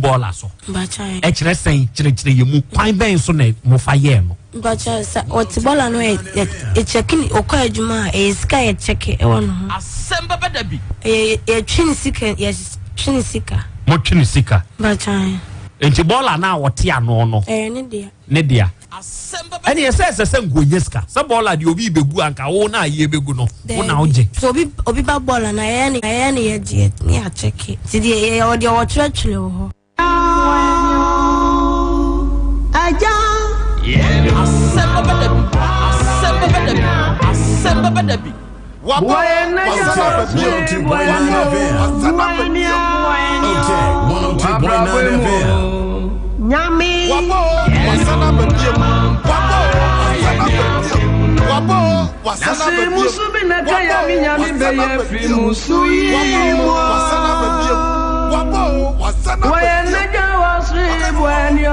bɔɔla so. Ɛkyerɛ sɛn? Kyerɛkyerɛ yɛ mu. Kwan bɛn so na mofa yɛɛ no? Mpakyɛ sɛ ɔte bɔɔla no yɛ yɛkyɛke ne ɔkɔ adwuma a ɛyɛ sika yɛkyɛke ɛwɔ ne ho. Asɛm bɛba da bi. Ɛyɛ yɛtwe ne sika yɛtwe ne sika. Motwe ne sika. Mpakyɛ. Nti bɔɔla no a ɔte ano no. Ɛyɛ ne dea. Ne dea. Ɛne ɛsɛ ɛsɛ sɛ nka ɔnya sika sɛ bɔɔla deɛ obi bɛgu anka wo na ayɛ bɛgu no wo na wogye. So obi obi ba bɔɔla na ɛyɛ ne ɛyɛ ne yɛgye ne yɛakyɛke nti deɛ yɛwɔ deɛ wɔtwerɛtwerɛ wɔ hɔ. Asɛm bɛba da bi. Asɛm bɛba da bi. Asɛm bɛba da bi. Otec 102.9 FM. Otec 102.9 FM. Wabo, wasana bebiem. Wabo, wasana bebiem. Wabo, wasana bebiem. Wabo, wasana bebiem. Wabo, wasana bebiem. Wabo,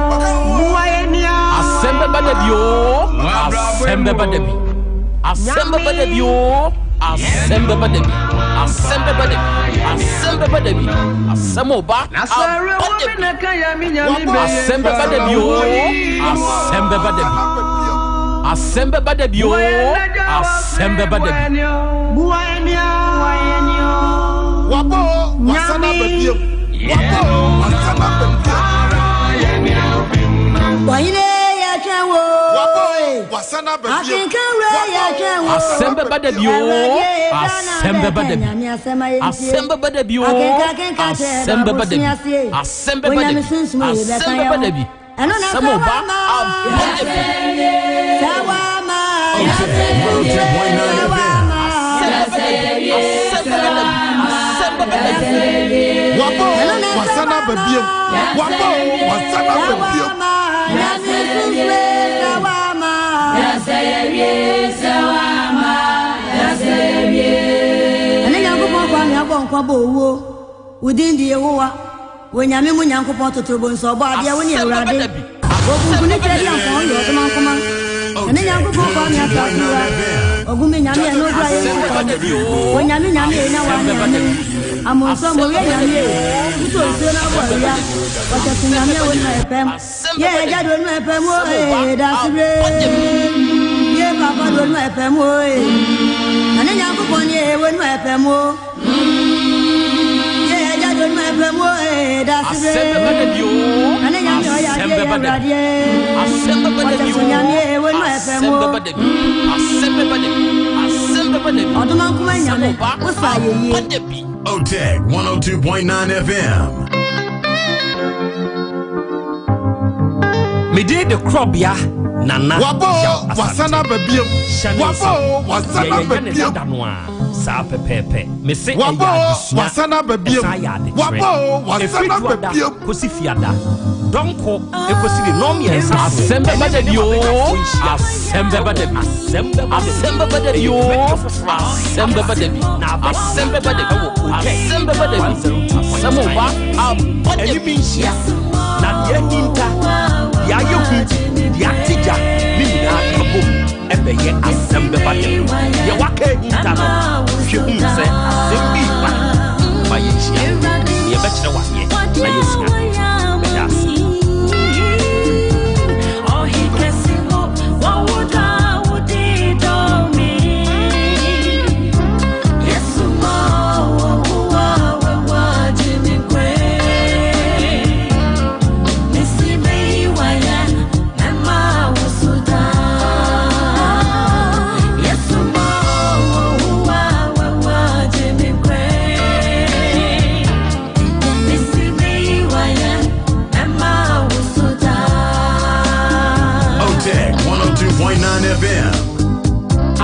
wasana bebiem. Asɛm bɛba da bi oo. Asɛm bɛba da bi. Asɛm bɛba da bi oo. Asɛm bɛba da bi. Asɛm bɛba da bi. Asɛm bɛba da bi. Asɛm ɔba aba da bi. Asɛm bɛba da bi oo. Asɛm bɛba da bi. Asɛm bɛba da bi oo. Asɛm bɛba da bi. Wabo, wasana bebiem. Wabo, wasana bebiem. Wahine yɛtwɛn wo. Wabo, wasana bebiem. Akenkanwura yɛtwɛn wo. Asɛm bɛba da bi oo. Asɛm bɛba da bi. Asɛm bɛba da bi oo. Asɛm bɛba da bi. Asɛm bɛba da bi. Asɛm bɛba da bi. Asɛm ɔba aba da bi. Otec 102.9 FM. Asɛm bɛba da bi. Asɛm bɛba da bi. Asɛm bɛba da bi. Wabo, wasana bebiem. Wabo, wasana bebiem. Ɛne Nyankopɔn kwa me abɔ nkwa bɔ owuo. Wo din de Yehowa. Wɔ Nyame mu Nyankopɔn totorobɔ nso ɔbɔ adeɛ wo ne Asɛm bɛba Awurade. da bi. Wɔkunku Asɛm ne bɛba twɛ da di bi. ampɔn yɛ ɔdoma nkoma. Ɛne Otec Nyankopɔn kwa me asase 102.9 wura. FM. Ɔgu me Nyame ɛno dura yɛ Asɛm mu bɛba da bi oo. Wɔ Nyame Nyame yɛ na wa Asɛm ne bɛba da ame. bi. Amonso Asɛm mo yɛ bɛba da Nyame bi yɛ. oo. Wotɔ nsuo na abɔ Asɛm bɛba awia. da bi. Wɔhyɛ so Asɛm Nyame bɛba wɔ da nua bi. ɛpɛm. Asɛm Yɛ bɛba da ɛgya bi. do nua ɛpɛm o Asɛm ɔba ee dasibire. aba da bi. Yɛ papa do nua ɛpɛm o ee. Ɛne Nyankopɔn ni ee wɔ nua ɛpɛm o. Yɛ ɛgya do nua ɛpɛm o ee dasibire. Asɛm bɛba da bi oo. Ɛne Nyame ɔyɛ Asɛm adeɛ yɛ bɛba da bi. Awurade. Asɛm bɛba da bi Wɔhyɛ so oo. Nyame ee wɔ nua ɛpɛm Asɛm o. bɛba da bi. Asɛm bɛba da bi. Asɛm bɛba da bi. Ɔdoma nkoma Asɛm Nyame ɔba wosa ayɛ yie. aba da bi. Otec 102.9 FM. Mede de korɔbea Nana Wabo, Yaw Asante. wasana bebiem. Hyɛ ne Wabo, nsa. wasana Deɛ yɛyɛ ne bebiem. dada no a saa pɛpɛɛpɛ mese ɛyɛ Wabo, adesua wasana bebiem. ɛsan yɛ adekyerɛ. Wabo, Ɛfiri wasana Duada bebiem. kɔsi Fiada dɔnko ɛkɔsi de nnɔmmiɛnsa so. Asɛm bɛba da Ɛne bi ne oo. mabɛdwafoɔ nhyia. Asɛm bɛba da bi. Asɛm bɛba da bi. Asɛm bɛba da bi Ɛyɛ oo. dwumadie foforɔ a Asɛm bɛba da bi. Na abɛsi Asɛm bɛba da bi. ɛwɔ Otec Asɛm bɛba da bi. Asɛm ɔba aba da Ɛne bi. mi nhyia na deɛ ahinta deɛ ayɛ hu deɛ ate gya ne nyinaa ka bom ɛbɛyɛ asɛm bɛba da bi. Deɛ waka ahinta no hwɛ hu sɛ asɛm bi ba ma yɛnhyia na yɛbɛkyerɛ wadeɛ na yɛsua adeɛ. Bɛda ase. Otec 102.9 FM.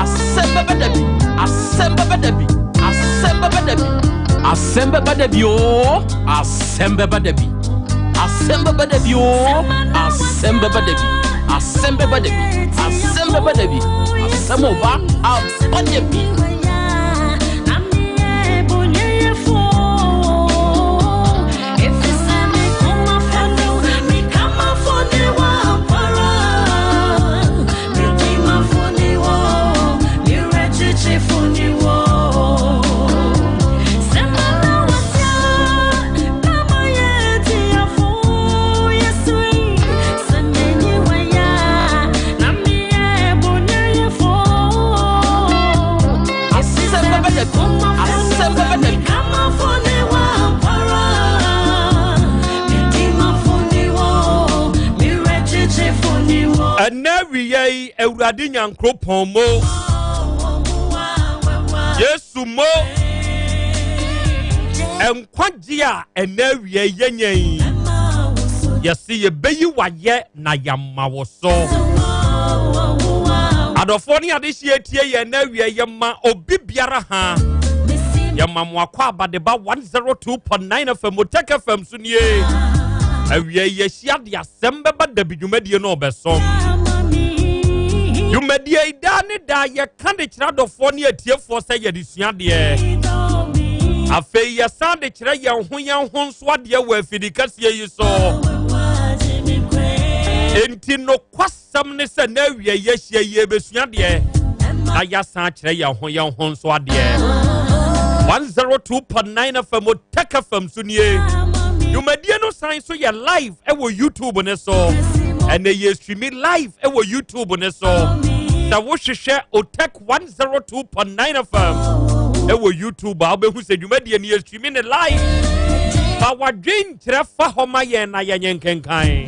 Asɛm bɛba da bi. Asɛm bɛba da bi. Asɛm bɛba da bi. Asɛm bɛba da bi oo. Asɛm bɛba da bi. Asɛm bɛba da bi oo. Asɛm bɛba da bi. Asɛm bɛba da bi. Asɛm bɛba da bi. Asɛm ɔba aba da bi. yi, Awurade Nyankoropɔn mo, Yesu mo, nkwagye a ɛnɛ awia yi yɛnya yi, yɛse yɛbɛyi wayɛ na yɛama wo so. Adɔfoɔ ne adehyeɛ tie yɛn ɛnɛ awia yɛma obi biara ha. Yɛma mo akɔ abadeba 102.9 FM, Otec FM so nie. Awia yi yɛhyia de asɛm bɛba dabi dwumadie no ɔbɛsom. Dwumadie yi daa ne daa yɛka de kyerɛ adɔfoɔ ne atiefoɔ sɛ yɛde sua adeɛ. Afei yɛsan de kyerɛ yɛn ho yɛn ho nso adeɛ wɔ afidi kɛseɛ yi so. Enti nokwasɛm ne sɛ na awia yɛahyia yi yɛbɛsua adeɛ na yɛasan akyerɛ yɛn ho yɛn ho nso adeɛ. 102.9 FM Otec FM so nie. Dwumadie no san so yɛ live ɛwɔ YouTube ne so. Ɛnɛ yɛ streami live ɛwɔ YouTube ne so. Sɛ wohwehwɛ Otec 102.9 FM ɛwɔ YouTube a wobɛhu sɛ dwumadie no yɛ streami ne live. Fa wadwenkyerɛ fa hɔ ma yɛn na yɛnyɛ nkenkan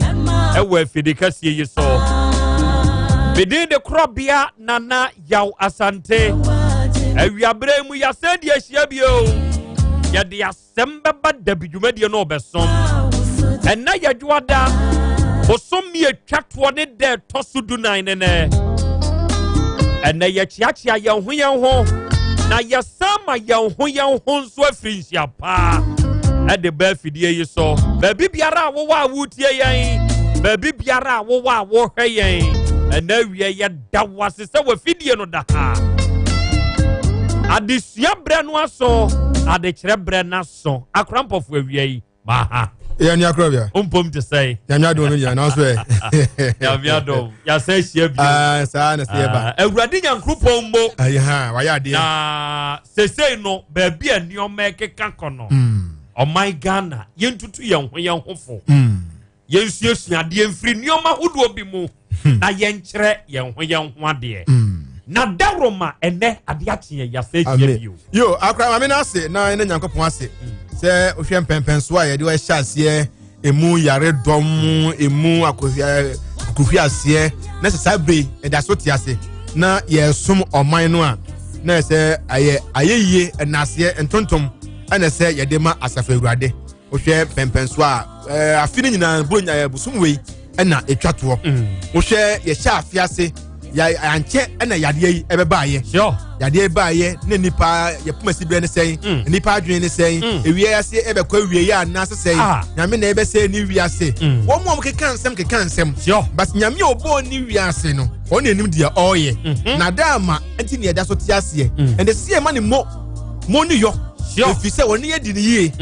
ɛwɔ afidi kɛseɛ yi so. Medin de korɔbea Nana Yaw Asante. Awiaberɛ mu yɛasɛn de ahyia bio. Yɛde asɛm bɛba dabi dwumadie no ɔbɛsom. Ɛnɛ yɛdwoada bosom mmiɛtwa toɔ ne dɛ ɛtɔ so 14 ne nɛ. Ɛnɛ yɛkyeakyea yɛn ho yɛn ho na yɛsan ma yɛn ho yɛn ho nso afiri nhyia paa ɛde ba afidie yi so. Baabi biara a wowɔ a wotie yɛn, baabi biara a wowɔ a wohwɛ yɛn, ɛnɛ awie yɛda wo ase sɛ wafidie no da ha. Adesua berɛ no aso, adekyerɛ berɛ no aso. Akora mpɔfo awia yi, maha. Yɛ ni akora bia. Mpom te sɛn. Nyame adom no nyina nanso ɛ. Nyame adom. Yɛasɛ ahyia bio. Ah, saa na sɛ yɛba. Awurade Nyankopɔn mo. Ayi ha, wayɛ adeɛ. Na sesei no, baabi a nneɛma ɛkeka kɔ no, ɔman Ghana, yɛntutu yɛn ho yɛn ho fo. Yɛnsuasua adeɛ mfiri nneɛma ahodoɔ bi mu na yɛnkyerɛ yɛn ho yɛn ho adeɛ. Na dawuroma ɛnɛ adeɛ akye yɛ yɛasɛ ahyia bio. Yo, akora maame no ase na ɛne Nyankopɔn ase sɛ wohwɛ mpɛmpɛnso a yɛde ahyɛ aseɛ emu yare dɔm emu akohwi aseɛ na sɛ saa bere ɛda so te ase na yɛsom ɔman no a na sɛ ayɛ ayɛyie ɛnaaseɛ ntontom ɛna sɛ yɛde ma asafo Awurade. Wohwɛ mpɛmpɛnso a afe no nyinaa buro bosom wei ɛna ɛtwa toɔ. Wohwɛ yɛhyɛ afe ase ankyɛ ɛna yadeɛ yi ɛbɛbaayɛ. Yadeɛ baayɛ na nipa yɛpoma si berɛ ne sɛn, nipa adwene ne sɛn, ewie ase ɛbɛkɔ awie yɛ anaasɛ sɛn, nyame na ɛbɛsɛ ne wiase. Wɔn mu a wɔkeka nsɛm keka nsɛm. But nyame a ɔbɔɔ ne wiase no, ɔno anim deɛ ɔreyɛ. Na da ama nti ne ɛda so te aseɛ. Ɛnde sɛ yɛma ne mo mo ne yɔ. Ɛfiri sɛ wɔne yɛ di ne yie.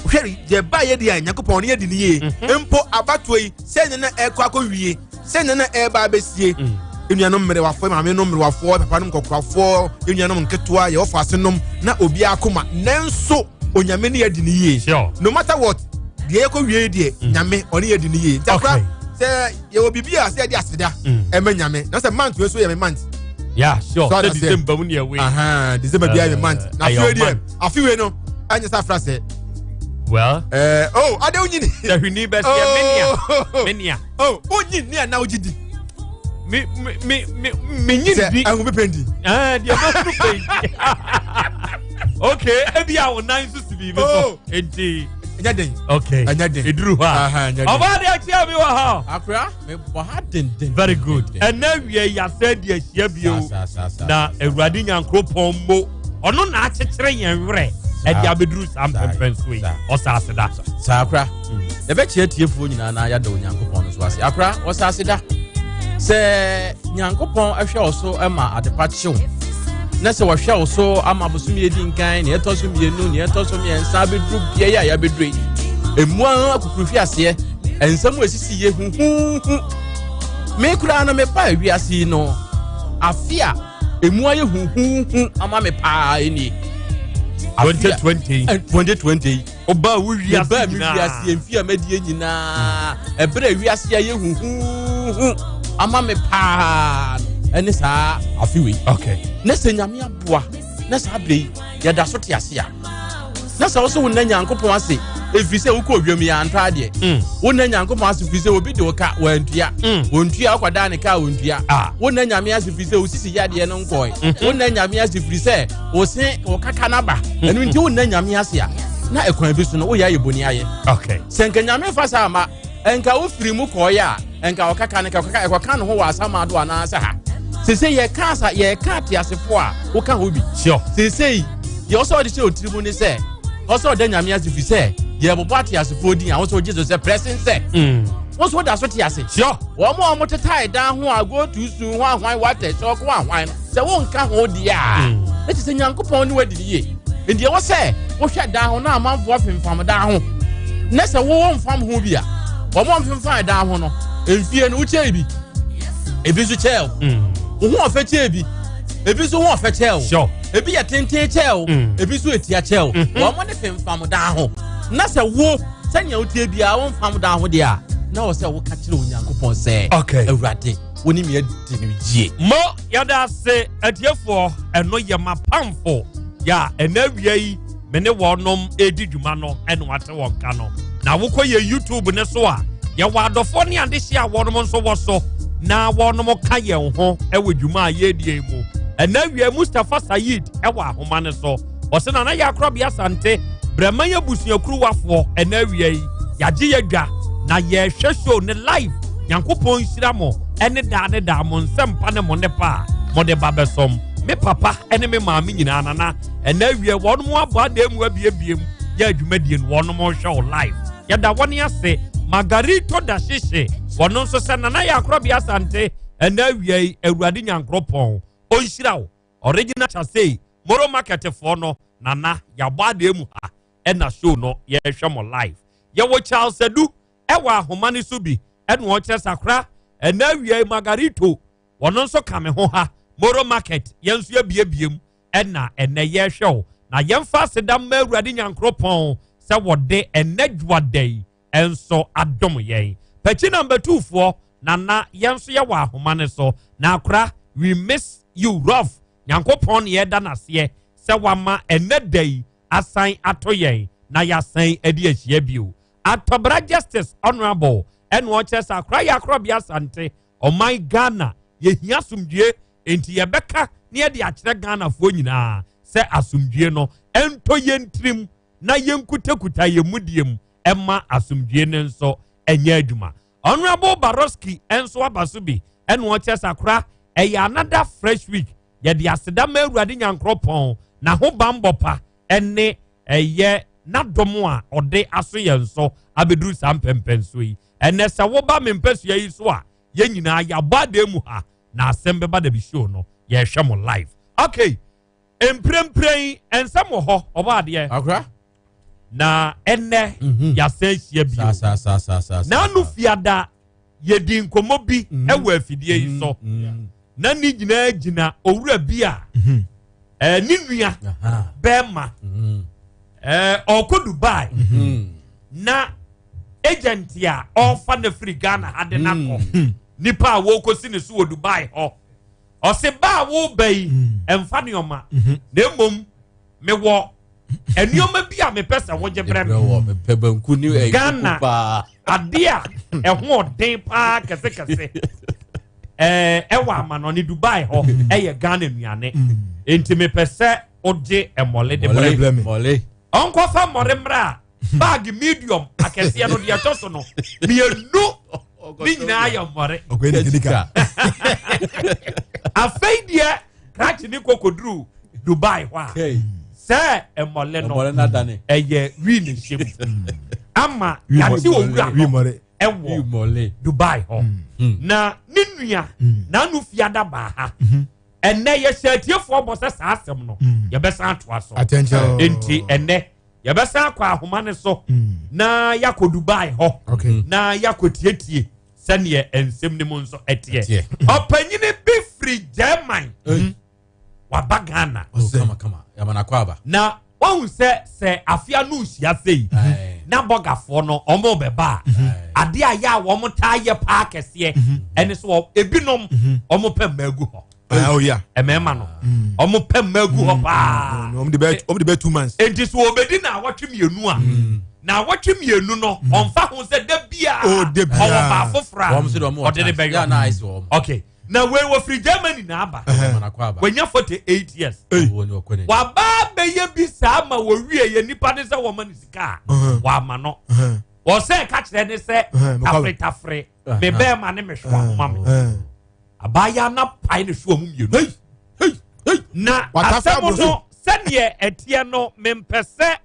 Hwɛ deɛ baayɛ deɛ a Nyankopɔn ɔne yɛ di ne yie. Mpo abatoɔ yi sɛ ne na ɛkɔ akɔ wie, sɛ ne na ɛba abɛsie. Enuanom mmerewafoɔ, maame nom mmerewafoɔ, papa nom nkɔkorafoɔ, enuanom nketewa, yɛwɔ faase nom na obi akoma. Nanso onyame ne yɛ di ne yie. No matter what, deɛ yɛkɔ wie deɛ nyame ɔne yɛ di ne yie. Nti akora sɛ yɛwɔ biribi a sɛ yɛde aseda ɛmɛ nyame. Na sɛ month wei so yɛ me month. Yeah, sure. So December mu ni ɛwei. December bi ayɛ me month. Na afi wei deɛ, afi wei no, ɛnyɛ sɛ afra sɛ. Well. Oh, ade onyini. Sɛhwini bɛ sɛ menia. Menia. Oh, onyin ni ana ogyi di. Me me me me me nyin di. Sɛ ɛhu bi pɛn di. Ɛɛ deɛ bɛ furu pɛn di. Okay, ebi a o nan nso si bi mi so. Enti. Ɛnyɛ den. Okay. Ɛnyɛ den. Eduru hɔ a. Ɔbaa de akyia mi wɔ ha. Akora, me bɔ ha denden. Very good. Ɛnɛ wie yasɛ di ahyia bio. Na Awurade Nyankoropɔn mo. Ɔno na akyekyere yɛn werɛ. Ɛde abɛduru saa mpɛmpɛnso yi. Ɔsa ase da. Saa akora. Yɛbɛkyerɛ tiefoɔ nyinaa na yɛada Onyankopɔn no so ase. Akora, ɔsa ase da. Sɛ Nyankopɔn ahwɛ wo so ma adepa kyew, na sɛ wɔhwɛ wo so ama abosom yɛ di nkan, nea ɛtɔ so mmienu, nea ɛtɔ so mmiɛnsa abɛduru bea yi a yɛabɛduru yi, emu ara akukuruhwi aseɛ, nsɛm a ɛsisi yɛ huhuuhu. Me koraa no mebaa wiase yi no, afe a emu ayɛ huhuuhu ama me paa nie. 2020. 2020. Ɔbaa wo wiase nyinaa. Mebaa me wiase mfe a madie nyinaa. Ɛberɛ a wiase ayɛ huhuuhu ama me paa no, ɛne saa afe wei. Okay. Na sɛ Nyame aboa na saa berɛ yi yɛda so te ase a, na sɛ wo so wo nna Nyankopɔn ase Ɛfiri sɛ wokɔ dwam yɛ antɔ adeɛ. Wonna Nyankopɔn ase firi sɛ obi de wo ka wantua. Wɔntua wokɔdaa ne ka a wɔntua. Wonna Nyame ase firi sɛ wo sisi yadeɛ no nkɔe. Wonna Nyame ase firi sɛ wo se wo kaka no aba. Ɛno nti wonna Nyame ase a, na ɛkwan bi so no woyɛ ayɛ boni ayɛ. Sɛ nka Nyame fa saa ma nka wofiri mu kɔeɛ a, nka ɔkaka no kɛkɔka ɛkɔka ne ho wɔ asamado anaasɛ ha. Sese yɛka asa yɛka ateasefoɔ a woka ho bi. Sure. Sesei deɛ ɔsɛ ɔde hyɛ otiri mu ne sɛ ɔsɛ ɔda Nyame ase fi sɛ yɛbobɔ ateasefoɔ din a wɔsɛ ɔgye so sɛ prɛsen sɛ wɔn nso woda so te ase. Sure. Wɔn a wɔtetae dan ho a go to sun ho ahwan watɛ sɛ ɔko ahwan no sɛ wonka ho deɛ a na kyerɛ sɛ Nyankopɔn ne wadi ne yie. Nti ɛwɔ sɛ wohwɛ dan ho na amanfoɔ femfam dan ho na sɛ wowɔ mfam ho bi a wɔn a mfemfam dan ho no mfie no wokyɛɛ bi ebi nso kyɛɛ wo wo ho ɔfɛ kyɛɛ bi ebi nso ho ɔfɛ kyɛɛ wo Sure. ebi yɛ tenten kyɛɛ wo ebi nso etia kyɛɛ wo wɔn ne femfam dan ho na sɛ wo sɛnea wotie biara wo mfam dan ho deɛ a na wɔ sɛ woka kyerɛ Onyankopɔn sɛ Okay. Awurade wo ne me adi no yie. Mo yɛda ase atiefoɔ, ɛno yɛ m'apamfo yɛ a ɛnɛ awia yi me ne wɔnom redi dwuma no ɛna wate wɔn ka no. Na wokɔ yɛ YouTube ne so a, yɛwɔ adɔfoɔ ne adehye a wɔnom nso wɔ so na wɔnom ka yɛn ho ɛwɔ dwuma a yɛredie yi mu. Ɛnɛ awia Mustapha Said ɛwɔ ahoma no so. Ɔsɛ Nana yɛ akorɔbea Asante Brɛman abusuakuruwafoɔ ɛnɛ awia yi yɛagye yɛ dwa na yɛrehwɛ show ne live. Nyankopɔn nhyira mo ɛne daa ne daa mo nsɛmpa ne mo nnepa a mode ba bɛsom me papa ɛne me maame nyinaa. Nana ɛnɛ awia wɔn mo abɔ adan mu abiebie mu yɛ adwumadie no wɔn mo hwɛ wo live, yɛda wɔn ase. Margarito da hyehye wɔn nso sɛ Nana yɛ akorɔbea Asante ɛnɛ awia yi Awurade Nyankoropɔn ɔnhyira wo. Original Chasei Moro Market foɔ no Nana yɛabɔ adan mu ha ɛna show no yɛhwɛ mo live. Yɛwɔ Charles Adu ɛwɔ ahoma no so bi ɛna ɔkyerɛ sakora ɛna awia Margarito wɔn nso ka me ho ha Moro Market yɛn nso yɛbiebie mu ɛna ɛnɛ yɛhwɛ wo. Na yɛmfa aseda mma Awurade Nyankoropɔn sɛ wɔde ɛnɛ dwoada yi ɛnso adom yɛn. Pɛkyi number 2 foɔ Nana yɛn nso yɛwɔ ahoma no so. Na akora we miss you rough. Nyankopɔn ne yɛda n'aseɛ sɛ wama ɛnɛ da yi asan ato yɛn na yɛasan adi ahyia bio. Atɔbra Justice Honorable ɛna ɔkyerɛ sɛ akora yɛ akorɔbea Asante ɔman Ghana yɛhia asomdwie enti yɛbɛka ne yɛde akyerɛ Ghanafoɔ nyinaa sɛ asomdwie no ɛntɔ yɛn tirim na yɛnkutakuta yɛn mudie mu ɛma asomdwie no nso ɛnyɛ adwuma. Honorable Baroski nso aba so bi ɛna ɔkyerɛ sɛ akora ɛyɛ another fresh week yɛde aseda ma Awurade Nyankoropɔn na ho bambɔ pa ɛne ɛyɛ n'adom a ɔde aso yɛn so abɛduru saa mpɛmpɛnso yi. Ɛnɛ sɛ woba me mpɛsua yi so a yɛn nyinaa yɛabɔ adan mu ha na asɛm bɛba da bi show no yɛhwɛ mo live. Okay, mprempren nsɛm wɔ hɔ ɔbɔ adeɛ. Akora? Na ɛnɛ yɛasan ahyia bio. Sa. Na ano fiada yɛdi nkɔmmɔ bi ɛwɔ afidie yi so. Na ne nyinaa gyina owura bi a ne nua bɛrima ɔkɔ Dubai na agent a ɔfa no firi Ghana ha de n'akɔ nipa a wɔrekɔsi ne so wɔ Dubai hɔ ɔse ba a woba yi ɛmfa nneɛma na mmom mewɔ nneɛma bi a mepɛ sɛ wogye brɛ me. Ghana ade a ɛho ɔden paa kɛsekɛse ɛwɔ amanɔne Dubai hɔ ɛyɛ Ghana nnuane enti mepɛ sɛ wogye mmɔle de brɛ me. Ɔnkɔfa mmɔre mmerɛ a bag medium akɛseɛ no deɛ ɛtɔ so no mmienu ne nyinaa yɛ mmɔre. Afei deɛ krakye ne kɔkɔduru Dubai hɔ a sɛ mmɔle no ɛyɛ wii ne hyɛ mu ama yɛate owura no ɛwɔ Dubai hɔ na ne nua n'ano fiada baa ha. Ɛnɛ yɛhyɛ atiefoɔ bɔ sɛ saa asɛm no yɛbɛsan atoa so. Enti ɛnɛ yɛbɛsan akɔ ahoma ne so na yɛakɔ Dubai hɔ na yɛakɔ tietie sɛneɛ nsɛm no mu nso ɛteɛ. Ɔpanyini bi firi German waba Ghana. Na wahu sɛ sɛ afia no nhyia sei na bɔgafoɔ no ɔmo bɛba a adeɛ a yɛ a wɔn taa yɛ paa kɛseɛ ɛne so ebinom ɔmo pɛ mmaa gu hɔ. Mmarima no ɔmo pɛ mmaa gu hɔ paa. Ɔmo de bɛ 2 months. Enti so obedi na awɔtwe mmienu a. Na awɔtwe mmienu no, ɔmfa ho sɛ da biara Oh, da biara. ɔwɔ baa foforɔ Wɔn nso de wɔn a wɔ ɔde ne chance. Yeah, na bɛyɔ. ayɛ sɛ wɔn. Okay. Na wei wɔfiri Germany na aba. Wɔn akɔ aba. Wanya 48 years. Wɔn ni ɔkɔ n'anim. Waba bɛyɛ bi saa ma wɔwie yɛ nipa ne sɛ wɔma ne sika a wama no. Wɔsɛ ɛka kyerɛ ne sɛ mekɔ- tafere tafere me bɛɛma ne me hwɛ ahoma me. Abaayewa na pae ne hwɛ ɔmo mmienu. Na Watafere asɛm aboro so. no sɛdeɛ ɛteɛ no, mempɛ sɛ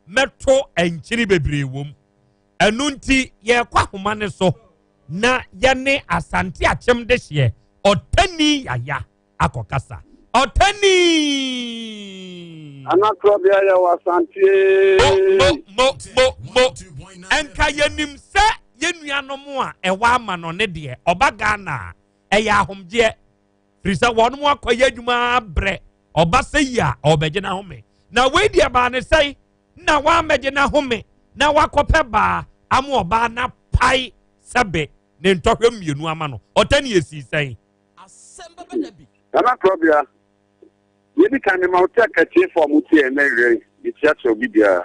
mɛto nkyiri bebree wɔ mu. Ɛno nti yɛrekɔ ahoma ne so na yɛne Asante Akyem de hyeɛ Ɔtani Yaya akɔkasa. Ɔtani Anakorɔbea yɛ wɔ Asanteɛ. Mo mo mo mo ɛnka yɛnim sɛ yɛn nuanom a ɛwɔ ama no ne deɛ ɔba Ghana a ɛyɛ ahomgyeɛ, firi sɛ wɔn mo akɔyɛ adwuma abrɛ, ɔba sɛ yi a ɔbɛgye n'ahome. Na wei deɛ baa ne sɛn na wammɛgye n'ahome na wakɔpɛ baa ama ɔbaa na pae sɛbe ne ntɔhwɛ mmienu ama no? Ɔtani, esi sɛn? Anakorɔbea, yɛdi kan mema wo tɛ kɛkyeefo a motie ɛnɛ awia yi, mekyia obi biara.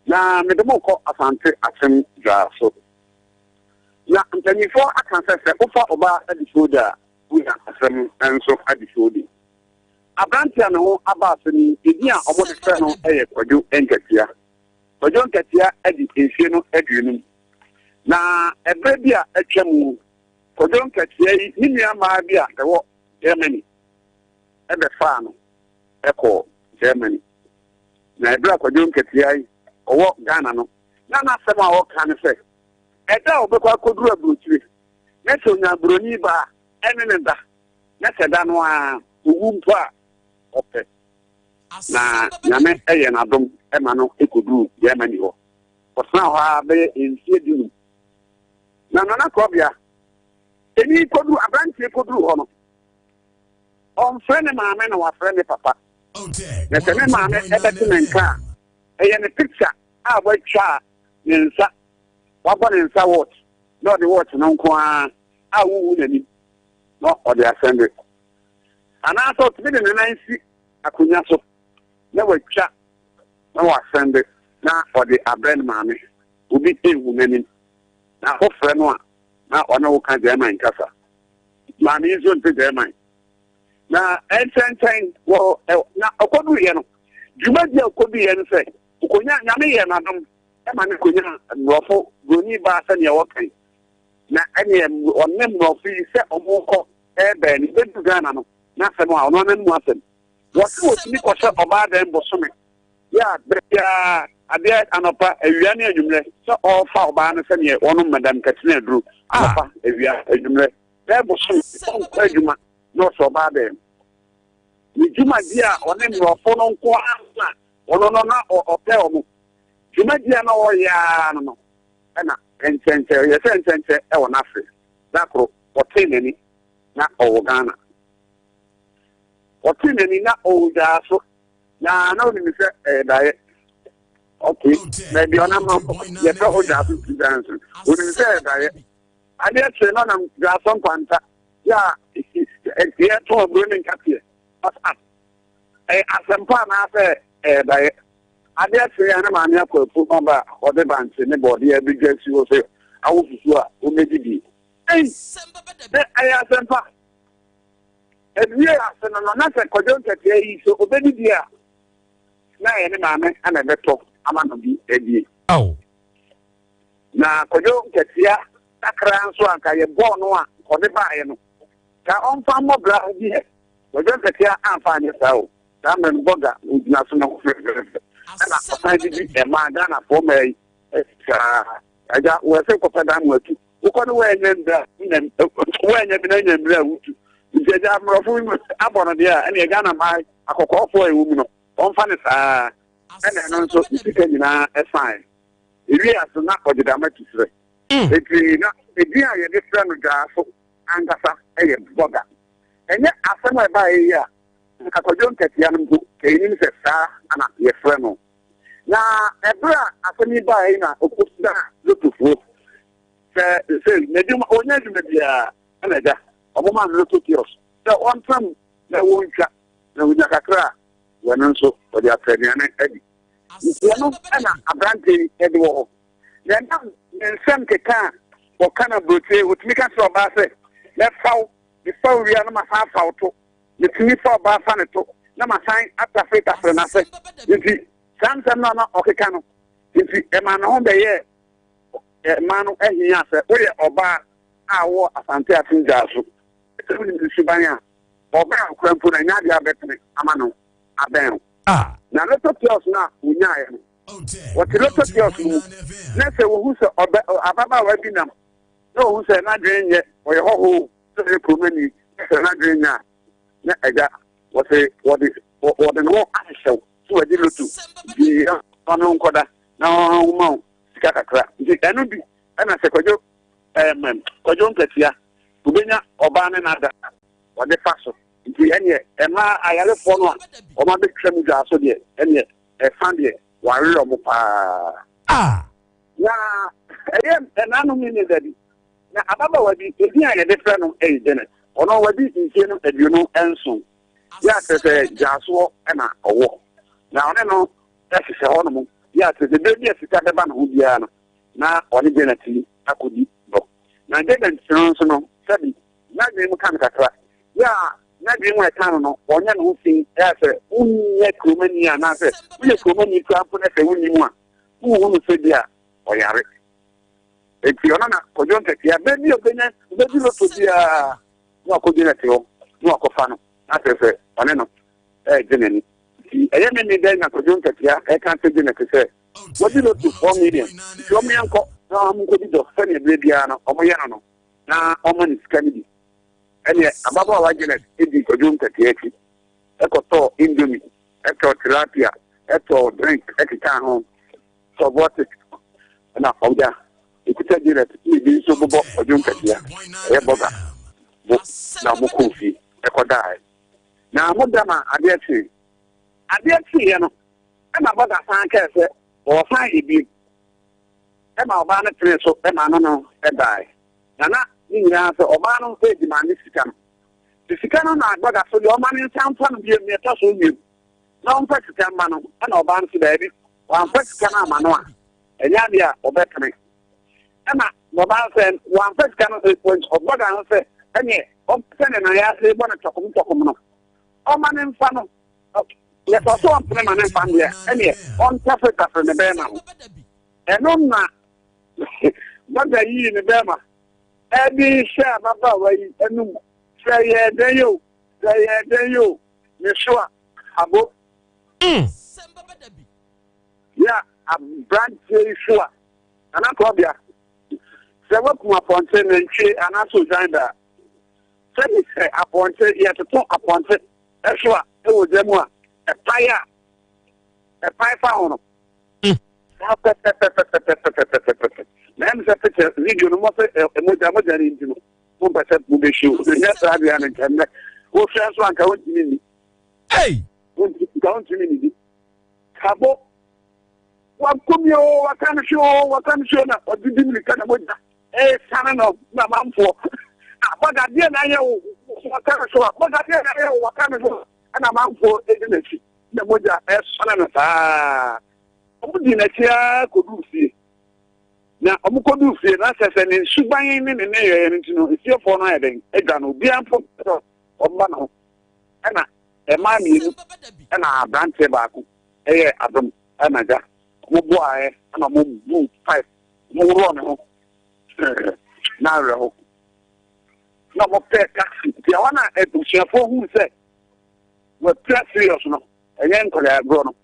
Na mede mo kɔ Asante Akyem Dwaa so. Na mpanyinfoɔ aka sɛ sɛ wofa ɔbaa adifuo da a, wonya asɛm nso adifuo di. Aberante a ne ho aba asɛm yi, edin a wɔde frɛ no yɛ Kwadwo Nkatia. Kwadwo Nkatia adi mfie no 50. Na ɛberɛ bi a atwa mu, Kwadwo Nkatia yi, ne nua mmaa bi a ɛwɔ Germany ɛbɛfaa no ɛkɔɔ Germany. Na ɛberɛ a Kwadwo Nkatia yi ɔwɔ Ghana no, na n'asɛm a ɔka ne sɛ, ɛda a ɔbɛkɔ akɔduru aburokyire, na sɛ onya buroni baa ɛne ne da, na sɛ da no a owu mpo a ɔpɛ. Na Nyame ɛyɛ n'adom ɛma no ɛkɔduru Germany hɔ. Ɔtena hɔ a bɛyɛ mfeɛ 15. Na Nana Korɔbea, ɛni kɔduru aberanteɛ kɔduru hɔ no, ɔmfrɛ ne maame na wafrɛ ne papa. Na sɛ ne maame ɛbɛte ne nka a, ɛyɛ ne picture a watwa a ne nsa wabɔ ne nsa watch, na ɔde watch no nko ara a wowu n'anim na ɔde asɛnde, anaasɛ ɔtumi de ne nan si akonnwa so na watwa na wasɛnde na ɔde abrɛ ne maame. Obi ehu n'anim na wofrɛ no a, na ɔne wo ka German kasa. Maame yi nso nte German. Na ɛnkyɛnkyɛn wɔ ɛ na ɔkɔduruyɛ no, dwumadi a ɔkɔduruyɛ no sɛ okonya, Nyame yɛ n'adom ɛma ne konya mmorɔfo buroni baa sɛnea wɔkan na ɛneɛ ɔne mmorɔfo yi sɛ ɔmo kɔ ɛɛbɛn no bɛdu Ghana no, n'asɛm a ɔno anan mu asɛm wɔse wɔtumi kɔhyɛ ɔbaa dan bosome yɛ a berɛ biara adeɛ anɔpa, awia ne anwummerɛ sɛ ɔrefa ɔbaa no sɛneɛ wɔnom Madam Katina aduro anɔpa, awia, anwummerɛ bɛɛ bosome. Ɔnkɔ adwuma na ɔhyɛ ɔbaa dan ne dwumadi a ɔne mmorɔfo no nko ara na ɔno no na ɔpɛ ɔmo dwumadi a na ɔyɛ ara no ɛna nkyɛnkyɛn yɛ sɛ nkyɛnkyɛn ɛwɔ n'ase. Da koro ɔtee n'ani na ɔwɔ Ghana, ɔtee n'ani na ɔwɔ dwaa so na onim sɛ ɛyɛ daeɛ. Okay, baabi a ɔnam no yɛfrɛ hɔ dwaa so tu dan so, onim sɛ ɛyɛ daeɛ. Adeɛ kyee no nam dwaa so nkwanta yɛ a yɛtɔn aburo ne nkateɛ. Ɔsa ɛyɛ asɛmpa anaasɛ ɛyɛ daeɛ? Adeɛ kyee a ne maame akɔ afuo ma ba a ɔde bankye ne bɔɔdeɛ abɛdwa si hɔ sɛ awo fufuo a wɔmmɛdidi. Ei, sɛ ɛyɛ asɛmpa ewie ase no na sɛ Kwadwo Nkatia yi sɛ obɛdidi a, na ɛyɛ ne maame ana ɛbɛtɔ ama no bi adie. Aw. Na Kwadwo Nkatia kakra nso anka yɛ bɔɔ no a ɔde baeɛ no ka ɔmfa mmɔ bra bi ɛ. Kwadwo Nkatia amfa anyɛ saa o. Saa mmerɛ no bɔga ogyina so no fɛfɛɛfɛ ɛna ɔsan didi ɛmaa Ghanafoɔ mmaa yi saa. Agya wɔ sɛ kɔpɛ dan mu atu wokɔ ne wɔanya mmerɛ a wɔanya bi na anya mmerɛ a wotu. Nti agya mmorɔfo yi abɔ no deɛ a, ɛneɛ Ghana mmaa akɔkɔɔfoɔ a ɛwɔ mu no ɔmfa ne saa. Ɛna ɛno nso ne sika nyinaa ɛsan ewie ase na ɔgye dama tu serɛ. Eti na edin a yɛde frɛ no dwaa so ankasa ɛyɛ bɔga. Ɛnyɛ asɛm a ɛbaeɛ yi a nka Kwadwo Nkatia no mpo ɛnim sɛ saa ana yɛfrɛ no. Na ɛberɛ a asɛm yi baeɛ yi na ɔkɔsua lotofoɔ sɛ sɛ n'adwuma ɔnyɛ adwuma biara, ɛna agya ɔmo ma no lotto kiosk sɛ ɔntena mu na wɔntwa na onya kakra a wɔno nso ɔde apɛ aduane adi. Nti ɛno na aberanteɛ yi de wɔ hɔ. Na ɛnam ne nsɛm keka a wɔka no aburokyire, wɔtumi ka kyerɛ ɔbaa sɛ, mɛfa wo, mefa wo wie a na masan afa wo to. Metumi fa ɔbaa fa ne to na masan ataferetafere n'ase. Nti saa nsɛm no a na ɔkeka no nti ɛmaa ne ho bɛyɛɛ mmaa no ahia sɛ woyɛ ɔbaa a wowɔ Asante Atem Dwaso sɛ wonim ne suban a, ɔbaa a ɔkura mpo no ɛnyɛ adeɛ a wobɛpene ama no abɛn wo. Na lotto kiosk no a wonyaeɛ no, wɔte lotto kiosk no mu na sɛ wɔhu sɛ ɔbɛ ababaawa bi nam na wɔhu sɛ n'adwene nyɛ, ɔyɛ hɔho sɛ ɔyɛ kuromani na sɛ n'adwene nyɛ a, na agya wɔte wɔde wɔde ne ho ahyehyɛ wo sɛ wɔagye lotto nti ɔno nkɔda na ɔma wo sika kakra. Nti ɛno bi ɛna sɛ Kwadwo ɛɛm Kwadwo Nkatia obenya ɔbaa ne n'ada a ɔde fa so. Nti ɛneɛ ɛmaa ayarefoɔ no a wɔn abɛtwa mu dwaa so deɛ ɛneɛ ɛfa deɛ wɔawerɛ wɔn paa. Na ɛyɛ ɛnanom ne ne da bi, na ababaawa bi, edin a yɛde frɛ no yɛ Janet. Ɔno wadi mfie no 27, yɛ a kyerɛ sɛ dwaasoɔ na ɔwɔ. Na ɔne no hyehyɛ hɔnom, yɛ a kyerɛ sɛ berɛ bi a sika bɛba ne ho biara no, na ɔne Janet yi akɔdi dɔ. Na Janet no nso no, sɛbi n'adwene mu ka no kakra. Yɛ a n'adwene mu a ɛka no no, ɔnyɛ ne ho fi. Ɛyɛ a sɛ wonyɛ kuromani anaasɛ woyɛ kuromani koraa mpo na sɛ wonni mu a, wonhu no sɛ bi a ɔyare. Enti ɔno na Kwadwo Nkatia, berɛ bi a ɔbɛnya, ɔbɛdi loto biara na wakɔ Janet hɔ na wakɔfa no, na kyerɛ sɛ ɔne no ɛregye n'ani. Nti ɛyɛ me ne dɛn na Kwadwo Nkatia ɛka kyerɛ Janet sɛ wadi loto 4 million, nti wɔn yɛnkɔ na wɔn nkɔdi dɔ sɛnea berɛ biara no wɔyɛ no no, na ɔma no sika no bi. Ɛneɛ ababaawa Janet di Kwadwo Nkatia akyi kɔtɔɔ indomie, tɔɔ tilapia, tɔɔ drink kekaa ho, tɔɔ vortic na ɔgya ɛkuta Janet na ebi nso bobɔ Kwadwo Nkatia, ɛyɛ bɔga bo, na wɔn kɔɔ fie kɔdaeɛ. Na wɔn da ma adeɛ kyee. Adeɛ kyeeɛ no ɛna bɔga san kɛɛ sɛ ɔɔsan yɛ bio. Ɛma ɔbaa no penee so ma no no baeɛ. Na na ne nyinaa sɛ ɔbaa no redemande sika no. Nti sika no na bɔga so deɛ ɔma ne nsa mfa no bio, deɛ ɛtɔ so mmienu na ɔmfa sika mma no. Ɛna ɔbaa no so daabi, wamfa sika no ama no a, ɛnyɛ adeɛ a ɔbɛpene. Ɛna ɔbaa no sɛ wamfa sika no, bɔga no sɛ ɛneɛ sɛdeɛ na yɛase bɔ no tɔkom tɔkom no, ɔma ne mfa no. Yɛsɛ ɔsɛ ɔmpene ma ne mfa no deɛ, ɛneɛ ɔntafretafre ne bɛrima ho. Ɛno na bɔga yii ne bɛrima ɛde hyɛ ababaawa yi anum sɛ yɛ dɛn yi o, sɛ yɛ dɛn yi o, ne so a abo. Yɛ aberanteɛ yi so a, Nana Kɔbea, sɛ wakum apɔnkye, nantwie anaasɛ odwan da a, sɛde sɛ apɔnkye, yɛtoto apɔnkye ɛso a ɛwɔ gya mu a, ɛpae a, ɛpae fa ho no. Saa pɛpɛpɛpɛpɛpɛpɛpɛpɛ. Na ɛm sɛ picture video no mo sɛ mogya mogya ne nti no, mo mpɛ sɛ mo bɛ show. Nyɛ saa deɛ no nka nnɛ. Wohwɛ nso anka wontumi nni. Hey! Nka wontumi nni. Kabo, wakomi o, waka no hwɛ o, waka no hwɛ o, na ɔde di mirika na mogya ɛresane no na amanfoɔ. Bɔga deɛ na ayɛ wo, waka no so a, bɔga deɛ na ayɛ wo, waka no so a, ɛna amanfoɔ ɛdi n'akyi na mogya ɛresane no saa. Wɔn di n'akyi ara kɔduu fie. Na wɔn kɔduu fie na sɛ sɛ ne nsuban ne ne nneyɛeɛ no nti no, efiefoɔ no ayɛ dɛn adwa no, obiara mpo sɛ ɔmma ne ho. Ɛna mmaa mmienu ɛna aberanteɛ baako ɛyɛ adom ɛna gya wɔn boaeɛ ɛna wɔn bu pipe wɔn worɔ ne ho na awerɛho na wɔn pɛ taxi. Nti ɛhɔ na abusuafoɔ hu sɛ wɔapira serious no, ɛnyɛ nkɔdaa agorɔ no,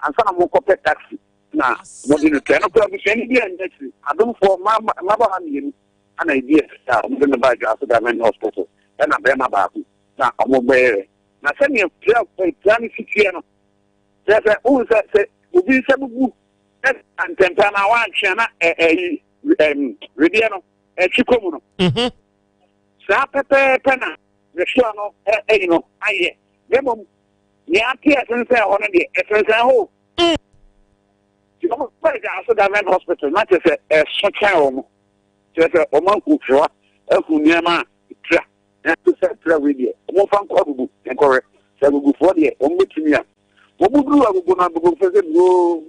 ansa na wɔkɔpɛ taxi na wɔde no tua. Ɛno koraa abusuani bi a ɛnyɛ akyiri adomfoɔ mmabaawa mmienu ana ebi a wɔde no ba Adwaso Government Hospital ɛna bɛrima baako na wɔn bɛyɛ. Na sɛnea pira pira no si teɛ no, kyerɛ sɛ wohu sɛ sɛ obi nsa bubu ntɛmpɛ na wantwe a na ɛyi wedeɛ no ɛtwe kɔ mu no, saa pɛpɛɛpɛ na ne soa no ɛyi no ayɛ. Na mmom nea ate ɛsensɛn hɔ no deɛ ɛsensɛn hɔ o. Nti wɔn kɔ Adwaso Government Hospital na kyerɛ sɛ ɛso kyɛn wɔn, kyerɛ sɛ wɔn ahu hwewa ahu nneɛma a pira. Nanso sɛ pira wei deɛ wɔn fa nkɔ agugu nkɔhwɛ sɛ agugufoɔ deɛ wɔn bɛtumi a. Wɔn duru agogo na agogo fɛ sɛ oo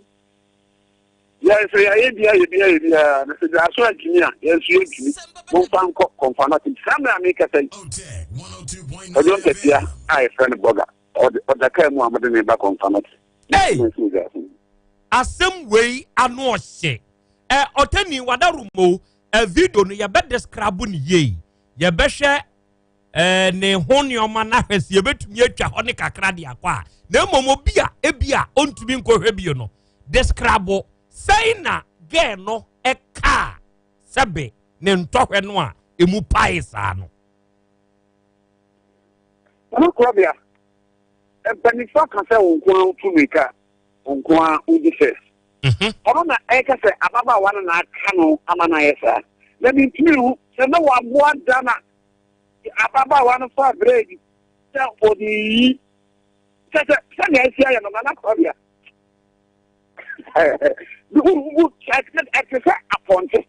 yɛn nso yɛayɛ bi ayɛ bi ayɛ bi a na sɛ dwaso antumi a yɛn nso yɛntumi momfa nkɔ kɔmfa no ate. Saa mmerɛ a mekasa yi, ɔdwo nkatia a yɛfrɛ no bɔga ɔda kaa mu a mode ne ba kɔmfa no ate. Hey! Asɛm wei ano ɔhye. Ɛ ɔtani wadaromo ɛ video no yɛbɛ describe no yie. Yɛbɛhwɛ ɛ ne ho nneɛma no ahwɛ sɛ yɛbɛtumi atwa hɔ ne kakra de akɔ a. Na mmom obi a ebi a ɔntumi nkɔhwɛ bio no describe sɛn na girl no ɛkaa sɛbe ne ntɔhwɛ no a emu pae saa no. Nana Korabea, mpanimfoɔ ka sɛ wo nko ara wotu mmirika, wo nko ara wodi first. Ɔno na ɛka sɛ ababaawa no na aka no ama no ayɛ saa. Na mentumi nhu sɛ na waboa da na ababaawa no faa breedi sɛ ɔde yi sɛ sɛ sɛnea asi ayɛ no Nana Korabea. Ɛte sɛ apɔnkye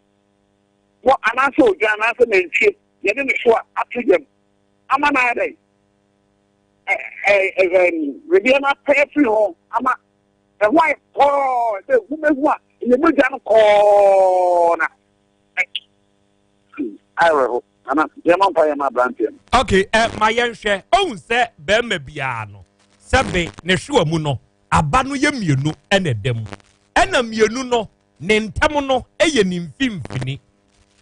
wɔ anaasɛ odwan anaasɛ nantwie yɛde ne so a ato gyam ama no ayɛ dɛn wedeɛ no apɛ afiri ho ama ɛho ayɛ kɔɔ sɛ hu bɛhu a ɛyɛ mogya no kɔɔ na awerɛho ana yɛma mpa yɛma aberanteɛ no. Ok, ma yɛnhwɛ. Ɔhu sɛ bɛrima biara no sɛbe ne hwewa mu no aba no yɛ mmienu ɛna ɛda mu, ɛna mmienu no ne ntam no yɛ ne mfimfini.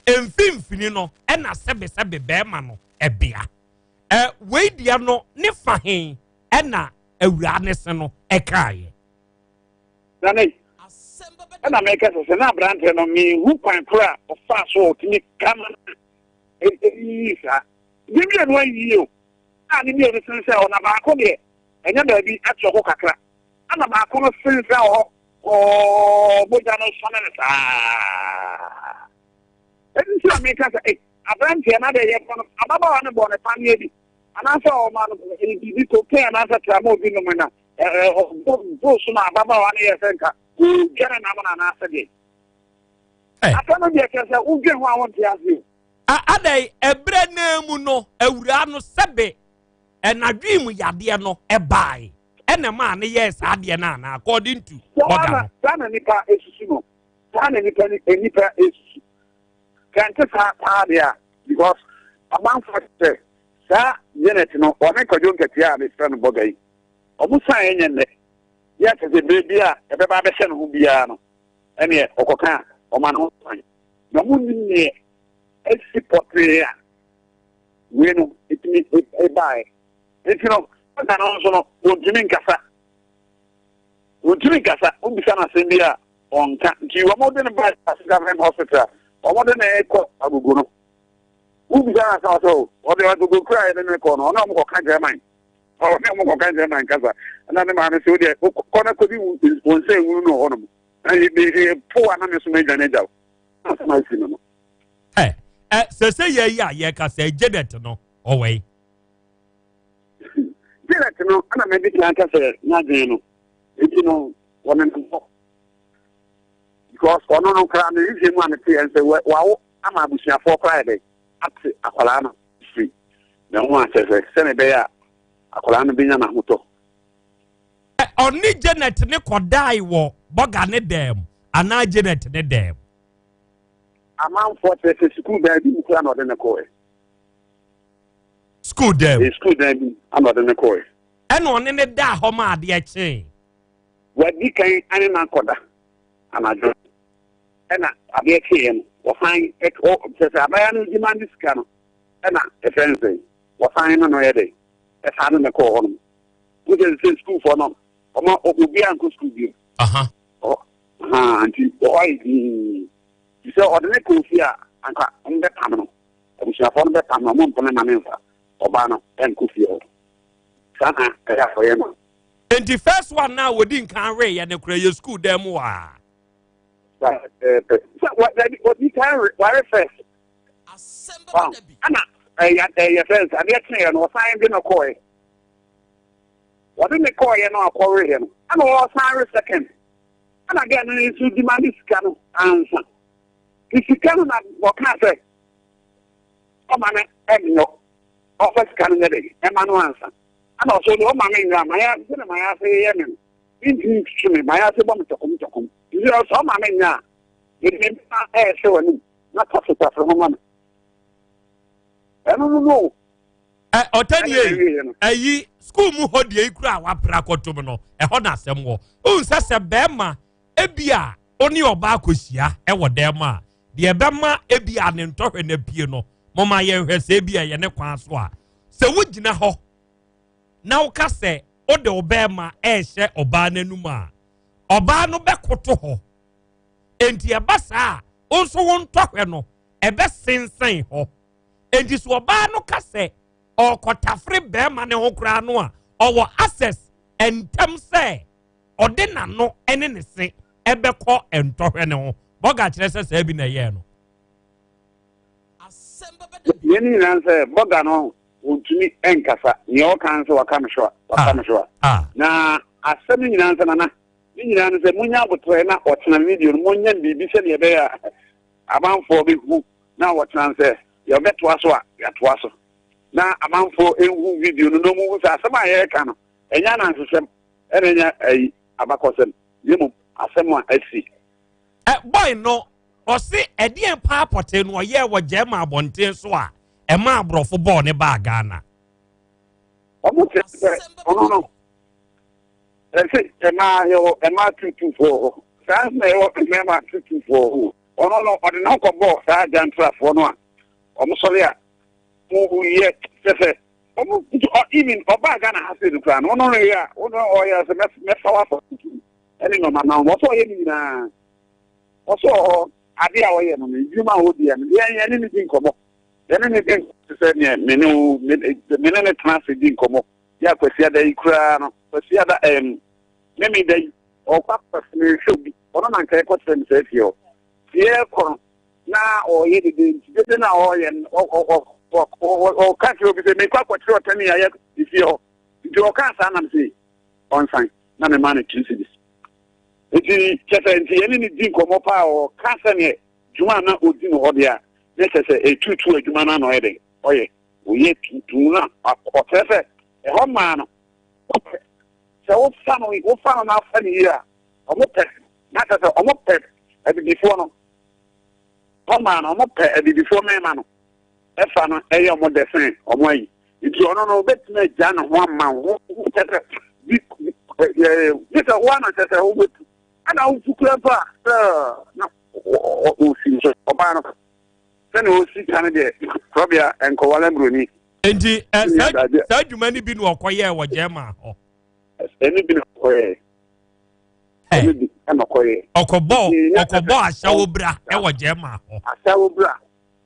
Mfimfini no ɛna sɛbesɛbe bɛrima no ɛbea. Wei deɛ no ne fa he ɛna awuraa ne se no ɛkaeɛ. Nane, ɛna meka sɛ sɛ na aberanteɛ no mehu kwan koro a ɔfaa so a ɔtumi ka ma no ɛyiyi saa. Ne mmienu ayiyi o, a ne mmienu sensɛn hɔ na baako deɛ ɛnyɛ baabi akyɛ hɔ kakra, ɛna baako no sensɛn hɔ kɔɔ mogya no sɔne no saa. Ɛno nti na meka sɛ eh, aberanteɛ no adeɛ yɛbɔ no ababaawa no bɔ ne paneɛ bi anaasɛ ɔma no biribi cocaine anaasɛ tramol bi nom na ɔboro so na ababaawa no yɛ sɛ nka ɔdwane nam no anaasɛ deɛ. Asɛm no deɛ kyerɛ sɛ wodwen ho a wonte ase o. Adɛn, ɛberɛ naa mu no awuraa no sɛbe ɛnadwene mu yadeɛ no ɛbae ɛna maa ne yɛɛ saa adeɛ no anaa, according to bɔga no. Saa na nipa esusu no, saa na nipa nipa esusu. Kɛnte saa paa deɛ a, because amanfoɔ sɛ saa Janet no ɔne Kwadwo Nkatia a mefrɛ no bɔga yi, ɔmo san ɛnyɛ nnɛ. Yɛ sɛ sɛ berɛ bi a ɛbɛba abɛhyɛ ne ho biara no, ɛneɛ ɔkɔka a ɔma ne ho kwan. Na ɔmo nim neɛ asi pɔtee a wei no ɛtumi ɛbaeɛ. Nti no, bɔga no nso no, wɔntumi nkasa. Wɔntumi nkasa, wobisa no asɛm bi a ɔnka. Nti wɔn de no ba government hospital a, wɔn de no kɔ agogo no. Wobisa no asɛm sɛ o, ɔde agogo kura yɛde no kɔ no, ɔne wɔn kɔka German. Ɔne wɔn kɔka German kasa. Ɛna ne maame sɛ, wodeɛ, kɔ na kɔdi wɔn nsa nwunu no wɔ hɔnom. Na yɛ po a na me nso madwane agya wo. Asɛm asi no no. Ɛ ɛ sɛ sɛ yɛ yi a yɛka sɛ Janet no ɔwɔ yi. Janet no ɛna mɛdi kan aka sɛ n'adwene no nti no wɔnenam hɔ because ɔno no koraa no nhwɛ mu a mete yɛn sɛ wawo ama abusuafoɔ koraa yɛ dɛ ate akwadaa no firi ne ho akyɛ sɛ sɛne ɛbɛyɛ a akwadaa no bɛnya n'ahotɔ. Ɔne Janet ne kɔdae wɔ bɔga ne dɛm anaa Janet ne dɛm? Amanfoɔ kyerɛ sɛ sukuu dan bi mu koraa na ɔde ne kɔɛ. Sukuu dan mu? Sukuu dan bi ana ɔde ne kɔɛ. Ɛna ɔne ne daa hɔ ma adeɛ kyee. Wadi kan ane no akɔda anadwo ɛna adeɛ kyeeɛ no wɔsan kyerɛ sɛ abaayewa no gyima ne sika no ɛna ɛfrɛ no sɛ wɔsan ne no yɛ dɛ ɛsan ne no kɔɔ hɔ nom. Wosɛ sɛ sukuufoɔ no ɔma obiara nkɔ sukuu bio. Nti ɔhɔ ayɛ dinn. Sɛ ɔde ne kɔɔ fie a anka ɔmbɛpam no. Abusuafoɔ no bɛpam no, ɔmo mpene ma ne mfa ɔbaa no nkɔ fie hɔ. Saa na ɛyɛ a ɔyɛ no. Nti first one na wɔdi nkan weeɛ no koraa yɛ sukuu dan mu a. Sɛ dabi ɔdi kan ware first. Ɛna ɛyɛ ɛyɛ fɛn sɛ adeɛ kyeeɛ no ɔsan de no kɔɛ. Wɔde ne kɔɔyɛ no akɔweeɛ no ɛna ɔsan we second. Ɛna gɛɛ no nso di ma ne sika no ansa. Ne sika no na wɔkaa sɛ ɔma no ɛnyɔ ɔfa sika no nyɛ dɛ ɛma no ansa. Ɛna ɔso deɛ ɔma no nyɛ a ma yɛ sɛ na ma yɛ ase yɛ me no. Mentumi ntwitwi me, mayɛ ase bɔ me tɔkom tɔkom. Nti sɛ ɔma me nyɛ a, mede me mma ɛrehyɛ w'anom na tafetafere ho ma me. Ɛno no no. Ɔtɛnie ɛyi sukuu mu hɔ deɛ ekura a wapra kɔtom no ɛhɔ na asɛm wɔ. Ohun sɛ sɛ bɛrima ebi a ɔne ɔbaa kɔhyia ɛwɔ dan mu a deɛ ɛbɛma ebi a ne ntɔhwɛ no apue no moma yɛnhwɛ sɛ ebi a ɛyɛ ne kwan so a sɛ wogyina hɔ na woka sɛ wode wo bɛrima ɛrehyɛ ɔbaa n'anum a ɔbaa no bɛkoto hɔ enti ɛba saa a wo nso wo ntɔhwɛ no ɛbɛsensɛn hɔ enti so ɔbaa no ka sɛ ɔrekɔtafere bɛrima ne ho koraa no a ɔwɔ access ntɛm sɛ ɔde n'ano ne ne se ɛbɛkɔ ntɔhwɛ ne ho bɔga kyerɛ sɛ saa bi na ɛyɛɛ no. Yɛn nyinaa sɛ bɔga no wɔntumi nkasa nea ɔka no sɛ waka no so a waka no so a na asɛm no nyinaa sɛ nana ne nyinaa no sɛ monya abotrɛ na ɔtena video no monyɛ biribi sɛdeɛ ɛbɛyɛ a amanfoɔ bɛhu na wɔtena no sɛ yɛbɛtoa so a yɛatoa so na amanfoɔ nhu video no na ɔmuhu sɛ asɛm a yɛreka no ɛnyɛ anansesɛm ɛna ɛnyɛ ayi abakɔsɛm na mmom asɛm a asi. Boy no ɔse ɛdeɛn paa pɔtee no ɔyɛɛ wɔ German abɔnten so a ɛma aborɔfo bɔɔ ne baa Ghana. Ɔmo kyerɛ sɛ ɔno no ɛsɛ ɛmaa yɛwɔ ɛmaa tutufoɔ hɔ saa nso na yɛwɔ mmarima tutufoɔ hɔ ɔno no ɔde ne ho kɔbɔɔ saa agyantrafoɔ no a ɔmo sɔre a mo yɛ kyɛ sɛ ɔmo nti ɔ even ɔbaa Ghana ha sei no koraa no ɔno no yɛ a ɔno ɔyɛ sɛ mɛfa w'afa tutu ɛne nɔɔma na ɔsɛ ɔyɛ ne nyinaa ɔsɛ ɔhɔ ade a ɔyɛ no no adwuma a ɔdi no yɛn yɛne ne di nkɔmmɔ yɛne ne di nkɔmmɔ sɛ neɛ me ne wo me ne ne tena ase di nkɔmmɔ yɛ akwasi ada yi koraa no kwasi ada ɛm me me da yi ɔkɔ akɔsi me hwɛ obi ɔno na nka ɛkɔkyerɛ me sɛ fie hɔ fie kɔ no na ɔyɛ dede nti dede na ɔyɛ no ɔka kyerɛ obi sɛ mekɔ akɔkyerɛ ɔtɛne a yɛ fie hɔ nti ɔka saa nam sɛ ɔnsan na mema no 2 cedis nti kyɛ sɛ nti yɛne ne di nkɔmmɔ paa ɔka sɛneɛ dwuma na ɔdi no hɔ deɛ a na kyɛ sɛ ɛtutu adwuma no ana ɔyɛ dɛn ɔyɛ ɔyɛ tuntum no a ɔkyerɛ sɛ ɛhɔ maa no sɛ wofa no wofa no na afa no yie a ɔmo pɛ na kyɛ sɛ ɔmo pɛ abibifoɔ no hɔ maa no ɔmo pɛ abibifoɔ mmarima no ɛfa no ɛyɛ ɔmo dɛ sɛn ɔmo ayi nti ɔno no obetumi agya ne ho ama wo kyɛ sɛ bi ɛɛ bi sɛ wo ano kyɛ sɛ wobɛtu ɛna wotu kura mpo a sɛ na ɔsi nso ɔbaa no sɛnea ɔsi ka no deɛ korɔbea nkɔwale mburoni. Nti saa adwuma no bi na ɔkɔyɛɛ wɔ German hɔ. Ɛno bi na ɔkɔyɛɛ. Ɛno bi na ɔkɔyɛɛ. Ɔkɔbɔ ɔkɔbɔ ahyɛwo bra ɛwɔ German hɔ. Ahyɛwo bra.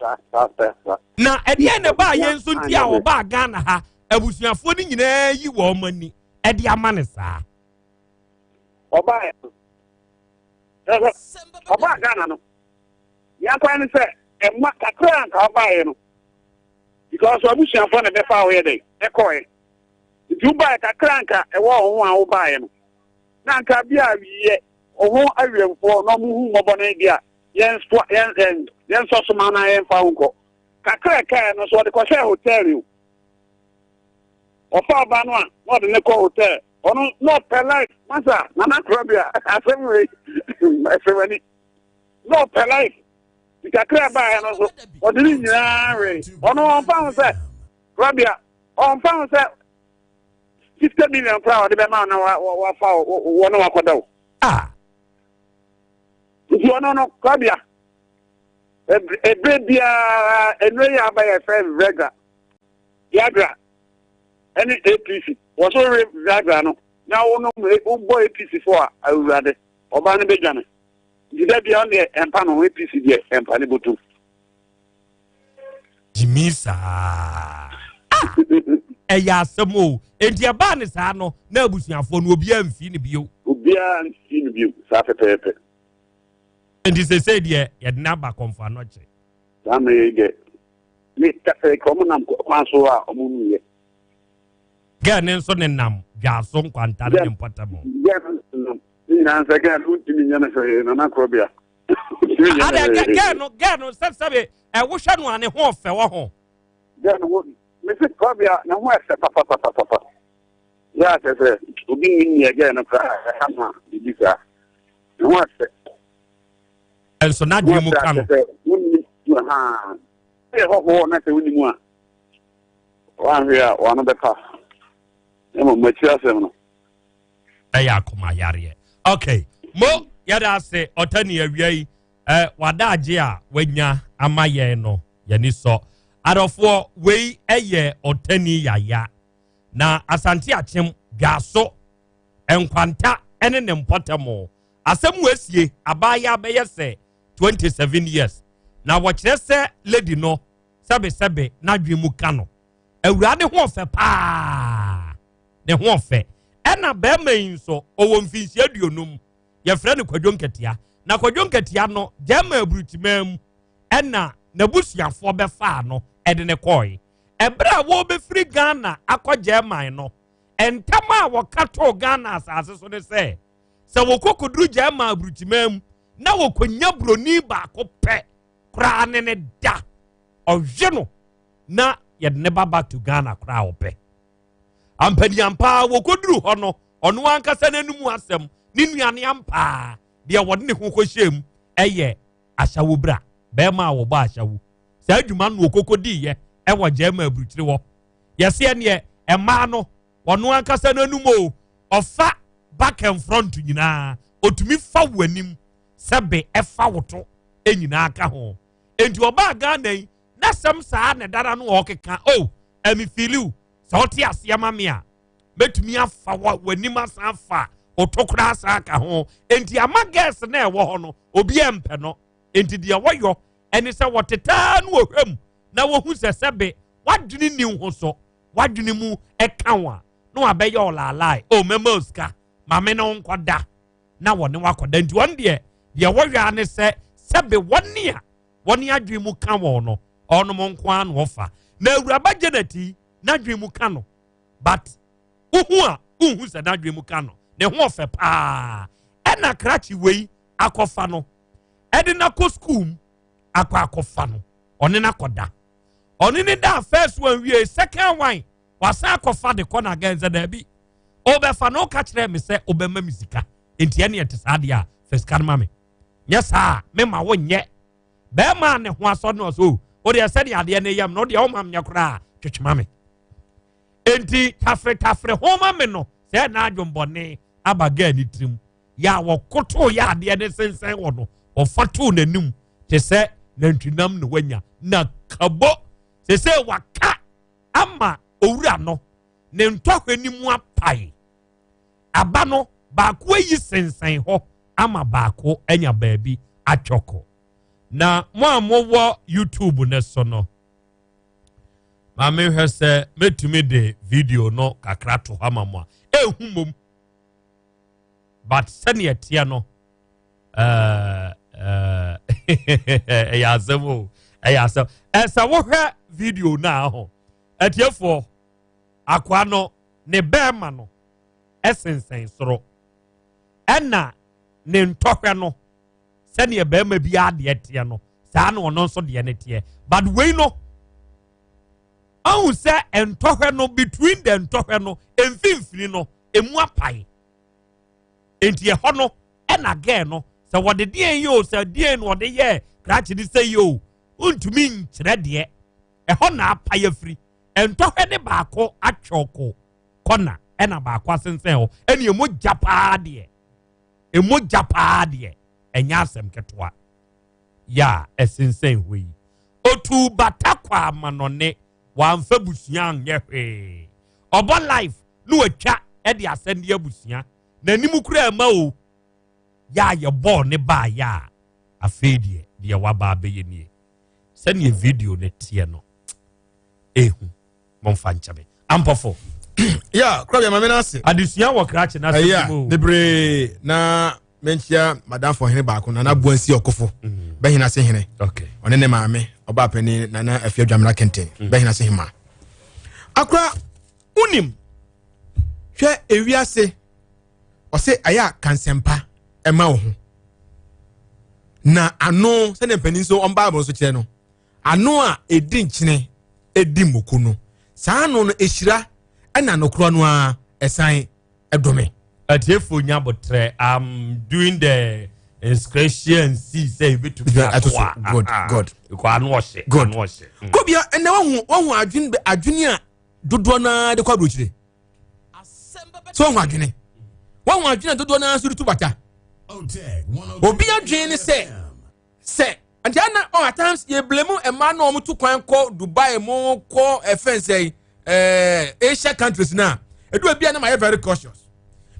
Saa saa saa saa. Na ɛdeɛn na ɛbaa yɛn nso nti a ɔbaa Ghana ha abusuafoɔ no nyinaa yi wɔn ani ɛde ama ne saa. Ɔbaa ɔbaa Ghana no yɛakwan ne sɛ ɛma kakra a nka ɔbaeɛ no because abusuafoɔ na ɛbɛfa wo yɛ dɛn ɛkɔɛ nti wobaeɛ kakra nka ɛwɔ wo ho a wobaeɛ no na nka bi a yɛ wo ho awiɛmfoɔ na ɔmo hu mmɔbɔ no bi a yɛnsoa yɛn yɛn yɛnsɔ soma na yɛmfa wo nkɔ kakra ɛkaeɛ no so ɔde kɔhyɛɛ hotel o ɔfa ɔba no a na ɔde ne kɔ hotel ɔno na ɔpɛ life masa nana korɔbea asɛm wei ɛsɛ w'ani na ɔpɛ life kakra baeɛ no so ɔde ne nyinaa wee ɔno ɔmfa ho sɛ korɔbea ɔmfa ho sɛ 50 million koraa ɔde bɛma na wafa wɔ ne wakɔda o nti ɔno no korɔbea ɛberɛ biara ɛnuro yi aba yɛ fɛ Viagra Viagra ɛne APC wɔ so we Viagra no na wonom wobɔ APC fo a awurade ɔbaa no bɛdwane nti da bia ɔno deɛ ɛmpa no ho APC deɛ ɛmpa ne bɔtom gyimi saa ɛyɛ asɛm o enti ɛbaa ne saa no na abusuafoɔ no obiara mfi ne bio obiara mfi ne bio saa pɛpɛɛpɛ enti sesei deɛ yɛde no aba kɔmfo anɔkye saa mmerɛ yi deɛ ne kɛsɛ ka ɔmo nam kwan so a ɔmo nuyɛ gɛɛ ne nso nenam dwaaso nkwanta ne ne mpɔtam gɛɛ no nso nam ne nyinaa sɛ gɛɛ no wontumi nyɛ no hwee nana korɔbea ada gɛɛ no gɛɛ no sɛbsɛbe ɛwohwɛ no a ne ho ɔfɛ wɔ ho gɛɛ no ho mese korɔbea ne ho ɛfɛ papapapapa. Yɛ a kyerɛ sɛ obi nnim nea ɛgyae no koraa a, ɛha ma biribi saa. Ne ho asɛ. Nso n'adwene mu ka no. Sɛ wonnim ha yɛ hɔhoɔ na sɛ wonnim a, woanhwɛ a w'ano bɛpa. Na mmom makyiri asɛm no. Ɛyɛ akoma yareɛ. Okay. Mo yɛda ase ɔtani awia yi eh, wadaagye a wanya ama yɛn no yɛni sɔ. Adɔfoɔ wei ɛyɛ ɔtani yaya. Na Asante Akyem, Dwaso, Nkwanta ne ne mpɔtam. Asɛm wɔ asie abaayewa bɛyɛ sɛ 27 years. Na wɔkyerɛ sɛ lady no sɛbesɛbe n'adwene mu ka no. Awuraa ne ho ɔfɛ paa. Ne ho ɔfɛ. Ɛna bɛrima yi nso ɔwɔ mfinhyia aduonum. Yɛfrɛ no Kwadwo Nkatia. Na Kwadwo Nkatia no, Gyɛɛma aburukyimaa mu ɛna n'abusuafoɔ bɛfaa no ɛde ne kɔɔe. Ɛberɛ a wɔrebɛfiri Ghana akɔ German no, ntam a wɔka too Ghana asase so ne sɛ, sɛ wɔkɔ kɔduru German aburukyiman mu na wɔkɔnya buroni baako pɛ koraa ne ne da, ɔhwe no na yɛde ne ba back to Ghana koraa ɔpɛ. Ampaniampaa wɔkɔduru hɔ no, ɔno ankasa n'anum asɛm, ne nuane ampaa, deɛ wɔde ne ho kɔhyɛ mu ɛyɛ ahyɛwo bra, bɛrima a wɔbɔ ahyɛwo. Saa adwuma no wɔkɔkɔ diiɛ ɛwɔ German aburukyire hɔ. Yɛse ɛneɛ mmaa no, ɔno ankasa n'anum o, ɔfa back and front nyinaa, ɔtumi fa wo anim sɛbe ɛfa wo to nyinaa ka ho. Enti ɔbaa Ghana yi, n'asɛm saa na ɛdara no ɔkeka, o, ɛmi filiw, sɛ ɔte aseɛ ma me a, mɛtumi afa w'anim asan afa wo to koraa asan aka ho. Enti ama girls na ɛwɔ hɔ no, obi ɛmpɛ no. Enti deɛ wɔyɔ ɛne sɛ wɔtetaa no wɔhwɛ mu na wɔhu sɛ sɛbe wadwene ni ho so, wadwene mu ɛka wo a, na wabɛyɛ ɔlaalae. O, mɛma o sika, ma me ne wo nkɔda, na wɔne wakɔda. Nti wɔn deɛ, deɛ wɔyɔ ara ne sɛ sɛbe wɔne a wɔne adwene mu ka wɔn no, ɔnom nko ara na wɔfa. Na Awuraba Janet yi, n'adwene mu ka no, but wohu a wonhu sɛ n'adwene mu ka no, ne ho ɔfɛ paa. Ɛna krakye wei akɔfa no, ɛde no akɔ sukuu mu akɔ akɔfa no, ɔne no akɔda. Ɔne ne da first one wie, second one wasan akɔfa de kɔ na again sɛ daabi, ɔbɛfa no, ɔka kyerɛ me sɛ ɔbɛma me sika, nti ɛne ɛte saa deɛ a, fa sika no ma me, nyɛ saa a mema wo nyɛ bɛrima a ne ho asɔ no ɔsɛ o, o deɛ sɛdeɛ adeɛ no yam no, o deɛ ɔma menyɛ koraa twetwema me. Enti tafere tafere ho ma me no, sɛ na adwombɔne aba gaa ne tirim, yɛ a wɔkoto yɛ adeɛ ne sensɛn wɔ no, wɔfa too n'anim te sɛ nantwinam na wanya na kabo sese waka ama owura no ne ntɔhwɛ ne mu apae. Aba no baako ayi sensɛn hɔ ama baako anya baabi atwɔko. Na mo a mowɔ YouTube ne so no, ma mehwɛ sɛ mɛtumi de video no kakra to hɔ ama mo a ɛhu mmom, but sɛnea ɛteɛ no, ɛyɛ asɛm o, ɛyɛ asɛm. Ɛsɛ wohwɛ video no a ho atiefoɔ, akoa no ne bɛrima no ɛsensɛn soro, ɛna ne ntɔhwɛ no sɛnea bɛrima bi adeɛ teɛ no, saa na ɔno nso deɛ ne teɛ. But wei no, ɔhu sɛ ntɔhwɛ no between the ntɔhwɛ no mfimfini no emu apae. Nti ɛhɔ no ɛna gɛɛ no sɛ wɔde deɛn yi o, sɛ deɛn na wɔde yɛ krakye de sɛ yi o, ntumi nkyerɛ deɛ ɛhɔ na apae afiri. Ntɔhwɛ ne baako atwɔko kɔna ɛna baako asensɛn hɔ, ɛna emu gya paa deɛ, emu gya paa deɛ, ɛnyɛ asɛm ketewa. Yɛ a ɛsensɛn hɔ yi, otu bata kɔ amanɔne, wamfa busua anyɛ hwee. Ɔbɔ life na watwa ɛde asɛnde abusua n'anim kura ɛma o. Yɛ a yɛbɔɔ ne baa yɛ a afei deɛ deɛ waba abɛyɛ nie. Sɛdeɛ video no teɛ no, ehu, momfa nkyɛ me ampɔfo. Ya kura bia maame n'ase. Adesua wɔ krakye n'ase mu o. Bebree na menkyia madamfo hene baako nana buansi ɔkofo bɛhena ase hene. Ɔne ne maame ɔbaa panin nana afia dwamena kenten bɛhena ase hema. Akora wonim hwɛ ewiase ɔse ɛyɛ a kansɛmpa ɛma wo ho na ano sɛdeɛ mpanin nso ɔn Bible nso kyerɛ no, ano a ɛdi nkyene ɛdi mmoko no, saa ano no ɛhyira ɛna nokorɔ no ara ɛsan ɛdome. Atiefo nya botrɛ, I'm doing the inscription see sɛ ebetumi ato a. Good, good. Kɔ ano ɔhyɛ. Good. Ano ɔhyɛ. Kobia ɛnna wahu wahu adwene adwene a dodoɔ naa de kɔ aburokyire. So wahu adwene wahu adwene a dodoɔ naa nso de tu bata. Obi adwene ne sɛ sɛ nti ana oh, at times yɛ blame mmaa na wɔn tu kwan kɔ Dubai mo kɔ ɛfɛn sɛ ɛɛ Asia countries na edu ebi a na ma yɛ very cautious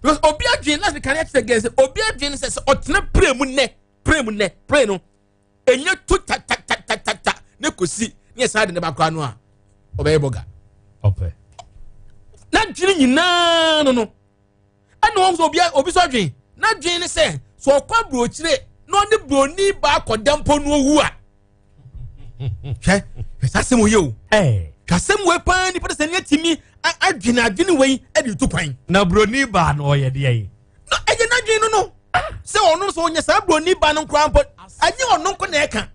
because obi adwene last kan yɛ kyerɛ gɛn sɛ obi adwene sɛ sɛ ɔtena pray mu nnɛ pray mu nnɛ pray no enye tu ta ta ta ta ta ta ne kosi ne yɛ saa de ne ba koraa no a ɔbɛyɛ bɔga ɔpɛ n'adwene nyinaa no no. Ɛna wɔn sɛ obi obi sɔ dwen na dwen ne sɛ sɛ ɔkɔ aburokyire na ɔne buroni ba akɔda mpo no owu a hwɛ hwɛ saa asɛm oyɛ o hwɛ asɛm wei paa nipa de sɛ ne atumi adwene adwene wei de tu kwan. Na buroni baa no ɔyɛ deɛ yi. Na ɛyɛ n'adwene no no sɛ ɔno nso ɔnyɛ saa buroni ba no nkoraa mpo ɛnyɛ ɔno nko na ɛka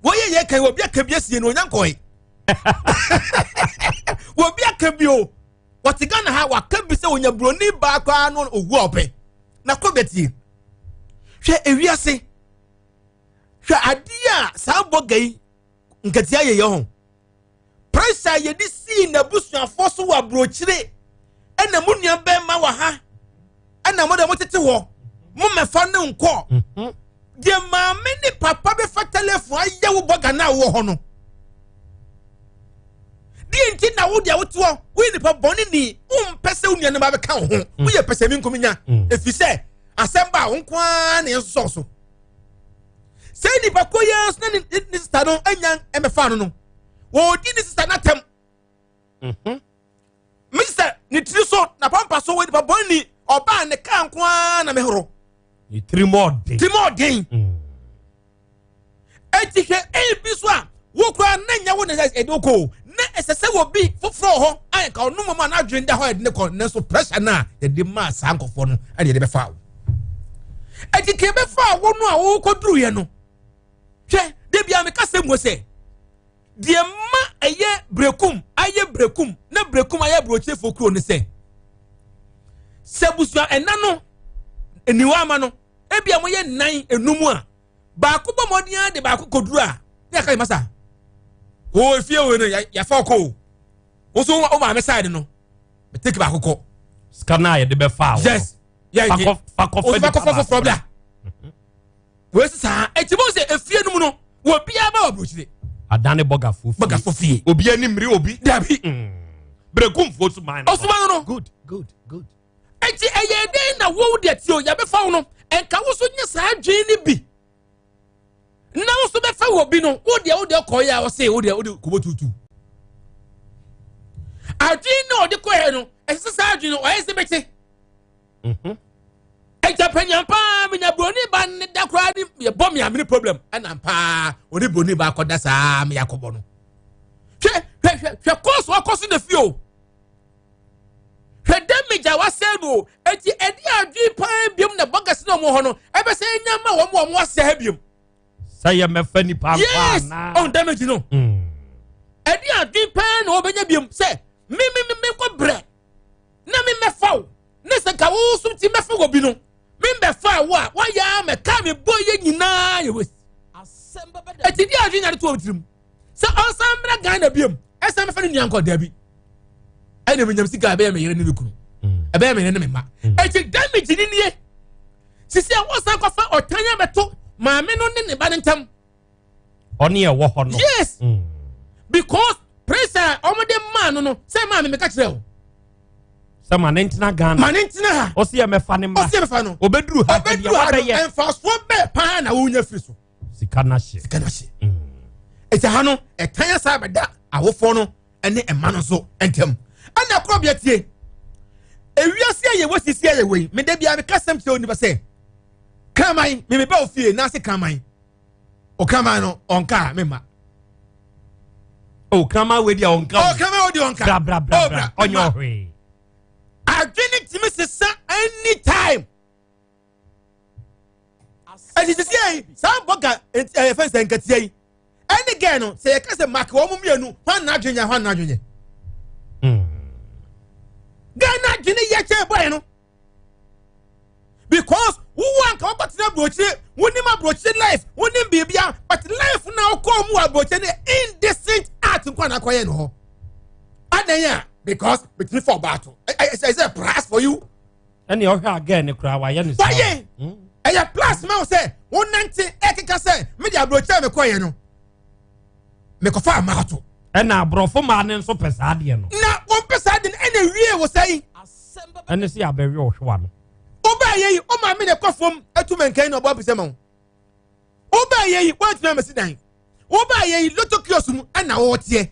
wɔyɛ yɛ kan obi aka bi asie no onya nkɔe obi aka bi o. Wɔte Ghana ha waka bi sɛ onya buroni baa koraa no owu a ɔpɛ. Na kɔ bɛtie. Hwɛ ewiase. Hwɛ adeɛ a saa bɔga yi nkatia yɛ yɛ ho. Pressure a yɛde sii n'abusuafoɔ so wɔ aburokyire ɛna mo nua bɛrima wɔ ha ɛna mo deɛ mo tete hɔ mo mɛfa ne nkɔ. Deɛ maame ne papa bɛfa telefon ayɛ wo bɔga no a wowɔ hɔ no. Deɛ nti na wo deɛ wotoɔ woyɛ nipa bɔne ni wompɛ sɛ wo nuanom abɛka wo ho mm. Woyɛ pɛ sɛ menkominya mm. Ɛfiri sɛ asɛm ba a wo nko ara na yɛsosɔ so sɛ nipa ko yɛ so na ne sista no anya ɛmɛfa no no wɔdi ne sista no atɛm mm-hmm. Me sista ne tiri so na pampa so wɔ nipa bɔne ni ɔbaa ne kaa nko ara na mehoro ne tirim ɔden tirim ɔden mm. Eti hwɛ ebi so a wo koraa na nyɛ wo na ɛde wo kɔ o na ɛsɛ sɛ wɔ bi foforɔ wɔ hɔ a nka ɔno mmom a n'adwene da hɔ a yɛde ne kɔ nanso pressure no a yɛde maa saa nkɔfoɔ no ɛna yɛde bɛfa wo eti ka yɛbɛfa wo no a wokɔduruiɛ no hwɛ de bia meka sɛ mu sɛ deɛ ma ɛyɛ brekum ayɛ brekum na brekum ayɛ aburokyefoɔ kuro ne sɛ sɛ busua ɛna no aniwa ama no ebia moyɛ nnan enum a baako bɔ mmɔden ara de baako kɔduru a ne yɛka yɛ masa o efie wei no yɛfa ɔkɔ o wo so wo maame side no take baako kɔ. Sika no a yɛde bɛfa awɔ yes yɛ fakɔ fakɔ fakɔ foforɔ bla wei sisan eti mo sɛ efie no mu no wɔ biara ba wɔ aburokyire. Adane bɔgafo fie bɔgafo fie obi ani mmiri obi. Dabi berekumfo suman no ɔsuman no good good good. Eti ɛyɛ dɛn na wo deɛ tie o yɛbɛfa wo no nka wo so nyɛ saa adwene no bi na wo so bɛfa wɔ bi no wo deɛ wo deɛ kɔɔ yɛ a ɔse wo deɛ wo de kɔbɔ tutu adwene na ɔde kɔɛ no ɛsɛ sɛ saa adwene no ɔyɛ sɛ bɛte ɛgya panyan paa menya buroni ba ne da koraa ne yɛbɔ me amene problem ɛna paa ɔne buroni ba akɔda saa meyɛ akɔbɔ no hwɛ hwɛ hwɛ hwɛ kɔɔso akɔ so na fie o hwɛ damage a wasɛe no o eti ɛde adwene paa biom na bɔgɛs na wɔn hɔ no ɛbɛsɛ nya ma wɔn wɔn asɛ ha biom. Sɛ yɛ mɛfɛ nipa nkɔ yes anaa. Ɔn damage no ɛde adwene paa na wɔbɛnya biom sɛ me me me me kɔ brɛ na me mɛfa wo ne sɛ nka wo so ti mɛfa wɔ bi no me mbɛfa wo a wɔayɛ ama kaa me bɔ yɛ nyinaa yɛ waste eti di adwene na de to wɔn tirim sɛ ɔnsan mmra Ghana biom ɛsan bɛfa ne nua nkɔ daabi ɛna menyam sika ɛbɛyɛ me yere ne me kunu ɛbɛyɛ me yere ne me mma eti damage ni nie sisi a wɔsan kɔfa ɔtan abɛto maame no ne ne ba ne ntam. Ɔne ɛwɔ hɔ no. Yes because pressure a wɔde maa no no sɛ maame meka kyerɛ o. Sɛ ma ne ntena Ghana. Ma ne ntena ha. Ɔsi yɛ mɛfa ne mma. Ɔsi yɛ mɛfa no. Obeduru ha obeduru ha no ɛnfasoɔ bɛɛ paa na wonya firi so. Sika na hye. Sika na hye. Eti ha no ɛtan asa abɛda awofoɔ no ɛne ɛma no nso ntam. Ɛna korɔ bia tie. Ewiase a yɛwɔ sisi a yɛwɔ yi meda bia meka sɛm kyerɛ onipa sɛ kraman meme ba ofie na ase kraman ɔkraman no ɔnka a mema. Ɔkraman wei deɛ ɔnka o. Ɔkraman wei deɛ ɔnka. Bra bra bra bra ɔnyɛ ɔhwee. Adwene tumi sesa anytime. Ɛti sisi yi saa bɔga ɛyɛ fɛn sɛ nkatia yi ɛne gɛɛ no sɛ yɛka sɛ maki wɔn mmienu hwan na adwene hwan na adwene. Gɛɛ na N'adwene yɛ kyɛn bɔyɛ no because wowɔ anka wokɔtena aburokyire, wonim aburokyire life, wonim biribia, but life na wokɔɔ mu wɔ aburokyire no indecent art nko na akɔyɛ no hɔ. Adan a because betumi fa ɔbaa to. Is a price for you? Ɛne ɔhwɛ agɛn ne koraa wayɛ ne saa. Wayɛ ɛyɛ plus ma wo sɛ wonante ɛkeka sɛ mede aburokyire a mekɔyɛ no mekɔfa amaa to. Ɛna aborɔfo maa ne nso pɛ saa adeɛ no. Na wɔn pɛ saa adeɛ no ɛna wie wɔ sɛn. Ɛne sɛ yɛabɛwe ɔhwewa no. Wobɛyɛ yi o maame na ɛkɔ fam atu mɛnkɛn na ɔbɔ apisa ma wo. Wobɛyɛ yi woantumi amasi dan. Wobɛyɛ yi lotto kiosk mu ɛna wɔteɛ.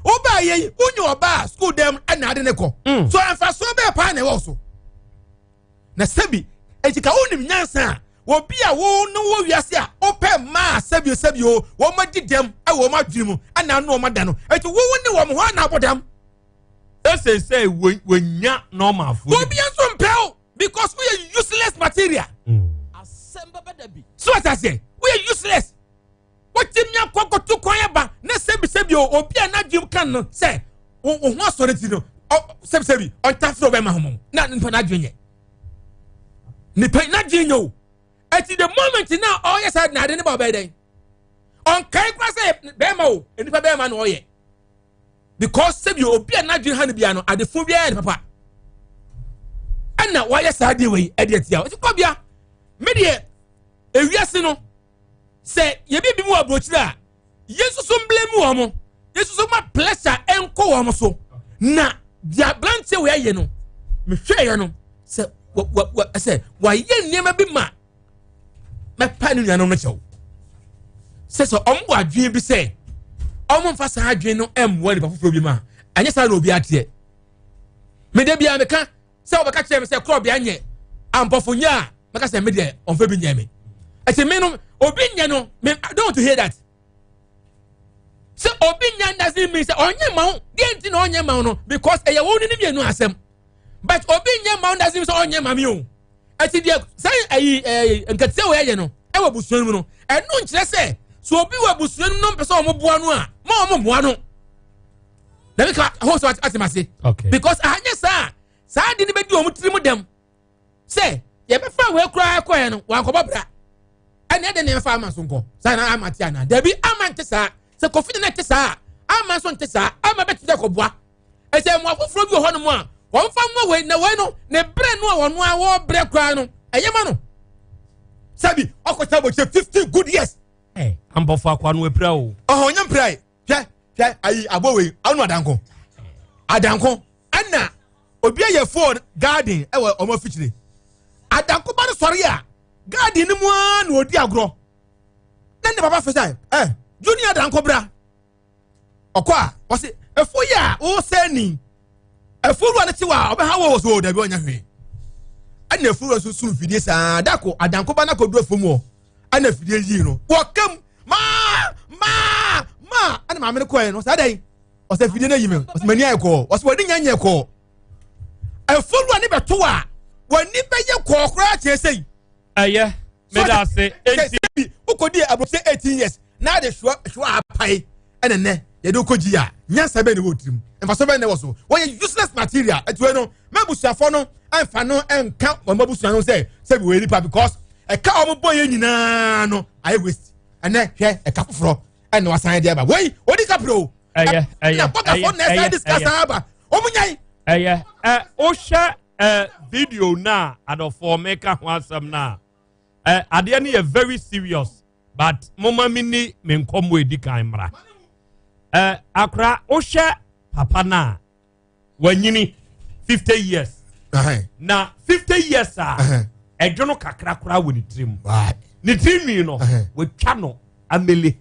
Wobɛyɛ yi wonye ɔbaa school dɛm ɛna ade ne kɔ. So mfasoɔ bɛɛ paa na ɛwɔ so. Na sɛbi eti ka wonim nyansa a obi a wo ne wɔ wiase a wopɛ mmaa sɛbi sɛbi o wɔn adi dɛm ɛwɔ wɔn adwene mu ɛna ano wɔn ada no eti wo ne wɔn hɔ ana abɔ dam. Ɛsɛ sɛ wɔnya normal fo. Obi nso mpɛ o because woyɛ useless material. So what I say, woyɛ useless. Wotumi akɔkɔto kwan aba na sɛbi sɛbi o obi a n'adwene kan no sɛ wo ho asɔre ti no sɛbi sɛbi ɔntafere ɔbɛma ho na nipa n'adwene yɛ nipa n'adwene yɛ o. Eti the moment na ɔyɛ saa na ade ne ba ɔbɛyɛ dɛn ɔnkae kora sɛ bɛrima o nipa bɛrima na ɔyɛ because sɛbi obi a n'adwene ha no bia no adefo biara ne papa ɛna wayɛ saa adeɛ wei ɛde atia o. Eti kɔ bia me deɛ ewiase no sɛ yɛbi bi mu wɔ aburokyire a yɛn nso mble mu wɔn yɛn nso ma pressure ɛnkɔ wɔn so na deɛ aberanteɛ wei ayɛ no mehwɛ yɛ no sɛ wɔ wɔ wɔ sɛ wayɛ nneɛma bi ma mɛpa ne nuanom no kyɛw sɛ sɛ ɔmo wɔ adwene bi sɛ ɔmo nfa saa adwene no ɛmmoa nipa foforɔ bi ma ɛnyɛ saa na obi ateɛ mede bia meka sɛ wɔbɛka kyerɛ me sɛ korɔbea nyɛ ampɔfo nyɛ a mɛka sɛ me deɛ ɔmfa bi nyɛ me ɛti me no obi nyɛ no me I don't want to hear that sɛ obi nyɛ doesn't mean sɛ ɔnyɛ ma wo deɛ nti na ɔnyɛ ma wo no because ɛyɛ wo ne ne mmienu asɛm but obi nyɛ ma wo doesn't mean sɛ ɔnyɛ ma me o. Ɛti deɛ sɛ ɛyi ɛyi nkatia wɔ ɛyɛ no ɛwɔ abusua no mu no ɛno nkyerɛ sɛ so obi wɔ abusua no mu na ɔmpɛ sɛ wɔn boa no a ma wɔn mmoa no. Dɛm ka ho sɛ ate ma se. Because anyɛ saa saa de no bɛdi wɔn tiri mu dɛm sɛ yɛbɛfa wei koraa kɔɛ no wankɔbɔ bra ɛne ɛde ne yɛmfa ama so nkɔ saa na ama te anaa dabi ama nte saa sɛ kofi ne te saa ama nso nte saa ama bɛtumi dɛ kɔboa ɛsɛ mmoa foforɔ bi wɔ hɔnom a wɔmfa mmoa wei na wei no ne berɛ no a wɔn a wɔbrɛ koraa no ɛyɛ ma no sɛbi ɔkɔta bɔkyɛ 50 good years. Ampɔfo akwa no apira o. Ɔhɔn nyɛ mpira yi hwɛ hwɛ ayi aboa wei ɔno adanko adanko ɛna obi ayɛ phone garden ɛwɔ ɔmo afikyire adanko ba no sɔre a garden no mu ara na odi agorɔ na ne papa fɛ sɛ ɛ junior adanko bra ɔkɔ a ɔsi efo yi a ɔsɛ ni efo wura no ti wa ɔbɛha wɔ so dabi ɔnyɛ hwee ɛna efo wura nso sum fidie saa dako adanko ba n'akɔdu efo mu hɔ ɛna fidie yii no wɔkam maa maa maa ɛna maame no kɔɛ no saa dɛn ɔsɛ fidie no ayi mi ɔsɛ mani ayɛ kɔɔ ɔsɛ wɔde nya nyɛ kɔɔ efo wura no bɛto a wɔni bɛyɛ kɔɔ koraa kyerɛ sɛ yi. Ɛyɛ meda ase enti. Sɛ wokɔdi aburokye 18 years na de soa soa apae ɛna nɛ yɛde wokɔgyi a nyansa bɛn ne wɔ tirim mfaso bɛn ne wɔ so wɔyɛ useless material ɛtiwei no mɛbusuafoɔ no ɛmfa no ɛnka wɔn abusua no sɛ sɛ bi wɔyɛ nipa because ɛka wɔn bɔ yɛ nyinaa no ayɛ waste ɛnɛ hwɛ ɛka foforɔ ɛna wasan de aba wei odi kapre o ɛyɛ ɛyɛ ɛyɛ ɛyɛ ɛyɛ aba wɔn nyan. Ɛyɛ ɛ wohwɛ ɛ video na adɔfoɔ meka ho asɛm na ɛ adeɛ no yɛ very serious but moma mi ni me nkɔmmɔ edi kan mmra ɛ akora wohwɛ papa na wanyini 50 years na 50 years a ɛdwono kakra koraa wɔ ne tirim ne tiri nwi no watwa no amele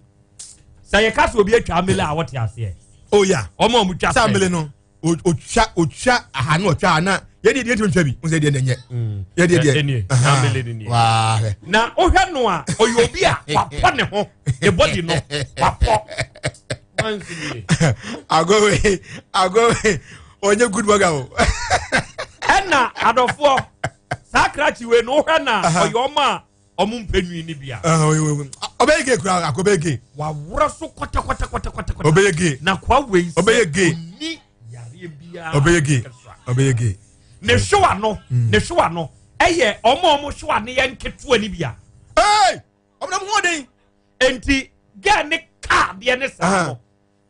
sɛ yɛka sɛ obi atwa amele a wɔte aseɛ. Oh yeah. Ɔmo a ɔmo twa sɛ amele no otwa otwa aha na ɔtwa na yɛ deɛ deɛ ntumi ntwa bi n sɛ deɛ nyɛ yɛ deɛ deɛ amele ni nie na wohwɛ no a ɔyɛ obi a wapɔ ne ho ne body no wapɔ. Agowe agowe ɔnyɛ good burger o. Ɛna adɔfoɔ saa krakye wei no wohwɛ na ɔyɛ ɔmo a ɔmo mpɛ nwi ni bia. Ɔbɛyɛ gay kura akɔ ɔbɛyɛ gay. Wawura so kɔtɛkɔtɛkɔtɛkɔtɛ. Ɔbɛyɛ gay. Na kwa wei sɛ ɔbɛyɛ gay. Ɔni yareɛ biara. Ɔbɛyɛ gay. Ɔbɛyɛ gay. Ne hwewa no, ne hwewa no ɛyɛ ɔmo a ɔmo hwewa no yɛ nketewa ni bi a. Hey! Ɔmo na mo ho ɔden. Enti girl ne kaa deɛ ne saa no,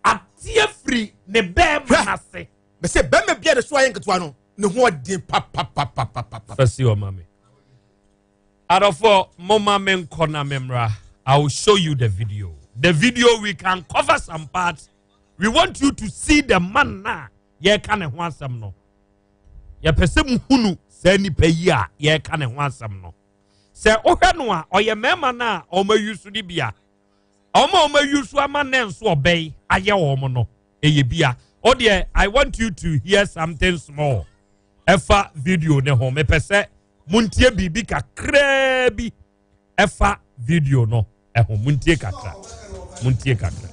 ateɛ firi ne bɛɛma n'ase. Mese bɛɛma bi a ne so ayɛ nketewa no, ne ho ɔden papapapapapa. Fɛsi ɔma me. Adɔfoɔ, momma me nkɔ na me mmra. I will show you the video. The video we can cover some parts. We want you to see the man na yɛreka ne ho asɛm no. Yɛpɛ sɛ muhunu saa nipa yi a yɛreka ne ho asɛm no. Sɛ wohwɛ no a, ɔyɛ mmarima no a wɔn ayi so no bi a, wɔn a wɔn ayi so ama ne nso ɔbɛn ayɛ wɔn no, ɛyɛ bi a. O deɛ, I want you to hear something small. Ɛfa video ne ho. Mepɛ sɛ Montie biribi kakraa bi ɛfa video no ɛho. Montie kakra. Montie kakra.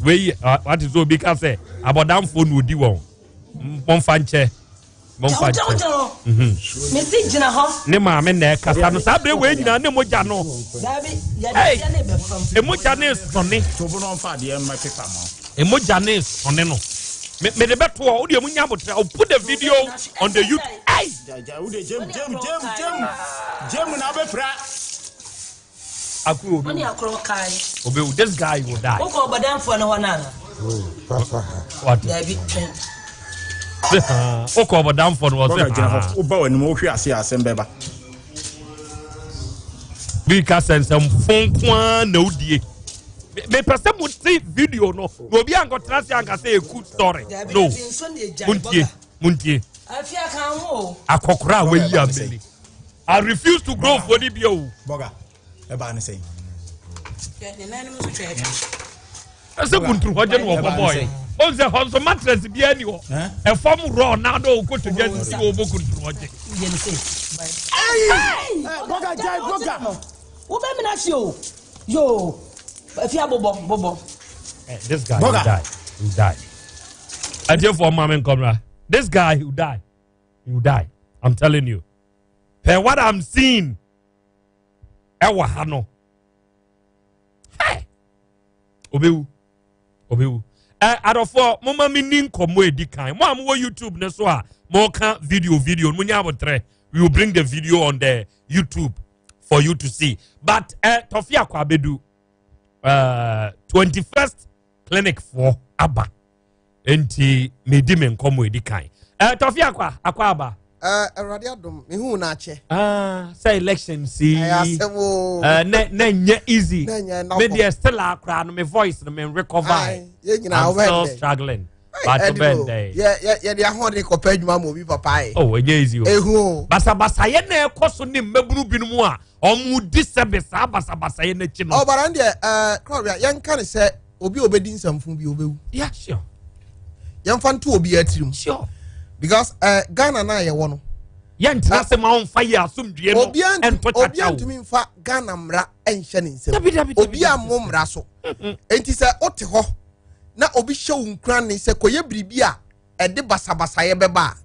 Wei wate sɛ obi ka sɛ abɔdamfoɔ na odi wɔn. Momfa nkyɛ. Momfa nkyɛ. Mhm. Mesi gyina hɔ. Ne maame na ɛkasa no saa bere wei nyinaa ne mogya no. Dabi, yɛde ne bɛfam. Emogya ne sɔne. Emogya ne sɔne no. Me mede bɛto hɔ. Wodeɛ munya abotrɛ. I'll put the video on the YouTube. Hey! Aku obi. Wone akorɔ kae. Obi, this guy will die. Wokɔ ɔbɔdamfoɔ no hɔ no ana? What? Dabi, twɛn. Wokɔ ɔbɔdamfoɔ no wɔ sɛ. Woba w'anim wohwe ase a asɛm bɛba. Bi ka sɛ nsɛmfo nko ara na wodie. Mepɛ sɛ mote video no na obi ankɔtena ase anka sɛ ɛku story. No. Montie, montie. Akɔkora a wayi amene. I refuse to grow for the bio. Bɔga, ɛbaa ne sɛn? Ɛsɛ kunturu hɔ gye no wɔ hɔ bɔɔe. O sɛ hɔ nso mattress biara ni hɔ. Ɛfam rɔ na adɔ okoto gya sisi wɔ bɔ kunturu hɔ gye. Bɔga gyae bɔga. Wobɛmena hye o. Yoo. Afia bobɔ bobɔ. This guy will die. He will die. Atiefo ɔma me nkɔmra. This guy he will die. He will die. I'm telling you. Per what I'm seeing, ɛwɔ ha no. Hey! Obewu. Obewu. Ɛ adɔfoɔ moma me ni nkɔmmɔ edi kan. Mo a mowɔ YouTube ne so a moka video video mo nya abotrɛ. We will bring the video on the YouTube for you to see. But eh, Tɔfi akɔ abedu 21st clinic foɔ aba. Nti medi me nkɔmmɔ edi kan. Eh, Tɔfi akɔ akɔ aba. Awurade adom mehu na akyɛ. Ah, sɛ election si. Ɛyɛ asɛm o. Ne na nyɛ easy. Na nyɛ na Me deɛ still akora no me voice no me recover. Aye, yɛn nyinaa I'm wobɛn still dɛ. struggling. But wobɛn dɛ. Yɛ yɛ yɛde ahoɔden kɔpɛ adwuma ma obi papa yɛ. Oh, ɛnyɛ easy o. Ehu o. Basabasayɛ na ɛkɔ so ne mmabunu binom a wɔn di sɛbe saa basabasayɛ n'akyi no. Ɔbara deɛ ɛɛ Claudia yɛnka ne sɛ obi a obedi nsɛmfo bi obewu. Yeah, sure. Yɛnfa nto obi atirim. Sure. Because ɛɛ Ghana na yɛwɔ no. Yɛntena sɛ ma ɔnfa yɛ asomdue no ɛnto Obi kyakya o. antumi nfa Ghana mmara ɛnhyɛ ne nsam. Dabi, dabi, dabi, Obi dabi, ammɔ mmara so. Enti sɛ wote hɔ na obi hyɛ wo nkuran ne sɛ kɔyɛ biribi a ɛde basabasayɛ bɛba a,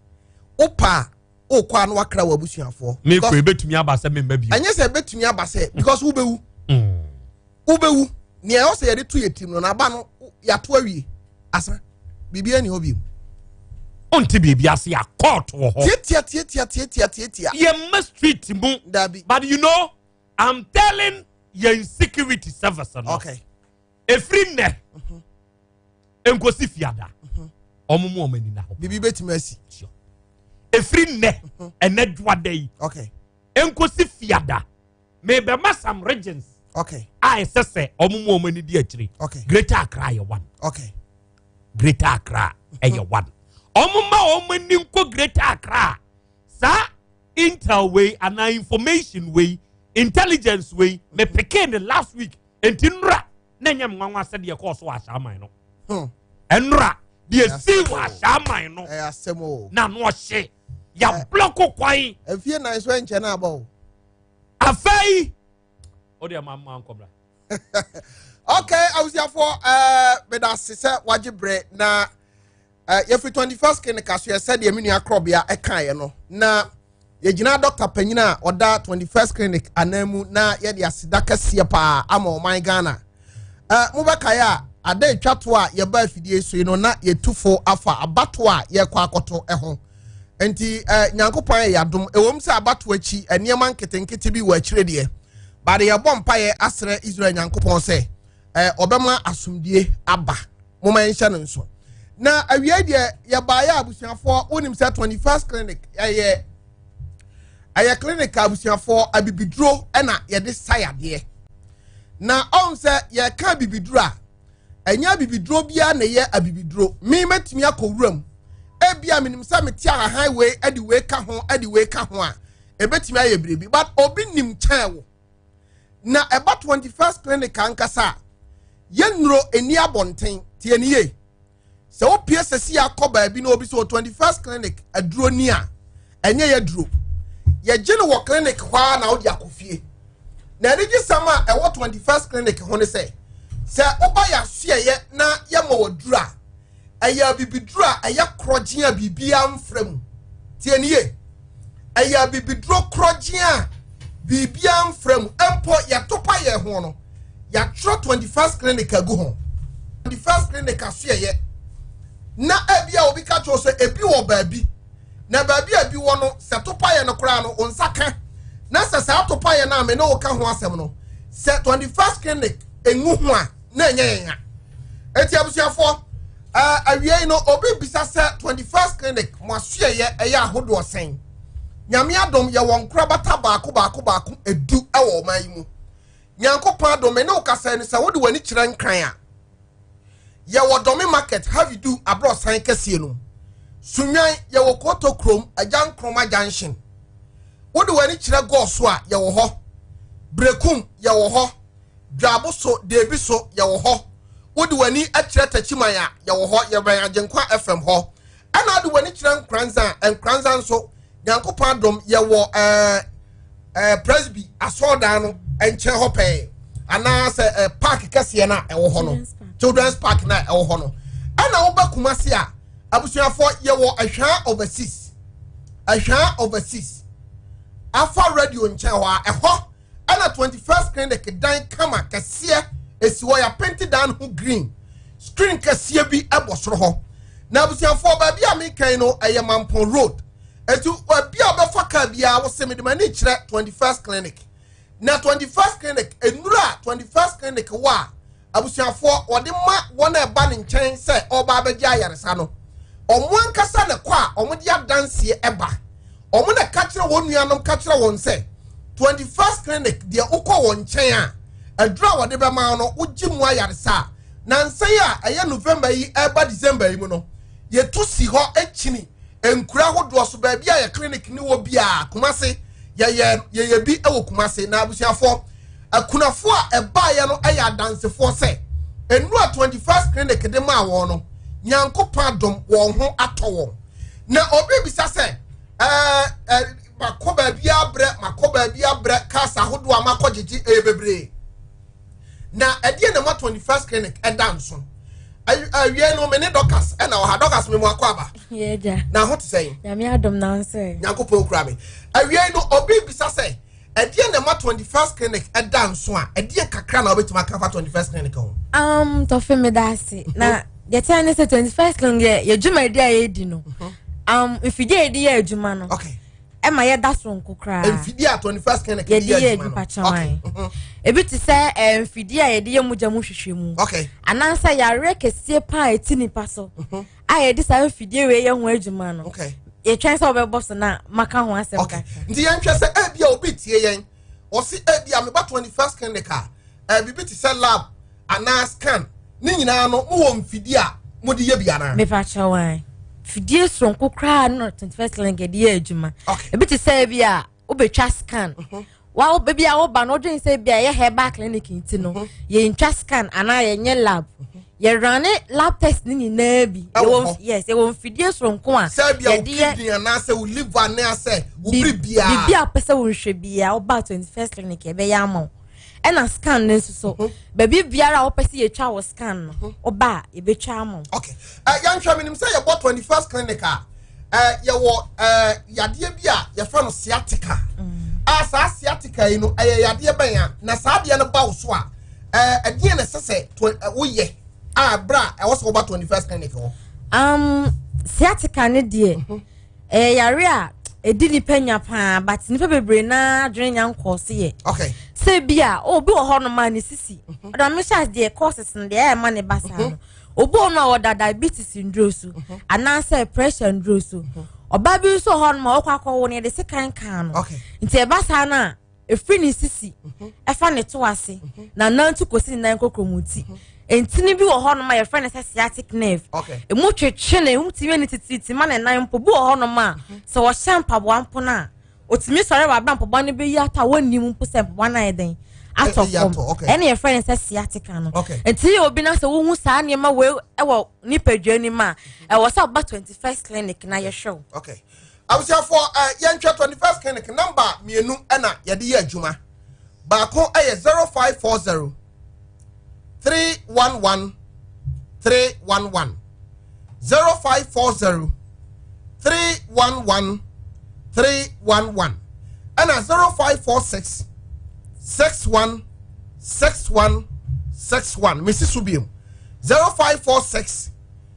wopɛ a wokɔ a na wakra w'abusuafoɔ. Mekɔ ebetumi aba sɛ memma bio. Ɛnyɛ sɛ ebetumi aba sɛ because wobɛwu. Wobɛwu. Nea ɛwɔ sɛ yɛde to yɛ tirim no n'aba no yɛato awie asa biribi ani hɔ bio. Wonte biribi ase a court wɔ hɔ. Tietia tietia tietia tietia. Yɛmma street mu. Dabi. But you know, I'm telling yɛn security service no. Okay. Efiri nnɛ nkosi fiada ɔmo mu ɔmo ani na hɔ. Biribi betumi asi. Sure. Efiri nnɛ ɛnɛ dwada yi. Okay. Nkosi fiada mebɛma some regions. Okay. A ɛsɛ sɛ ɔmo mu ɔmo ani di akyire. Okay. Greater Accra yɛ one. Okay. Greater Accra ɛyɛ one. Ɔmo ma ɔmo ani nkɔ Greater Accra saa intel wei anaa information wei intelligence wei me peke ne last week nti nnora na ɛnyɛ me nwanwa sɛ deɛ ɛkɔɔ so wɔ ahyɛaman no ɛnora deɛ sii wɔ ahyɛaman no ɛyɛ asɛm o na ano ɔhye yɛablɔko kwan mfie nan so ɛnkyɛ no aba o afei o deɛ ma ma nkɔbra okay abusuafoɔ ɛɛ meda ase sɛ wagye berɛ na ɛɛ yɛfiri 21st clinic aso yɛ sɛdeɛ me nua korɔbea ɛkaeɛ no na yɛgyina dɔkta panyin a ɔda 21st clinic anan mu na yɛde aseda kɛseɛ paa ama ɔman Ghana ɛɛ mobɛkaeɛ a Ada etwa to a yɛba afidie so yi no na yɛtu fo afa abatoɔ a yɛkɔ akɔto ho. Nti eh, Nyankopɔn ayɛ yɛadom. Ɛwom sɛ abatoɔ akyi nneɛma nketenkete bi wɔ akyire deɛ, but yɛbɔ mpaeɛ asrɛ Israel Nyankopɔn sɛ eh, ɔbɛma asomdie aba. Momma yɛnhyɛ no nso. Na awiei deɛ yɛbaeɛ a abusuafoɔ wonim sɛ 21st clinic ɛyɛ ɛyɛ clinic a abusuafoɔ abibiduro ɛna yɛde sa yadeɛ. Na ɔn sɛ yɛka abibiduro a ɛnyɛ abibiduro biara na ɛyɛ abibiduro. Me mɛtumi akɔ wuram ebi a menim sɛ mete ahahan wei ɛde wei ka ho ɛde wei ka ho a ebɛtumi ayɛ biribi but obi nim kyɛn wo. Na ɛba 21st clinic ankasa a yɛnnuro ɛni abɔnten tie ne yie. Sɛ wopie sɛsi akɔ baabi na obi sɛ wɔ 21st clinic aduro ni a ɛnyɛ yɛ duro. Yɛgye no wɔ clinic hɔ ara na wode akɔ fie. Na anigyesɛm a ɛwɔ 21st clinic ho ne sɛ sɛ woba yɛ asoɛyɛ na yɛma wɔ duro a ɛyɛ abibiduro a ɛyɛ korɔgye a biribiara mfra mu. Tie ne yie. Ɛyɛ abibiduro korɔgye a biribiara mfra mu. Mpo yɛto pa yɛn ho no, yɛatwerɛ 21st clinic agu ho. 21st clinic asoɛyɛ na ebi a obi ka kyerɛ sɛ ebi wɔ baabi na baabi a ebi wɔ no sɛ to pa yɛ no koraa no wo nsa ka na sɛ saa to pa yɛ no a me ne wo ka ho asɛm no sɛ 21st clinic engu ho a na ɛnyɛ yɛn ya. Eti abusuafoɔ ɛɛ awiei no obi bisa sɛ 21st clinic mo asoɛyɛ ɛyɛ ahodoɔ sɛn? Nyame adom yɛwɔ nkorabata baako baako baako edu ɛwɔ ɔman yi mu. Nyankopɔn adom me ne wo kasa no sɛ wode w'ani kyerɛ Nkran a yɛwɔ Dɔme market Havidu aborɔsan kɛseɛ no mu. Sunwan yɛwɔ Koto kurom Agya Nkroma junction. Wode w'ani kyerɛ Gɔɔso a yɛwɔ hɔ. Berekum yɛwɔ hɔ. Dwabo so, Deebi so, yɛwɔ hɔ. Wode w'ani kyerɛ Takyiman a, yɛwɔ hɔ. Yɛbɛn Agyenkwa FM hɔ. Ɛna wode w'ani kyerɛ Nkoranza a, Nkoranza nso, Nyankopɔn adom, yɛwɔ ɛɛ ɛɛ Presby asɔɔdan no nkyɛn hɔ pɛɛ. Anaasɛ ɛɛ park kɛseɛ no a ɛwɔ hɔ no, Children's Park no a ɛwɔ hɔ no. Ɛna woba Kumasi a, abusuafoɔ, yɛwɔ Ahwaa Overseas. Ahwaa Overseas. Afa radio nkyɛn hɔ a, ɛhɔ ɛna 21st clinic dan kama kɛseɛ esi hɔ yɛapente dan no ho green screen kɛseɛ bi ɛbɔ soro hɔ na abusuafoɔ baabi a mekan no ɛyɛ Mampɔn road eti baabi a ɔbɛfa kaa biara wosɛ mede m'ani kyerɛ 21st clinic na 21st clinic enura 21st clinic wɔ a Abusuafoɔ, wɔde ma wɔn a ɛba ne nkyɛn sɛ ɔreba abɛgye ayaresa no. Wɔn ankasa na ɛkɔ a wɔde adanseɛ ba. Wɔn na ɛka kyerɛ wɔn nuanom ka kyerɛ wɔn sɛ, 21st Clinic deɛ wokɔ wɔn nkyɛn a, aduro a wɔde bɛma wo no, wogye mu ayaresa a, nansa yi a ɛyɛ November yi ɛreba December yi mu no, yɛtu si hɔ kyini nkuro ahodoɔ so baabi a yɛ clinic ne wɔ biara. Kumase, yɛyɛ yɛyɛ bi wɔ Kumase. Na abusuafoɔ, Akunafoɔ a ɛbaeɛ no yɛ adansefoɔ sɛ nnuro a 21st Clinic de maa wɔn no, Nyankopɔn adom wɔn ho atɔ wɔn. Na obi bisa sɛ, ɛɛ ɛ makɔ baabi abrɛ, makɔ baabi abrɛ, cars ahodoɔ a makɔ gyegye ɛyɛ bebree. Na ɛdeɛ na ɛma 21st Clinic ɛda nso. Awie no, me ne Dorcas ɛna ɔha. Dorcas, me mu akɔ aba. Na ho te sɛn? Nyame adom na nsɛ. Nyankopɔn kura me. Awie no, obi bisa sɛ, Ɛdeɛn na ɛma 21st Clinic ɛda nso a ɛdeɛn kakra na wobɛtumi aka fa 21st Clinic ho? Tɔfe meda ase. Na deɛ kyɛn ne sɛ 21st Clinic yɛ yɛ dwumadi a yɛdi no. Mfidie a yɛde yɛ adwuma no. Okay. Ɛma yɛda soronko koraa. Mfidie a 21st Clinic yɛde yɛ adwuma no. Okay. Ebi te sɛ mfidie a yɛde yɛ mogya mu hwehwɛ mu. Okay. Anaasɛ yareɛ kɛseɛ paa a ɛti nipa so. A yɛde saa mfidie wei yɛ ho adwuma no. Okay. Yɛtwɛn sɛ wɔbɛbɔ so na maka ho asɛm kakra. Nti yɛnhwɛ sɛ ebi a obi tie yɛn ɔsi ebi a meba 21st clinic a biribi te sɛ lab anaa scan ne nyinaa no mowɔ mfidie a mode yɛ bi anaa? Mepa kyɛw an fidie soronko koraa no 21st clinic yɛde yɛ adwuma. Ebi te sɛ ebi a wobɛtwa scan. Wa ebi a woba no wodwen sɛ ebi a ɛyɛ herbal clinic nti no yɛntwa scan anaa yɛnyɛ lab. Yɛrane lab test ne nyinaa bi. Yɛwɔ yes yɛwɔ mfidie soronko a sɛ bi a wo kidney anaasɛ wo liver anaasɛ wo biri biara. Biribi a wopɛ sɛ wonhwɛ biara woba 21st clinic yɛbɛyɛ ama wo. Ɛna scan no nso so baabi biara a wopɛ sɛ yɛtwa wo scan no woba a yɛbɛtwa ama wo. Okay. Yɛnhwɛ menim sɛ yɛbɔ 21st clinic a yɛwɔ yadeɛ bi a yɛfrɛ no sciatica. A saa sciatica yi no ɛyɛ yadeɛ bɛn a na saa adeɛ no ba wo so a ɛdeɛn na ɛsɛ sɛ woyɛ? A bra ɛwɔ sɛ woba 21st clinic hɔ. Sciatica ne deɛ ɛyɛ yare a ɛdi nipa nya paa, but nipa bebree naa adwene nya nkɔɔ so yɛ. Sɛ bi a obi wɔ hɔnom a ne sisi ɔdɔ mehyɛ deɛ causes no deɛ ɛyɛ ma ne ba saa no, obi wɔ no a ɔda diabetes nduro so anaasɛ pressure nduro so. Ɔbaa bi nso wɔ hɔnom a ɔkɔ akɔwo no, yɛde sekan kan no, nti ɛba saa no a efiri ne sisi ɛfa ne to ase na nantu kɔsi ne nan kokromoti. Ntini bi wɔ hɔnom a yɛfrɛ no sɛ sciatic nerve, emu twetwe ne emu tumi ne tititi ma ne nan mpo. Bi wɔ hɔnom a sɛ wɔhyɛ mpaboa mpo no a, otumi sɔre wɔ abira mpaboa no bɛyi atɔ a wɔnnim mpo sɛ mpaboa no ayɛ dɛn atɔ fam. Ɛne yɛfrɛ no sɛ sciatica no. Nti yɛ obi na sɛ wohu saa nneɛma wei wɔ nipadua no mu a, ɛwɔ sɛ ɔba 21st Clinic na yɛhwɛ wo. Okay, abusuafoɔ, yɛntwɛ 21st Clinic number mmienu ɛna yɛde yɛ adwuma. Baako ɛyɛ 0540 311 311, 0540 311 311, ɛna 0546 61 61 61. Mesi so biem, 0546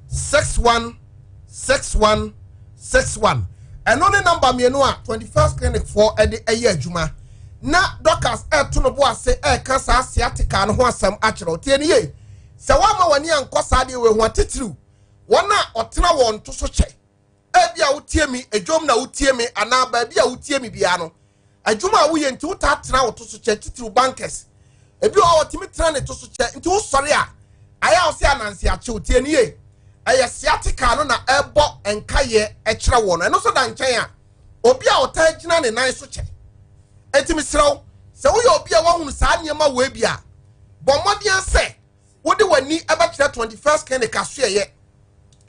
61 61 61. Ɛno ne number mmienu a 21st Clinic foɔ ɛde ɛyɛ adwuma. Na Dorcas ɛto no bo ase ɛɛka saa sciatica no ho asɛm akyerɛ wo. Tie ne yie, sɛ woama w'ani ankɔ saa deɛ wɔ ehu atitiriw wɔn a ɔtena wɔn to so kyɛ. Ebi a wotie mi edwom na wotie mi anaa baabi a wotie mi biara no, adwuma a woyɛ nti wotaa tena wo to so kyɛ, titiriw bankers. Ebi wɔ hɔ a wɔtumi tena ne to so kyɛ, nti wosɔre a ayɛ a wɔsɛ ananse akyew. Tie ne yie, ɛyɛ sciatica no na ɛbɔ nkayɛ ɛkyerɛ wɔn. Ɛno nso da nkyɛn a, obi a ɔtaa gyina ne nan so kyɛ. Eti mesrɛ wo, sɛ woyɛ obi a wahunu saa nneɛma wɔ ebi a, bɔ mmɔden sɛ wode w'ani ɛbɛkyerɛ 21st Clinic asoɛyɛ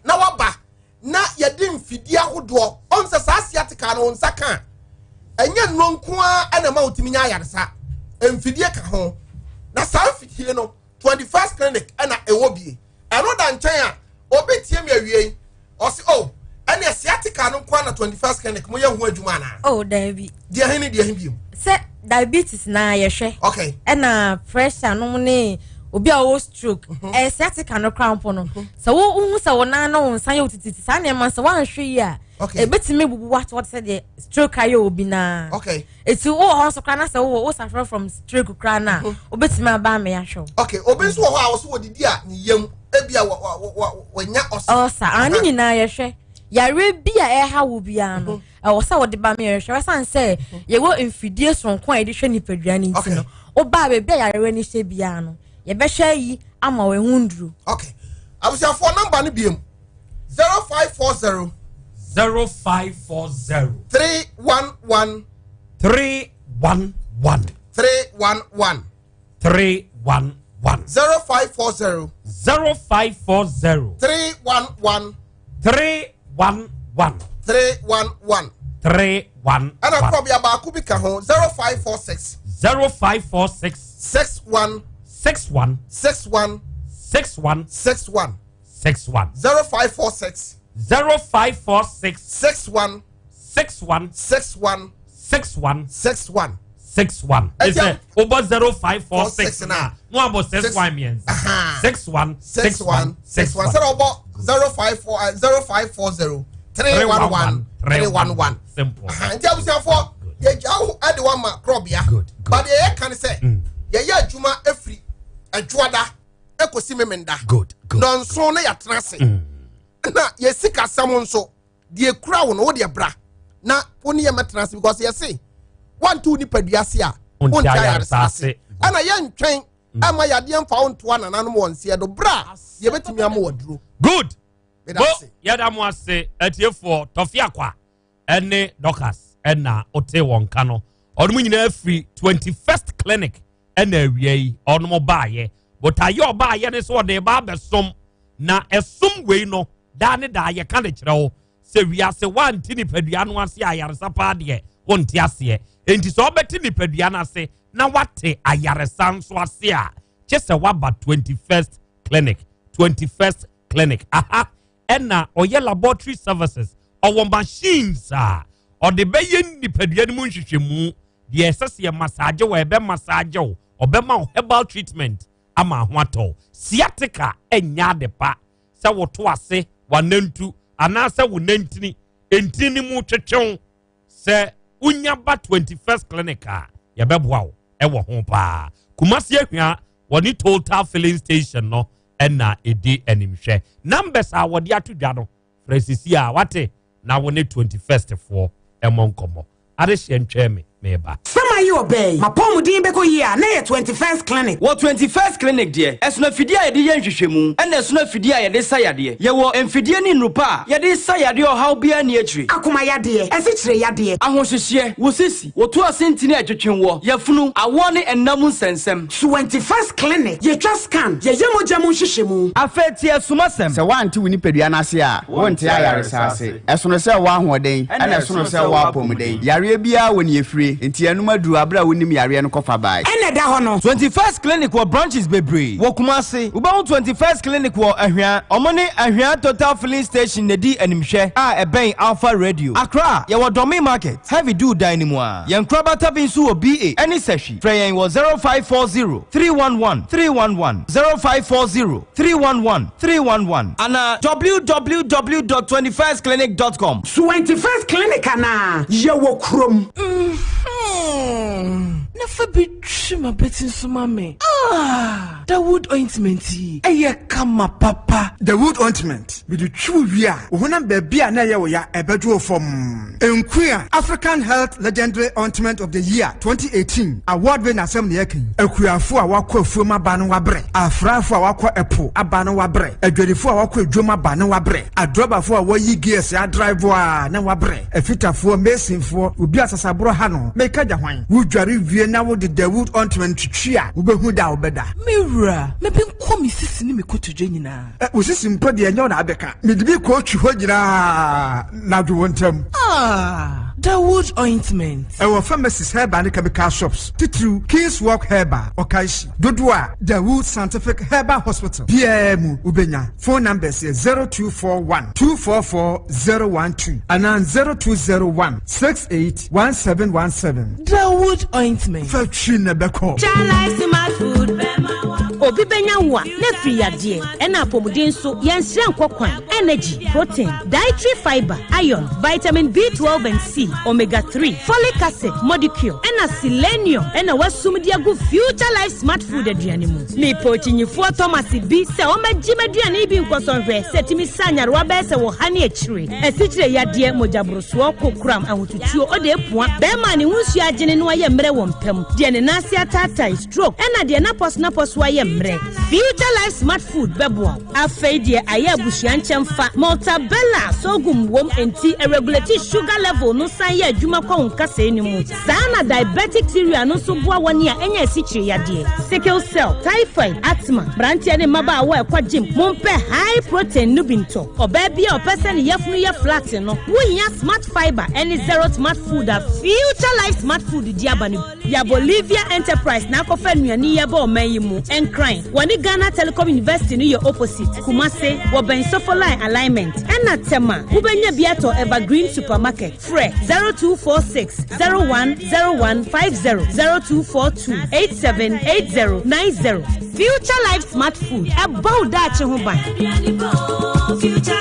na waba na yɛde mfidie ahodoɔ ɔn sɛ saa sciatica no wo nsa ka a, ɛnyɛ nnuro nko ara ɛna ɛma wotumi nya ayaresa. Mfidie ka ho, na saa mfidie no 21st Clinic ɛna ɛwɔ bie. Ɛno da nkyɛn a, obi tie mi awie yi, ɔsi o ɛna sciatica no nko ara na 21st Clinic mo yɛ ho adwuma anaa? Oh, daabi. Deɛ he ne deɛ he biem? Sɛ diabetes na yɛhwɛ, ɛna pressure nom ne obi a ɔwɔ stroke. Ɛyɛ sciatica no koraa mpo no, sɛ wo wohu sɛ wo nan ne wo nsa yɛ wo tititi saa nneɛma, sɛ woanhwɛ yi a, ebetumi bubu wato wɔte sɛ deɛ stroke ayɛ obi naa. Eti wowɔ hɔ nso koraa na sɛ wowɔ wo suffer from stroke koraa na wobɛtumi aba ama yɛahwɛ wo. Okay, obi nso wɔ hɔ a wɔso wɔdidi a ne yam ebi a wɔnya ɔsa. Ɔsa ah, ne nyinaa yɛhwɛ. Yare bi a ɛha wo biara no, ɛwɔ sɛ wɔde ba me yɛhwɛ, ɛsan sɛ yɛwɔ mfidie soronko a yɛde hwɛ nipadua no nti no, wobaa baabi a yareɛ no hyɛ biara no, yɛbɛhwɛ yi ama wɔn ho nduro. Okay, abusuafoɔ, number no biem, 0540 0540 311 311 311 311 0540 0540 311 311 311 311. Ɛna kɔbea baako bi ka ho, 0546 0546 61 61 61 61 61 61. 0546 0546 61 61 61 61 61. 61. Ɛti ɛsɛ wobɔ 0546 na na wabɔ 61 mmiɛnsa, 61 61 61, sɛ ɔbɔ 054 0540 311 311. Simple. Nti abusuafoɔ, yɛgya wo ɛde wa ma korɔbea. Good. Ba deɛ yɛka ne sɛ yɛyɛ adwuma efiri adwoada ekosi memenda Good. nɔnson na yɛatena ase na yɛsi kasɛm nso deɛ kura wo no, wo deɛ bra na wo ne yɛ mɛtena ase, because yɛse wanto wo nipadua ase a, wonte wonte ayaresa ayaresa ase. ase, ɛna yɛntwɛn ɛma yadeɛ mfa wo ntoa nananom wɔ nseɛ do berɛ a yɛbɛtumi ama waduro. Good. Meda Bo ase. yɛda mo ase, atiefoɔ. Tɔfe Akwa ɛne Dorcas ɛna wote wɔn ka no, ɔnom nyinaa firi 21st Clinic ɛna awia yi ɔnom baayɛ. Botaeɛ ɔbaayɛ ne sɛ ɔde ba abɛsom na ɛsom wei no daa ne daa. Yɛka de kyerɛ wo sɛ wiase wante nipadua no ase a, ayaresa paa deɛ wonte aseɛ. Enti sɛ wobɛte nipadua no ase na wate ayaresa nso ase a, kye sɛ woaba 21st Clinic. 21st Clinic aha ɛna ɔyɛ laboratory services, ɔwɔ machines a ɔde bɛyɛ nipadua no mu nhwehwɛmu. Deɛ ɛsɛ sɛ yɛ massage wɔ, ɛbɛ massage wo, ɔbɛma wo herbal treatment. ama ho atɔ. Sciatica ɛnyɛ ade pa sɛ woto ase wanantu anaasɛ wo nantini ntini ne mu twetwew. Sɛ wonya ba 21st Clinic a, yɛbɛboa wo ɛwɔ ho paa. Kumasi Ahwia, wɔne Total Filling Station no ɛna ɛdi animhwɛ. Numbers a wɔde ato dwa no, frɛ sisi a wate na wo ne 21st foɔ ɛmɔ nkɔmmɔ. Adehyɛ ntwɛn me, meba. Sama yi ɔbɛn mapɔmuden bɛkɔ yie a, na yɛ 21st Clinic. Wɔ 21st Clinic deɛ, ɛsono afidie a yɛde yɛ nhwehwɛmu, ɛna ɛsono afidie a yɛde sa yadeɛ. Yɛwɔ mfidie ne nnupa a yɛde sa yadeɛ, ɔhaw biara ni akyire. Akoma yadeɛ, ɛsikyire yadeɛ, ahohyehyeɛ, wo sisi, woto ase ntini a ɛtwetwe wɔ yafunu, awoɔ ne ɛnam nsɛnsɛm. 21st Clinic, yɛtwa scan, yɛyɛ mogya mu nhwehwɛmu. Afei tie asumasɛm. Sɛ woante wo nipadua no ase a, wonte ayaresa ase. Ɛsono sɛ wɔ ahoɔden, ɛna ɛsono sɛ wɔ apɔmuden. Yareɛ biara wɔ ne efire, nti ɛnom aduru abere a wonim yareɛ no kɔfa bae. Ɛna ɛda hɔ no. 21st Clinic wɔ branches bebree wɔ Kumasi. Wobɛhu 21st Clinic wɔ Ahwea. Ɔmo ne Ahwea Total Filling Station na edi animhwɛ a ɛbɛn Alpha Radio. Accra, yɛwɔ Dɔme Market, Heavy Do dan no mu a. Yɛn nkorabata bi nso wɔ BA ɛne Sahwi. Frɛ yɛn wɔ 0540 311 311, 0540 311 311 anaa www.21stclinic.com. 21st Clinic anaa yɛwɔ kurom. Na fa bi twi m'abati nso ma me. Ah, Dawood ointment yi ɛyɛ kama papa. Dawood ointment, mede twi wo wie a, wo honam baabi a na ɛyɛ wo ya ɛbɛdwo wo fam. Nkuya African Health Legendary Ointment of the Year 2018 award wei n'asɛm na yɛka yi. Akuafo a wakɔ afuom aba no wabrɛ, afrafo a wakɔ ɛpo aba no wabrɛ, adwadifo a wakɔ edwom aba no wabrɛ, adrɔbafo a wɔyi gears adrive a na wabrɛ, afitafoɔ, masonfoɔ, obi a sasaborɔ ha no, meka gya hwan? Wodware wie na wode Dawood ointment twitwi a, wobɛhu da a wobɛda. Me wura, mebe nkɔ me sisi ne me kotodwe nyinaa. Wo sisi mpo deɛ, ɛnyɛ wo na abɛka. Mede bi kɔɔtwi hɔ nyinaa na dwo wo ntam. Ah, Dawood ointment. Ɛwɔ pharmacies, herbal ne chemical shops, titiriw Kings Walk Herbal, Ɔkanhyi, dodoɔ a Dawood Scientific Herbal Hospital biara mu wobɛnya. Phone numbers yɛ 0241 244 012 anaa 0201 68 1717. Dawood ointment. Fa twi na ɛbɛkɔ. Obi bɛnya wo a na firi yadeɛ ɛna apɔmuden nso, yɛnsrɛ nkɔ kwan. Energy, protein, dietary fiber, iron, vitamin B12 and C, omega 3, folic acid, modicule ɛna selenium ɛna wasum de agu Future Life Smart Food aduane mu. Mepɛ okyinyifoɔ Thomas bi sɛ ɔmɛgye m'aduane bi nkɔsɔnhwɛ sɛ tumi sa nyarewa bɛyɛ sɛ wɔ ha ne akyire, asikyire yadeɛ, mogyaborosoɔ, kokoram, ahotutuo, ɔde epua, bɛrima a ne ho nsuo agyene no ayɛ mmerɛ wɔ mpam, deɛ ne nan ase ataatae, stroke, ɛna deɛ napɔso napɔso ayɛ mmerɛ. Future Life Smart Food bɛboa wo. Afei deɛ ayɛ abusua nkyɛn fa Maltabella sorghum wom, nti ɛregulate sugar level no, san yɛ adwuma kɔ wo nkasɛɛ no mu saa. Na diabetic cereal no nso boa wɔn a ɛnyɛ asikyire yadeɛ, sickle cell, typhoid, asthma. Mmeranteɛ ne mmabaawa a ɛkɔ gym, mompɛ high protein no bi ntɔ. Ɔbaa bi a ɔpɛ sɛ ne yafunu yɛ flat no, wohia Smart Fiber ɛne Zero Smart Food a Future Life Smart Food di aba no. Ya Bolivia Enterprise na akɔfa nnuane yi aba ɔman yi mu. Nkran, wɔne Ghana Telecom University no yɛ opposite. Kumase, wɔbɛn Sofoline alignment. Ɛna Tema, wobɛnya bi atɔ Evergreen Supermarket. Frɛ 0246 010150, 0242 878090. Future Life Smart Food, ɛbɔ wo daakye ho ban.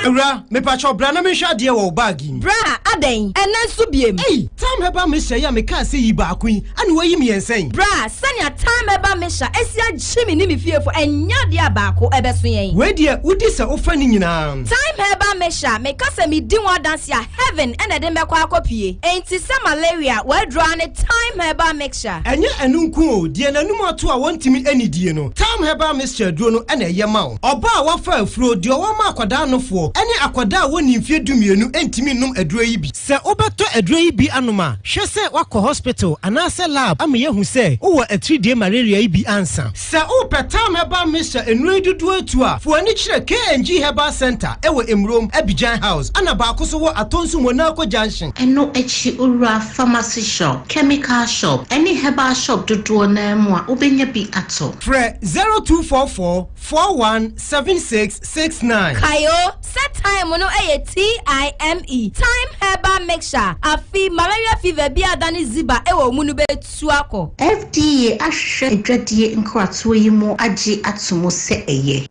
Ewura, mepakyɛw, bra na menhwɛ adeɛ wɔ wo bag yi mu. Bra, adɛn? Ɛnɛ nso biem? Ei, Tam Herbal Mixture yi a mekaa sɛ yi baako yi, ane wayi mmiɛnsa yi. Bra, sɛnea Tam Herbal Mixture esi agye me ne me fiefo, ɛnyɛ adeɛ a baako ɛbɛso yɛn. Wei deɛ, wodi sɛ wofa ne nyinaa. Time Herbal Mixture, meka sɛ medi ho adanse a, heaven ɛna ɛde mbɛkɔ akɔpie. Enti sɛ malaria, w'aduro ara ne Time Herbal Mixture. Ɛnyɛ ɛno nko o, deɛ n'anum ato a wɔntumi nnidie no, Tam Herbal Mixture aduro no na ɛyɛ ma wo. Ɔbaa a wafa afuro, deɛ ɔwɔ ma akwadaa nofoɔ, ne akwadaa a wɔnni mfeɛ 12 ntumi nnom aduro yi bi. Sɛ wobɛtɔ aduro yi bi anom a, hwɛ sɛ woakɔ hospital anaasɛ lab ama yɛahu sɛ wowɔ atiridie malaria yi bi ansa. Sɛ wopɛ Tam Herbal Mixture nnuro yi dodoɔ atu a, fa w'ani kyerɛ KNG Herbal Centre wɔ Emurom, Abidjan House, ɛna baako nso wɔ Atonsu Monaco Junction. Ɛno akyi wowura pharmacy shop, chemical shop ne herbal shop dodoɔ no ara mu a, wobɛnya bi atɔ. Frɛ 0244 41 76 69. Kae o, Sɛ thyme no yɛ T-I-M-E, Thyme Herbal Mixture. Afei malaria fever bi a adane ziba wɔ wo mu no bɛtu akɔ. FDA ahwehwɛ adwadie nkratoɔ yi mu agye ato mu sɛ ɛyɛ.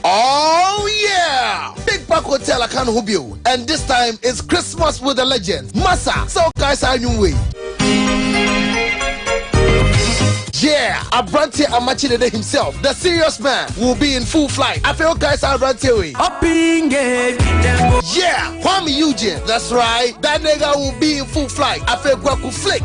Oh yeah! Big Park Hotel aka ne ho bio and this time it's Christmas with the legends. Masa, sɛ wokae saa nnwom wei. Yeah, Aberanteɛ Amakye Dede himself, the serious man, will be in full flight. Afei wokae saa aberanteɛ wei. Yeah, Kwame Eugene, that's right, that nigga will be in full flight. Afei Kwaku Flick.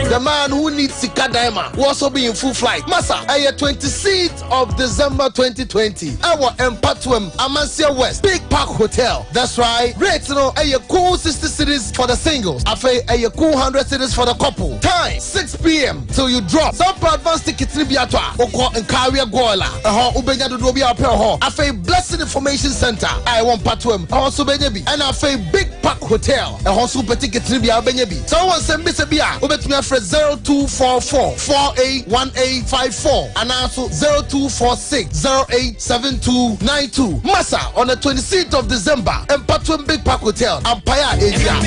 The man who needs Sika Diamond will also be in full flight. Masa, ɛyɛ 26th of December 2020. Ɛwɔ Mpatoam, Amansia West, Big Park Hotel. That's right. Rate no ɛyɛ cool 60 cedis for the singles. Afei ɛyɛ cool 100 cedis for the couple. Time 6 pm till you drop. Sɛ wopɛ advance ticket no bi atɔ a, wokɔ Nkareɛ Goil a, ɛhɔ wobɛnya dodoɔ bi a wopɛ wɔ hɔ. Afei Blessing Information Centre a ɛwɔ Mpatoam, ɛhɔ nso wobɛnya bi. Ɛna afei Big Park Hotel, ɛhɔ nso wopɛ ticket no bi a wobɛnya bi. Sɛ wowɔ nsɛmmisa bi a, wobɛtumi afrɛ 0244 481854 anaa nso 0246 087292. Masa on the 26th of December, Mpatoam Big Park Hotel, Ampaeɛ a ɛgyina.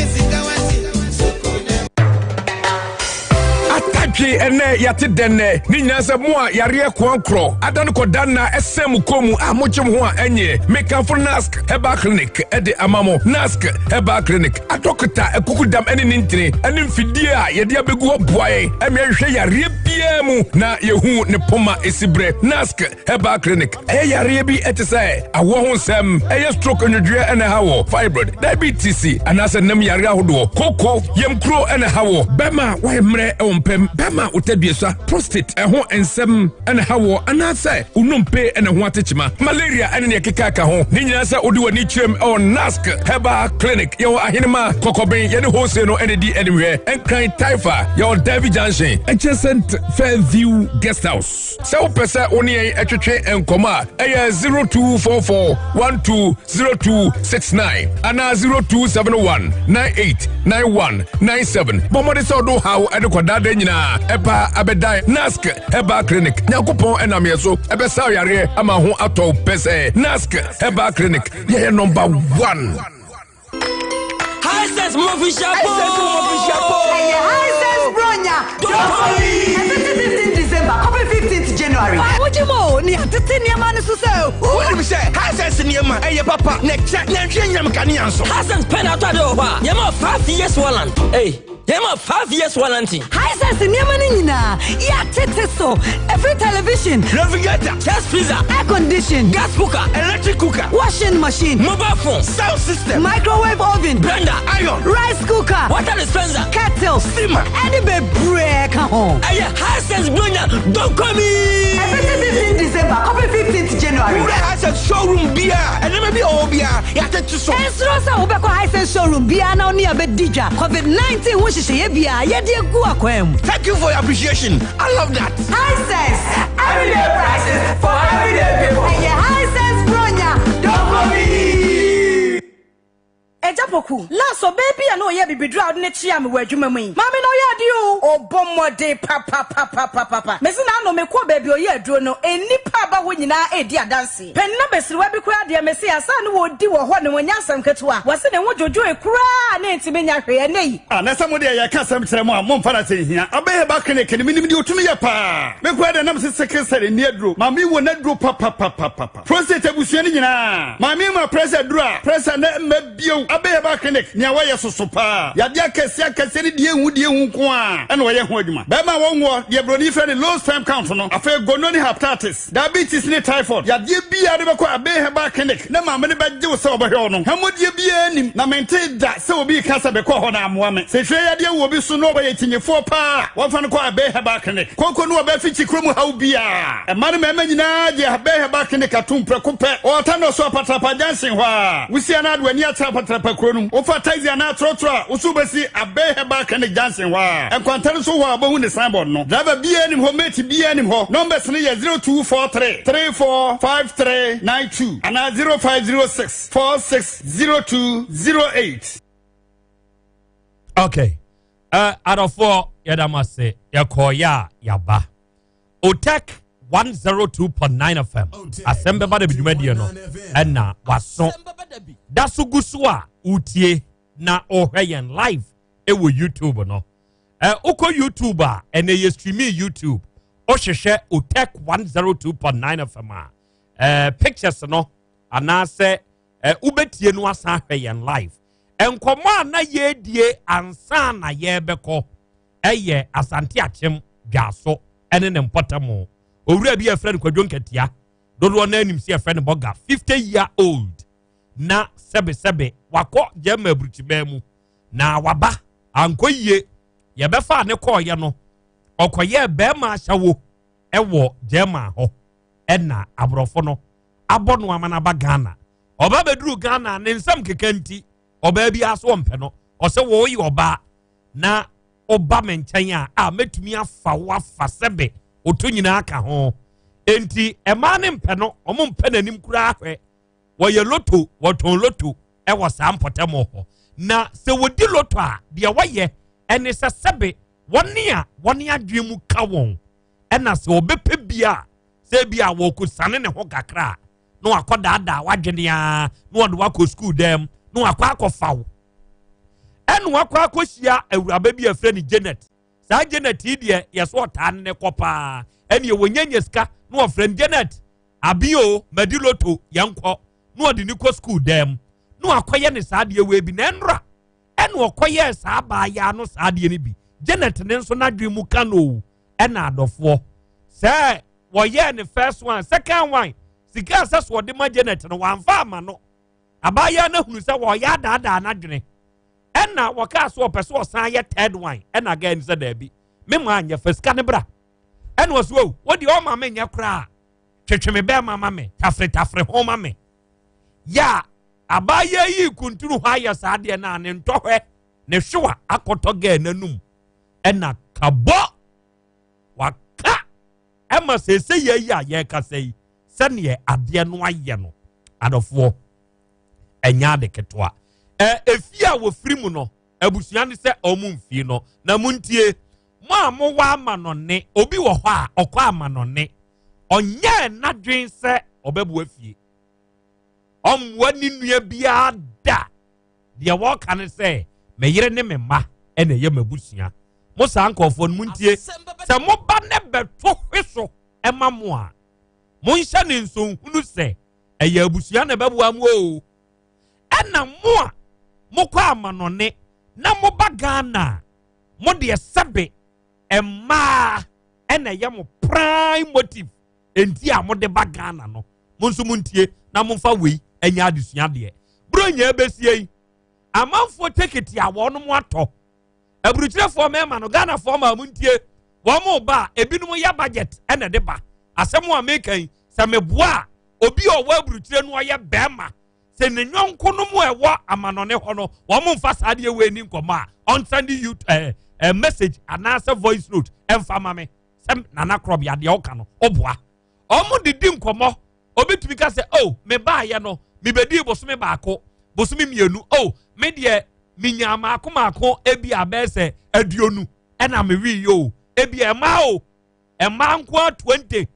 Atadwe ɛnɛ yɛate dɛn nɛ ne nyinaa sɛ mo a yareɛ koankorɔ ada no kɔda nna ɛsɛn mo kɔn mu a mogye mo ho a ɛnyɛ mekamfo nask herbal clinic ɛde ama mo nask herbal clinic adɔkota akukudam ɛne ne ntini ɛne mfidie a yɛde abɛgu hɔ boa yɛn ɛma yɛhwehwɛ yareɛ biara mu na yɛhu ne poma ɛsi berɛ nask herbal clinic ɛyɛ yareɛ bi ɛte sɛ awoɔ ho nsɛm ɛyɛ stroke nwodwoeɛ ɛna ɛha wɔ fibroid diabetes anaasɛ nam yareɛ ahodoɔ koko yamkuro ɛna ɛha wɔ bɛma wayɛ mmerɛ ɛwɔ mpɛm bɛma wotaduasa prostate ɛho nsɛm ɛna ɛha wɔ anaasɛ wonompe ɛna ho atekyema malaria ɛne neɛ ɛkeka ka ho ne nyinaa sɛ wode w'ani kyerɛm ɛwɔ nask herbal clinic yɛwɔ ahenema kɔkɔben yɛne hose no ɛne di animhwɛ ɛnkran taifa yɛwɔ davy junction adjacent fairview guest house Sɛ wopɛ sɛ wo ne yɛn twetwe nkɔmmɔ a, ɛyɛ 0244 120269 anaa 0271 989197. Bɔ mmɔden sɛ wode wo haw de kɔdaadaa nyinaa ɛba abɛdan Nask Herbal Clinic. Nyankopɔn ɛnam yɛn so ɛbɛsa wo yareɛ ama ho atɔ wo pɛsɛɛ. Nask Herbal Clinic, yɛyɛ number one. Hisense Mofishapo. Hisense Mofishapo. Ɛyɛ Hisense Bronya. Dɔkɔyi. Ɛfiti 15 December kɔpem 15th January. Wogye mu o, nea tete nneɛma no so sɛ o. Wonim sɛ Hisense nneɛma ɛyɛ papa na ɛkyɛ na ɛnhwɛ nyinam kanea nso. Hisense pɛ na atɔ ade wɔ hɔ a, yɛma 5 years warranty. Ei. Yɛma 5 years warranty. Hisense nneɛma no nyinaa, yɛatete so. Ɛfiri television. Refrigerator. Chest freezer. Air condition. Gas cooker. Electric cooker. Washing machine. Mobile phone. Sound system. Microwave oven. Blender. Iron. Rice cooker. Water dispenser. Kettle. Steamer. Ɛne bebree ka ho. Ɛyɛ Hisense Bronya Dɔnkɔmi. Ɛfiti 15 December kɔpem 15th January. Wura Hisense showroom biara, nneɛma bi a ɔwɔ biara, yɛatete so. Ensuro sɛ wobɛkɔ Hisense showroom biara na wo ne yɛn abɛdi dwa. Covid 19 ho nhyehyɛeɛ biara yɛde agu akwan mu. Thank you for your appreciation. I love that. Hisense, everyday prices for everyday people. Ɛyɛ Hisense Bronya, don't go me. Agya Poku, last ɔbaa bi a na ɔyɛ abibiduro a ɔde no kyea me wɔ adwuma mu yi. Maame no ɔyɛ ade o! Ɔbɔ mmɔden papapapapapa. Mese n'ano mekɔɔ baabi a ɔyɛ aduro no, nnipa a ba hɔ nyinaa redi adanse. Panin abasiriwa bi koraa deɛ mese ansa na wɔredi wɔ hɔ no ɛnyɛ asɛm ketewa. Wɔse ne ho dwodwoe koraa na ɛntumi nya hwee ɛnnɛ yi. Ah na sɛ mo deɛ yɛka asɛm kyerɛ mo a momfa no asɛ nhia. Abɛyɛ ba clinic no menim deɛ ɔtumi yɛ paa. Me koraa deɛ na mese sickle cell nni aduro. Maame wɔ n'aduro papapapapa. Prostate abusua no nyinaa maame ma pressure aduro a pressure na ɛmma bio. Abɛyɛ ba clinic nea wɔyɛ soso paa. Yadeɛ akɛseɛ akɛseɛ ne deɛ ɛnhu deɛ ɛnhu nko ara ɛna wɔyɛ ho adwuma. Bɛrima a wɔnwoɔ deɛ broni frɛ no low sperm count no afei gono ne hepatitis. Diabetes ne typhoid yadeɛ biara de bɛkɔ Abbey Herbal Clinic na maame no bɛgye wo sɛ ɔbɛhwɛ wo no. Hammɔdie biara nnim na mentee da sɛ obi reka sɛ mekɔɔ hɔ na ammoa me. Sɛ hwɛ yadeɛ wɔ obi so na ɔyɛ kyinyefoɔ paa a, wɔmfa no kɔ Abbey Herbal Clinic. Koko ne ɔbaa fikyi kurom haw biara. Mmaa ne mmarima nyinaa gye Abbey Herbal Clinic atom prɛko pɛ. Ɔwɔ Tandor Apatrapa Junction hɔ ara. Wosi anaa de w'ani akyerɛ Apatrapa kuro no mu. Wofa taxi anaa trɔtrɔ a, wo so wobɛsi Abbey Herbal Clinic Junction hɔ ara. Nkwanta no so hɔ a wobɛhu ne signboard no. Driver biara nnim hɔ, mate biara nnim hɔ. Numbers no yɛ 0243 345392 anaa 0506 460208. Okay. Uh, adɔfoɔ yɛda mo ase yɛkɔɔyɛ a yɛaba. Otek 102.9 FM asɛm bɛba da bi dwumadie no ɛna waso da so gu so a wotie na ɔhwɛ yɛn live ɛwɔ YouTube no. Ɛ wokɔ YouTube a ɛnɛ yɛ streaming YouTube wohwehwɛ Otec 102.9 FM a ɛ pictures no anaasɛ ɛ wobɛtie no asan ahwɛ yɛn live. Nkɔmmɔ a na yɛredie ansa na yɛrebɛkɔ ɛyɛ Asante Akyem Dwaso ɛne ne mpɔtam. Owura bi a yɛfrɛ no Kwadwo Nkatia, dodoɔ no anim sɛ yɛfrɛ no Bɔga, 50 year old, na sɛbesɛbe wakɔ German aburukyiman mu na waba ankɔ yie. Yɛbɛfa ne kɔɔyɛ no, ɔkɔyɛɛ bɛrima ahyɛwo ɛwɔ German hɔ, ɛna aborɔfo no abɔ no ama no aba Ghana. Ɔba bɛduru Ghana ne nsɛm keka nti ɔbaa bi aso ɔmpɛ no, ɔsɛ wɔyɛ ɔbaa na ɔba me nkyɛn a mɛtumi afa wo afa sɛbe ɔto nyinaa ka ho. Enti ɛmaa ne mpɛ no, ɔmo mpɛ n'anim koraa hwɛ. Wɔyɛ loto, wɔtɔn loto ɛwɔ saa mpɔtam hɔ. Na sɛ wɔdi loto a, deɛ wɔyɛ ɛne sɛ sɛbe wɔne a wɔne adwene mu ka wɔn, ɛna sɛ ɔbɛpɛ bi a, sɛ bi a wɔkɔsane ne ho kakra a, na wakɔ daadaa wadwene a, na wɔde wakɔ sukuu dɛm, na wakɔ akɔfa wo. Ɛna wakɔ akɔhyia awuraba bi a yɛfrɛ no Janet. Saa Janet yi deɛ yɛso ɔtaa ne ne kɔ paa. Ɛne wɔnyanya sika na wɔfrɛ no Janet, abi o, madi loto, yɛnkɔ. Na ɔde ne kɔ sukuu dɛm, na wakɔyɛ ne saa adeɛ wei bi. Na ɛnora ɛna ɔkɔyɛɛ saa abaayaa no saa adeɛ no bi. Janet ne nso n'adwene mu ka no o. Ɛna adɔfoɔ sɛ wɔyɛɛ ne first one, second one, sika sɛ so ɔde ma Janet no wamfa ama no. Abaayaa no ahunu sɛ wɔyɛ adaadaa n'adwene. Ɛna wɔkaa so ɔpɛ so ɔsan yɛ third one. Ɛna gɛɛ no sɛ daabi, me maa nyɛ, fa sika ne bra. Ɛna ɔso o, wo deɛ ɔma me nyɛ koraa, twetwe me bɛrima ma me, tafere tafere ho ma me. Yɛ a abaayaa yi kuntunu hɔ ayɛ saa adeɛ no a, ne ntɔhwɛ ne hwewa akɔtɔ gɛɛ n'anum. Ɛna kabɔ waka ɛma sese yɛ yi a yɛrekasa yi sɛneɛ adeɛ no ayɛ no, adɔfoɔ ɛnyɛ ade ketewa. Efie a wɔfiri mu no, abusua ne sɛ ɔmo mfie no. Na montie, mo a mowɔ amanɔne, obi wɔ hɔ a ɔkɔ amanɔne, ɔnyɛɛ n'adwen sɛ ɔbɛboa fie, ɔmmoa ne nua biara da. Deɛ wɔka ne sɛ me yere ne me mma ɛna ɛyɛ m'abusua. Mo saa nkurɔfoɔ no montie, sɛ moba ne bɛto hwe so ɛma mo a, monhyɛ ne nsonhunu sɛ ɛyɛ abusua na ɛbɛboa mo o. Ɛna mo a mokɔ amanɔne na moba Ghana a, mo deɛ sɛbe mmaa ɛna ɛyɛ mo prime motive enti a mode ba Ghana no, mo nso montie na momfa wei ɛnyɛ adesua deɛ. Bro nyɛ bɛsie yi, amanfoɔ tekiti a wɔn mo atɔ, aburukyirefoɔ mmarima no, Ghanafoɔ maa montie, wɔn mo ba a ebinom yɛ budget ɛna ɛde ba. Asɛm a meka yi, sɛ meboa a, obi a ɔwɔ aburukyire no ɔyɛ bɛrima, sɛ ne nyɔnko no mu ɛwɔ amanɔne hɔ no, wɔn mo mfa saa adeɛ wei ni nkɔmɔ a, ɔnsɛnde you message anaasɛ voice note ɛmfa ma me sɛ Nana Korɔbea deɛ ɔka no ɔboa. Wɔn de di nkɔmɔ. Obi tumi ka sɛ, oh, me baayɛ no, me bɛdii bosome baako, bosome mmienu, oh, me deɛ menyaa maako maako ebi abɛɛ sɛ 20 ɛna me wii o, ebi ɛmaa o, ɛmaa nko a 20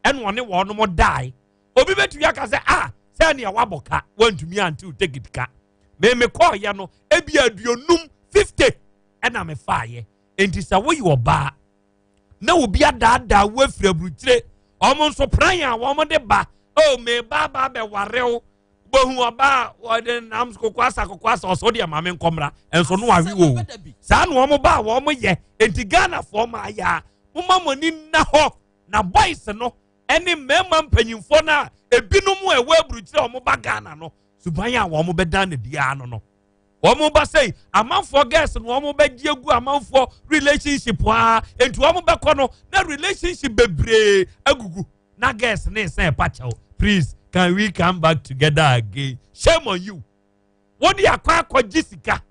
ɛna ɔne wɔn mo dae. Obi bɛtumi aka sɛ, ah, sɛ nea wabɔ ka, wantumi ante o tekit ka. Me me kɔɔyɛ no, ebi 50, 50 ɛna me faayɛ. Enti sɛ woyɛ ɔbaa na obi adaadaa wo afiri aburukyire, wɔn nso pran a wɔn de ba, oh, me ba ba bɛware wo, bohu ɔbaa wɔde nam koko asa koko asa, ɔsɔ deɛ maame nkɔmra nso no awe wo. Saa na wɔn ba a wɔn yɛ. Enti Ghanafoɔ ma ayɛ a, moma mo ani nna hɔ na boys no ɛne mmarima mpanyinfoɔ no a ebinom a ɛwɔ aburukyire a wɔn ba Ghana no, suban a wɔn bɛdan ne biara no no. Wɔn ba sɛ amanfoɔ girls no wɔn bɛgye agu amanfoɔ relationship a, nti wɔn bɛkɔ no na relationship bebree agugu na girls ne nsa ɛpa kyɛw, please can we come back together again? Shame on you. Wode akɔ akɔgye sika,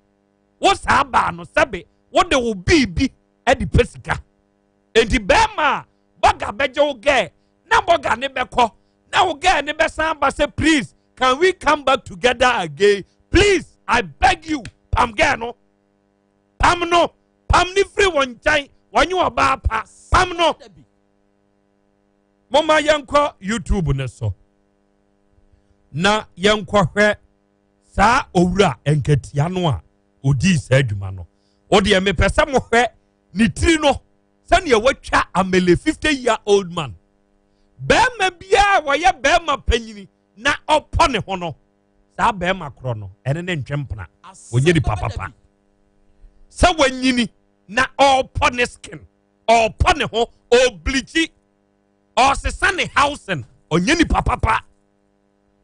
wo saa baa no sɛbe wode wo biribi de pɛ sika. Enti bɛrima a bɔga bɛgye wo girl na bɔga ne bɛkɔ na wo girl ne bɛsan ba sɛ please can we come back together again, please I beg you, pam girl no, pam no, pam ne firi wɔn nkyɛn, wɔnye ɔbaa pa, pam no. Momma yɛnkɔ YouTube no so na yɛnkɔhwɛ saa owura nkatia no a odii saa adwuma no. O deɛ mepɛ sɛ mohwɛ ne tiri no sɛnea watwa amele 50 year old man. Bɛrima biara a wɔyɛ bɛrima panyini na ɔpɔ ne ho no, saa bɛrima korɔ no ɛne ne ntwe mpena. Wɔnyɛ nipa papa. Sɛ wanyini na ɔpɔ ne skin, ɔpɔ ne ho, ɔblikyi, ɔsesa ne housing, ɔnyɛ nipa papa.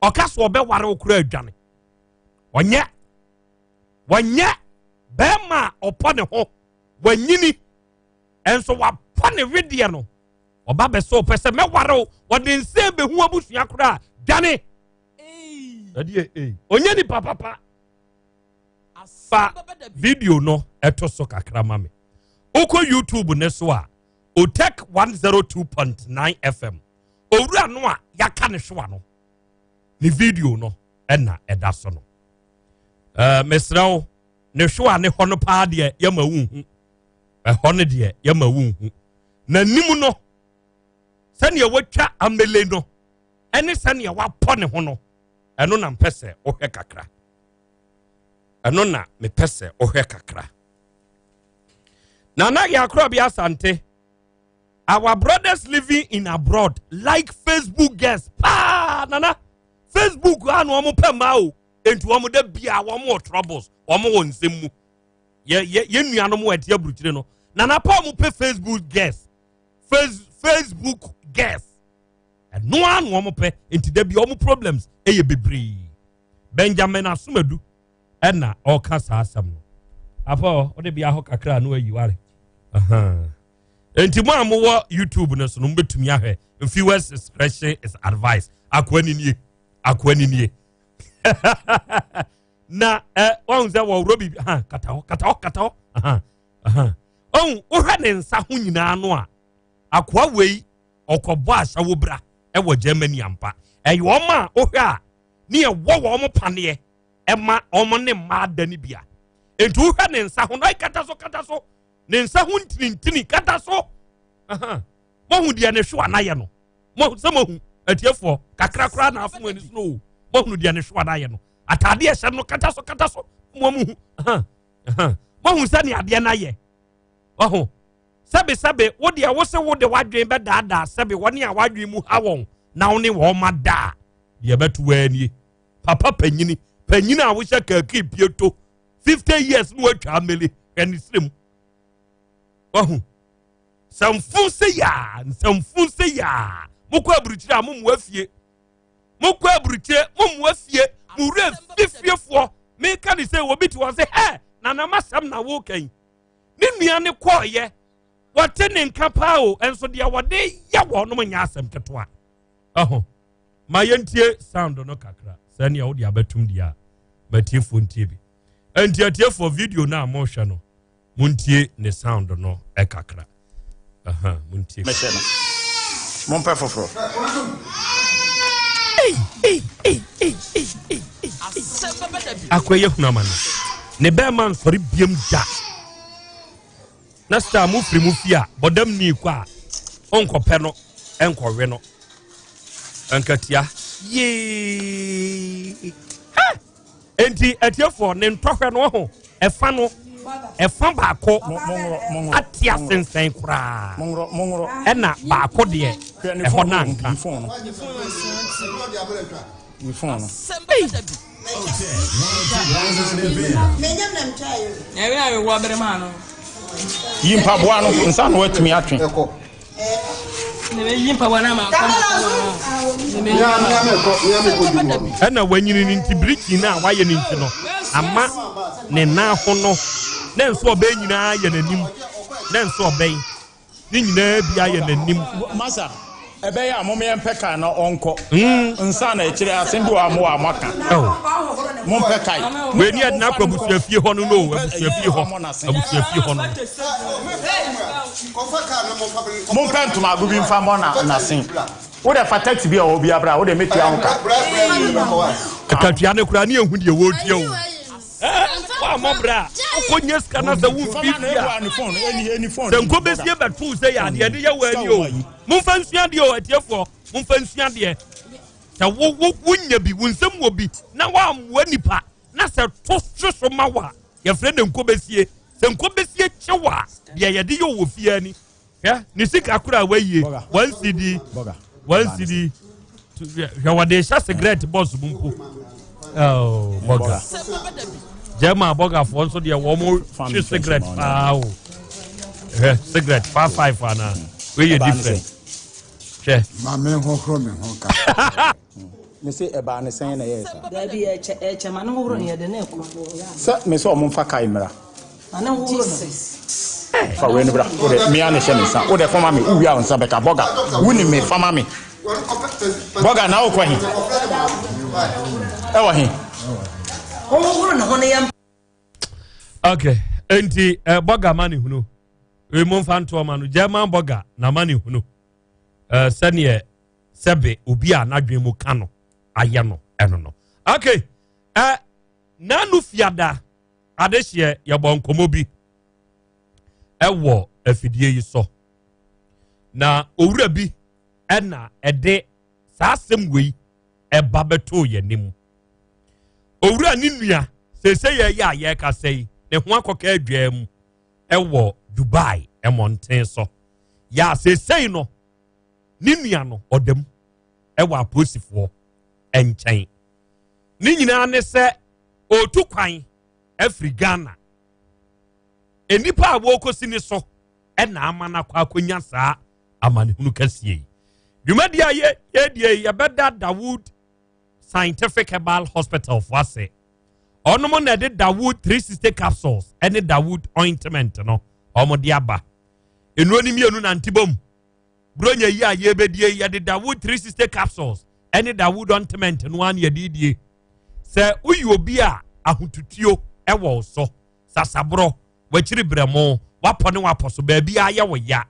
Ɔka so ɔbɛware wo koraa adwane. Ɔnyɛ wɔnyɛ bɛrima a ɔpɔ ne ho, wanyini nso wapɔ ne wedeɛ no, ɔba bɛsɛ ɔpɛ sɛ mɛware wo, wɔde nsɛm bɛhu abusua koraa dwane. Ɛdeɛ ei, ɔnyɛ nipa papa. Fa video no ɛto so kakra ma me. Wokɔ YouTube ne so a, Otek 102.9 FM, owura no a yɛaka ne hwewa no, ne video no ɛna ɛda so no. Mesrɛ wo, ne hwewa ne hɔ no paa deɛ yɛma wonhu. Ɛhɔ no deɛ yɛma wonhu. N'anim no, sɛnea watwa amele no, ɛne sɛnea wapɔ ne ho no, ɛno na mpɛ sɛ wohwɛ kakra. Ɛno na mepɛ sɛ wohwɛ kakra. Nana Yakurobi Asante, our brothers living in abroad like Facebook girls paa. Nana, Facebook a na wɔn pɛ mmaa o, nti wɔn da bia wɔn wɔ troubles, wɔn wɔ nsɛm mu. Yɛ yɛ yɛ nuanom wɔ ɛte aburukyire no, Nana pa wɔn pɛ Facebook girls, Facebook girls. Ɛno ara na wɔn pɛ, nti da bia wɔn problems ɛyɛ bebree. Benjamin Asomadu ɛna ɔka saa asɛm no. Afɔ ɔde bia hɔ kakra no ayi ware. Nti mo a mowɔ YouTube no so no mobɛtumi ahwɛ. Viewers discretion is advised. Akoa ni nie, akoa ni nie. Na wɔn sɛ wɔwurɔ biribi ha, kata hɔ, kata hɔ, kata hɔ. Ɔn wohwɛ ne nsa ho nyinaa no a, akoa wei ɔkɔbɔ ahyɛwo bra ɛwɔ Germany ampa. Ɛyɛ wɔn a wohwɛ a ne ɛwɔ wɔn paneɛ ɛma wɔn ne mmaa da ne bia. Nti wohwɛ ne nsa ho no, ayi kata so, kata so, ne nsa ho ntinintini kata so. Mohu deɛ ne hwewa n'ayɛ no, mo sɛ mohu atiefoɔ kakra koraa na afom ani so no o. Mohu deɛ ne hwewa n'ayɛ no, ataadeɛ ɛhyɛ no kata so, kata so, mo mo hu. Mohu sɛ ne adeɛ n'ayɛ. Ɔho sɛbesɛbe wo deɛ wo se wo de w'adwen bɛdaadaa sɛbe wɔne a w'adwen mu ha wɔn na wo ne wɔn ma daa deɛ bɛto wɔn nie. Papa panyini, panyini a wohyɛ kaki pieto 50 years na watwa amele hwɛ ne srɛ mu. Wahu nsɛmfo sɛ yaa, nsɛmfo sɛ yaa. Mokɔ aburukyire a mommoa fie, mokɔ aburukyire mommoa fie, mo werɛ fi fiefoɔ. Meka ne sɛ obi te hɔ sɛ hɛ nana masɛm na woka yi, ne nua ne kɔɔyɛ wɔte ne nka paa o, nso deɛ wɔde yɛ wɔnom nyɛ asɛm ketewa. Ɛho ma yɛntie sound no kakra sɛnea wode abɛtom deɛ a matiefoɔ ntie bi. Nti atiefoɔ video no a mohwɛ no, montie ne sound no kakra. Aha, montie. Mehyɛ no. Mompɛ foforɔ. Akɔ yɛ hunu amane. Ne bɛrima nsɔre biem da. Na star mo firi mo fie a bɔdam ni kɔ a ɔnkɔpɛ no nkɔwe no. Nkatia yee. Enti atiefoɔ ne ntɔhwɛ no ho ɛfa no ɛfa baako ate asensɛn koraa ɛna baako deɛ ɛhɔ no anka. Yi mpaboa no nsa na watumi atwe. Ɛna wanyini no nti birikyi no a wayɛ no nti no ama ne nan ho no ne nso ɔbɛn nyinaa yɛ n'anim ne nso ɔbɛn ne nyinaa bi ayɛ n'anim. Masa, ɛbɛyɛ a momeɛ mpɛ kaa na ɔnkɔ. Nsa na ɛkyerɛ asɛm bi wɔ a mowɔ a moaka. Mompɛ kae. Wei ni ɛdina akɔ abusuafie hɔ no no abusuafie hɔ abusuafie hɔ no. Mompɛ ntomago bi mfa mmɔ n'asen. Wo de fa taxi bi a ɔwɔ bi abra, wo de metua ho ka. Akatua no koraa ne ehu deɛ wɔretua o. Woammɔ bra a wokɔnya sika no sɛ womfifie a sɛ nkɔbɛsie bɛtoo sɛ yɛ adeɛ de yɛ wɔ ani o. Momfa nsua adeɛ o, atiefoɔ, momfa nsua adeɛ. Sɛ wo wo wonya bi, wo nsam wɔ bi, na woammoa nipa, na sɛ to hwe so ma wo a, yɛfrɛ no nkɔbɛsie. Sɛ nkɔbɛsie kye wo a, deɛ yɛde yɛ wɔ fie ani. Hwɛ, ne sika koro a wayie, one cedi, one cedi, hwɛ wɔde hyɛ sigaret bɔs mu mpo. Oh, bɔga. German bɔgafoɔ nso deɛ wɔn twe cigarette paa o. Hwɛ cigarette 55 anaa wei yɛ different. Hwɛ. Maame hohoro me ho ka. Me se ɛbaa ne sɛn na ɛyɛɛ saa. Dabi ɛkyɛ ɛkyɛ ma ne hohoro no yɛde ne kɔ. Sɛ me sɛ ɔmo nfa kae mmra. Ma ne hohoro no. Fa wei no bra. Wo de mia ne hyɛ me nsa. Wo de fama me. Wo wia wo nsa bɛka bɔga. Wo nim me fama me. Bɔga na wokɔ he? Ɛwɔ he? Ɔhohoro ne ho no yɛ. Okay, enti eh, bɔga ma ne hunu. Wei mo nfa ntoɔ ma no. German bɔga na ma ne hunu. Eh, sɛneɛ sɛbe obi a n'adwene mu ka no ayɛ no ɛno no. Okay, eh, nanu fiada adehyeɛ yɛbɔ nkɔmmɔ bi ɛwɔ afidie yi so. Na owura bi ɛna ɛde saa asɛm wei ɛba bɛtoo yɛn anim. Owura ne nua seesei yɛyɛ a yɛrekasa yi ne ho akɔka adwaa mu ɛwɔ Dubai mmɔnten so. Yɛ a seesei no ne nua no ɔda mu ɛwɔ apolisifoɔ nkyɛn. Ne nyinaa ne sɛ ɔretu kwan afiri Ghana. Nnipa a wɔrekɔsi ne so ɛna ama no akɔ akɔnya saa amanehunu kɛseɛ yi. Dwumadi a yɛdie yi yɛbɛda Dawood Scientific Herbal Hospital fo ase. Ɔnom na ɛde Dawood 360 capsules ɛne Dawood ointment no wɔn de aba. Nnuro no mmienu nante bom. Buronya yi a yɛbɛdie yi yɛde Dawood 360 capsules ɛne Dawood ointment no ara na yɛde die. Sɛ woyɛ obi a ahotutuo ɛwɔ wo so, sasaborɔ, wakyiri brɛmo, wapɔ ne wapɔ so, baabi ayɛ wo ya.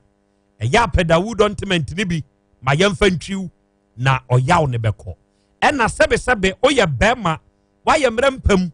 Ɛyɛ apɛ Dawood ointment no bi ma yɛmfa ntwiw na ɔyaw no bɛkɔ. Ɛna sɛbesɛbe woyɛ bɛrima, woayɛ mmerɛ mpam,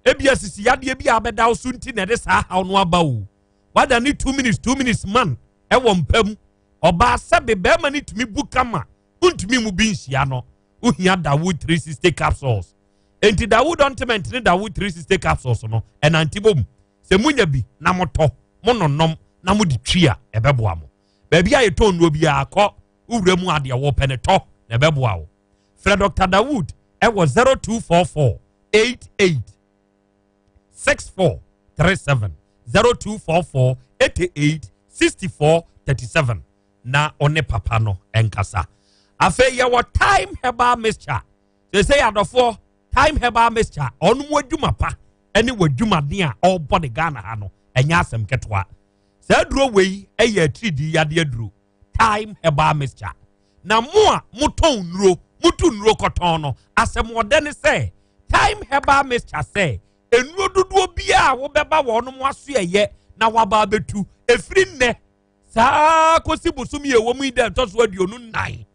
ebia sisi yadeɛ bi a abɛda wo so nti na ɛde saa haw no aba o. Wada ne 2 minutes 2 minutes man ɛwɔ mpam. Ɔbaa sɛbe bɛrima no tumi bu kama, wontumi mu bi nhyia no. Wohia Dawood 360 capsules. Enti Dawood ointment ne Dawood 360 capsules no ɛnante bom. Sɛ munya bi na motɔ, mononom na mode twi a ɛbɛboa mo. Baabi a yɛtɔn nnuro biara kɔ wowura mu adeɛ wɔpɛ ne tɔ na ɛbɛboa wo. Frɛ Dr. Dawood ɛwɔ 0244 88 64 37 0244 88 64 37 na ɔne papa no ɛnkasa. Afei yɛwɔ Time Herbal Mixture. Sɛ yɛ adɔfoɔ Time Herbal Mixture ɔno mu adwuma pa ɛne w'adwumaden a ɔrebɔ ne Ghana ha no ɛnyɛ asɛm ketewa. Saa aduro wei ɛyɛ atiridii yadeɛ aduro Time Herbal Mixture. Na mo a motɔn nnuro, motu nnuro kɔtɔn no, asɛm ɔdɛ ne sɛ Time Herbal Mixture sɛ nnuro dodoɔ biara a wobɛba wɔn mo aso ɛyɛ na waba abɛtu efiri nnɛ saa kɔsi bosom yi ɛwɔ mu yi dɛ ɛtɔ so 24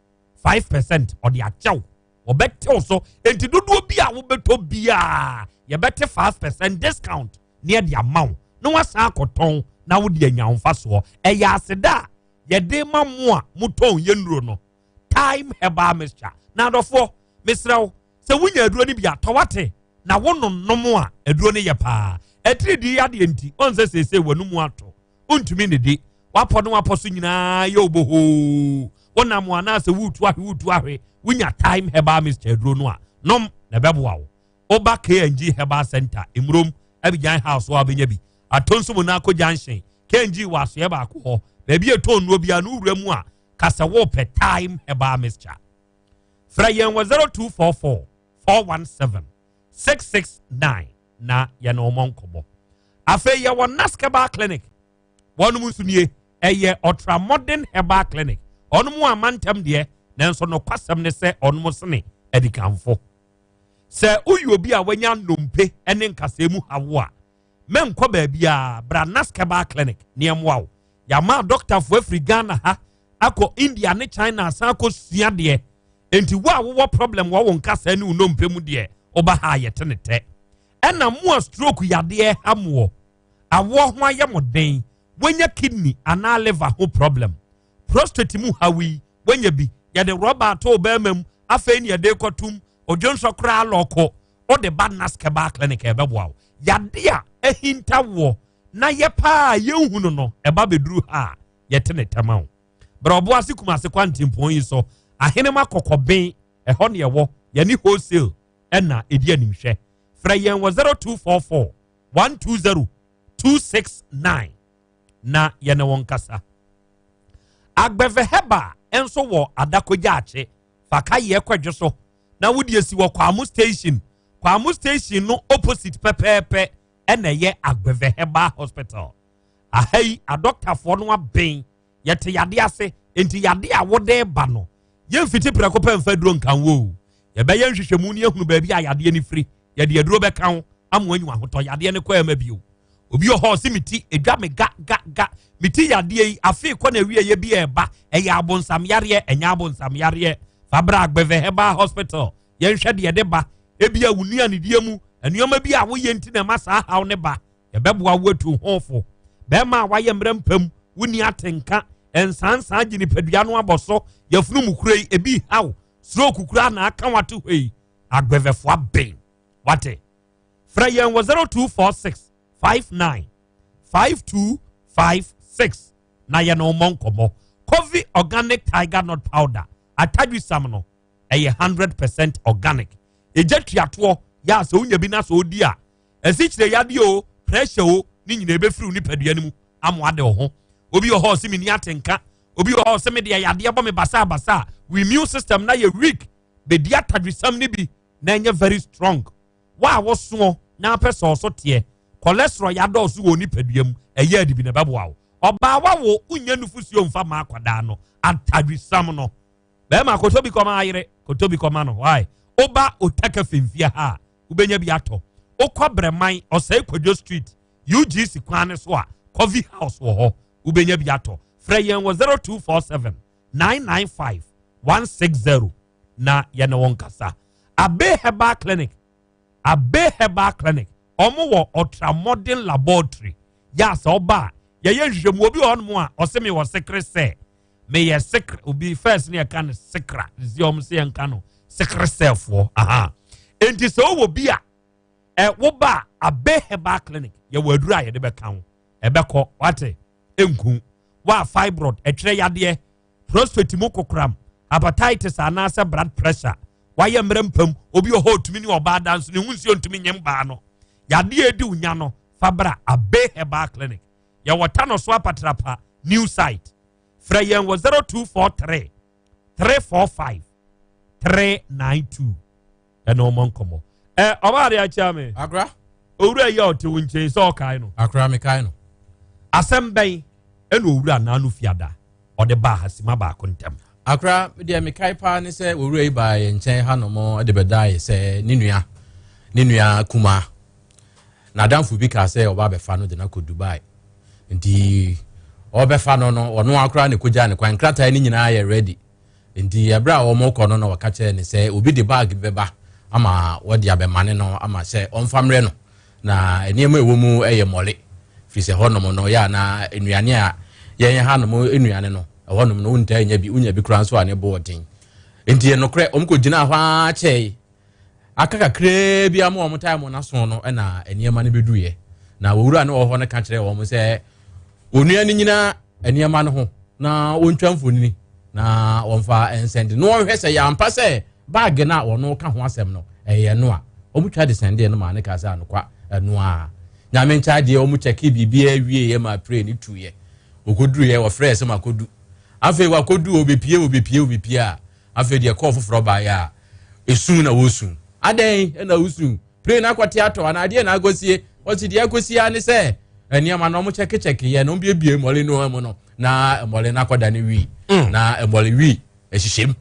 5% ɔde akyɛw wɔbɛtew so nti dodoɔ bi a wobɛtɔ biara yɛbɛte 5% discount ne ɛde ama wo na wasan akɔtɔn na wode anya wo mfasoɔ. Ɛyɛ aseda a yɛde ma mo a motɔn yɛ nnuro no Time Herbal Mixture. Na adɔfoɔ mesrɛ wo sɛ wonya aduro no bi a tɔ wate na wononom a aduro no yɛ paa. Atiridii yadeɛ nti ɔn sɛ seesei w'anomu ato wontumi nnidi wapɔ ne wapɔ so nyinaa yɛ obohoo wonam anaasɛ woretu ahwe woretu ahwe wonya Time Herbal Mixture aduro no a nom na ɛbɛboa wo. Woba KNG Herbal Center Mmurom Abidjan House a wobɛnya bi Atonso mu Nako Junction KNG wɔ asoɛ baako hɔ baabi a ɛtɔn nnuro biara no wura mu a ka sɛ wopɛ Time Herbal Mixture. Frɛ yɛn wɔ 0244 417 669 na yɛne wɔn nkɔmmɔ. Afei yɛwɔ Nask Herbal Clinic. Wɔnom nso nie, ɛyɛ Ultra Modern Herbal Clinic. Wɔnom ama ntɛm deɛ, nanso nokwasɛm ne sɛ wɔnom sene adikanfo. Sɛ woyɛ obi a wanya nnompe ne nkasɛɛ mu hawo a, mɛnkɔ baabiara, bra Nask Herbal Clinic ne ɛmmoa wo. Yɛama adɔktafoɔ afiri Ghana ha akɔ India ne China asan akɔ sua deɛ. Enti wo a wowɔ problem wɔ wo nkasɛɛ ne wo nnompe mu deɛ, woba ha a yɛte ne tɛ. Ɛna mo a stroke yadeɛ ha moɔ, awoɔ ho ayɛ mo den, woanya kidney anaa liver ho problem, Prostate mu haw yi, woanya bi, yɛde rɔba ato wo bɛrima mu, afei ne yɛde rekɔtom, odwonsɔ koraa lɔko, wode ba Nas Herbal Clinic a ɛbɛboa wo. Yade a ahinta woɔ na yɛ paa a yɛnhunu no, ɛba bɛduru ha a, yɛte ne tɛma wo. Brɛ Ɔboase Kumase kwantempɔn yi so, Ahenema Kɔkɔben, ɛhɔ ne ɛwɔ, yɛne wholesale ɛna ɛdi animhwɛ. Frɛ yɛn wɔ 0244 120 269 na yɛne wɔn kasa. Agbɛvɛ Herbal nso wɔ Adakogyaakye, fa kayeɛ kwadwo so na wode asi wɔ Kwamo Station. Kwamo Station no opposite pɛpɛɛpɛ ɛna ɛyɛ Agbɛvɛ Herbal Hospital. Aha yi adɔktafoɔ no aben, yɛte yadeɛ ase, nti yadeɛ a wode ba no, yɛmfiti prɛko pɛ mfa aduro nka wo o. Yɛbɛyɛ nhwehwɛmu ne yɛhunu baabi a yadeɛ no firi, yɛde aduro bɛka wo ama wanyi wahotɔ yadeɛ no kɔ ɛma bio. Obi wɔ hɔ ɔse me ti edwa me ga ga ga, me ti yadeɛ yi afei kɔ na awieɛ bi ɛɛba, ɛyɛ abonsam yareɛ, ɛnyɛ abonsam yareɛ. Fa bra Agbeve Herbal Hospital, yɛnhwɛ deɛ ɛde ba. Ebia wo nnuanedie mu, nneɛma bi a woyɛ nti na ɛma saa haw ne ba. Yɛbɛboa wo atu ho fo. Bɛrima a wayɛ mmerɛ mpam, wonni atenka, nsansan gye nipadua no abɔ so, yafunu mu kuro yi, ebi haw, stroke koraa na aka wate hɔ yi, Agbevɛfoɔ aben. Wate? Frɛ yɛn wɔ 0246 59 5256 na yɛne wo mmɔ nkɔmmɔ. Kovi Organic Tiger Nut Powder, atadwisam no, ɛyɛ 100 percent organic. Ɛgya tuatoɔ, yɛ a sɛ wonya bi na sɛ wodi a, asikyire yadeɛ o, pressure o, ne nyinaa ɛbɛfiri wo nipadua no mu ama wade wo ho. Obi wɔ hɔ ɔse menni atenka, obi wɔ hɔ ɔse me deɛ yadeɛ bɔ me basabasa, wo immune system na yɛ weak, bɛdi atadwisam no bi na ɛnyɛ very strong. Wo a wosoɔ na apɛ sɛ ɔso teɛ, cholesterol yɛ adɔɔso wɔ nipadua mu, ɛyɛ adibi na ɛbɛboa wo. Ɔbaa wawo, wonyɛ nufusuo mfa ma akwadaa no, atadwisam no. Bɛrima kɔtɔ bi kɔma ayere, kɔtɔ bi kɔma no. Why? Woba Otaka Femfie ha a, wobɛnya bi atɔ. Wokɔ Brɛman, Ɔsɛe Kwadwo Street, UGC kwan no so a, Coffee House wɔ hɔ, wobɛnya bi atɔ. Frɛ yɛn wɔ 0247 995 160 na yɛne wɔn kasa. Abe Herbal Clinic, Abe Herbal Clinic, wɔn wɔ Ultramodern Laboratory. Yɛ a sɛ ɔba a, yɛyɛ nhwehwɛmu. Obi wɔ hɔnom a, ɔse mewɔ sekere sɛ meyɛ sekre obi first ne yɛka no sekra sisi wɔn se yɛnka no sekre sɛfoɔ aha nti sɛ ɔwɔ bi a ɛ woba a Abe Herbal Clinic yɛwɔ aduru a yɛde bɛka ho ɛbɛkɔ wate nku wa fibroid ɛtwerɛ yadeɛ prostate mu kokoram hepatitis anaasɛ blood pressure wayɛ mmerɛ mpam obi wɔ hɔ otumi ne ɔbaa da nso ne ho nsuo ntumi nyɛ mbaa no yadeɛ edi onya no fabra Abe Herbal Clinic yɛwɔ tano so apatrapa new site frɛ yɛn wɔ 0243 345 392 ɛna ɔmɔ nkɔmmɔ ɛ ɔba ade akyia me akora owura yi a ɔte wo nkyɛn sɛ ɔkae no akora mekae no asɛm bɛn ɛna owura naano fiada ɔde baa ha sima baako ntam akora deɛ mekae paa ne sɛ owura yi baa yɛn nkyɛn hanom de bɛdaa yɛ sɛ ne nua ne nua kumaa N'adamfo bi kaa sɛ ɔba abɛfa no de no akɔ Dubai. Nti ɔbɛfa no no, ɔno ara koraa na ɛkɔgyaa ne kwan. Nkrataa no nyinaa yɛ ready. Nti ɛberɛ a wɔrekɔ no na ɔka kyerɛɛ no sɛ obi de bag bɛba ama wɔde abɛmane no ama sɛ ɔmfa mmerɛ no. Na nneɛma a ɛwɔ mu yɛ mmɔle. Firi sɛ hɔnom no yɛ a na nnuane a yɛn hanom nnuane no, ɛhɔnom no wontaa nya bi, wonya bi koraa nso a ne bo ɔden. Nti yɛ nokorɛ, wɔkɔgyinaa hɔ ara kyɛe. Aka kakraa bi ama wɔn time no aso no na nneɛma no bɛduruiɛ. Na owura no wɔ hɔ no ka kyerɛɛ wɔn sɛ onua no nyina nneɛma no ho na wɔntwa mfonini na wɔmfa nsɛnde na wɔnhwɛ sɛ yɛampa sɛ baage no a wɔno ka ho asɛm no ɛyɛ no a wɔtwa de sɛndeɛ no maa ne kaa sɛ anokwa ɛno a nyame nkyɛ adeɛ wɔn kyɛke biribiara wieɛ ma pray ne tuiɛ wɔkɔduruiɛ wɔfrɛɛ sɛ makɔdu afei wakɔdu wɔbɛpie wɔbɛpie wɔbɛpie a Afei deɛ kɔɔ foforɔ baeɛ a, esu na wɔsu. Adɛn na wosu? Plane akɔte atɔ anaa adeɛ na akɔsie? Ɔsi deɛ akɔsie ara ne sɛ nneɛma no wɔn kyɛkekyɛke yɛ na wɔn biebie mmɔle no mu no na mmɔle no akɔda ne wii mm. na mmɔle wii ɛhyehyɛ mu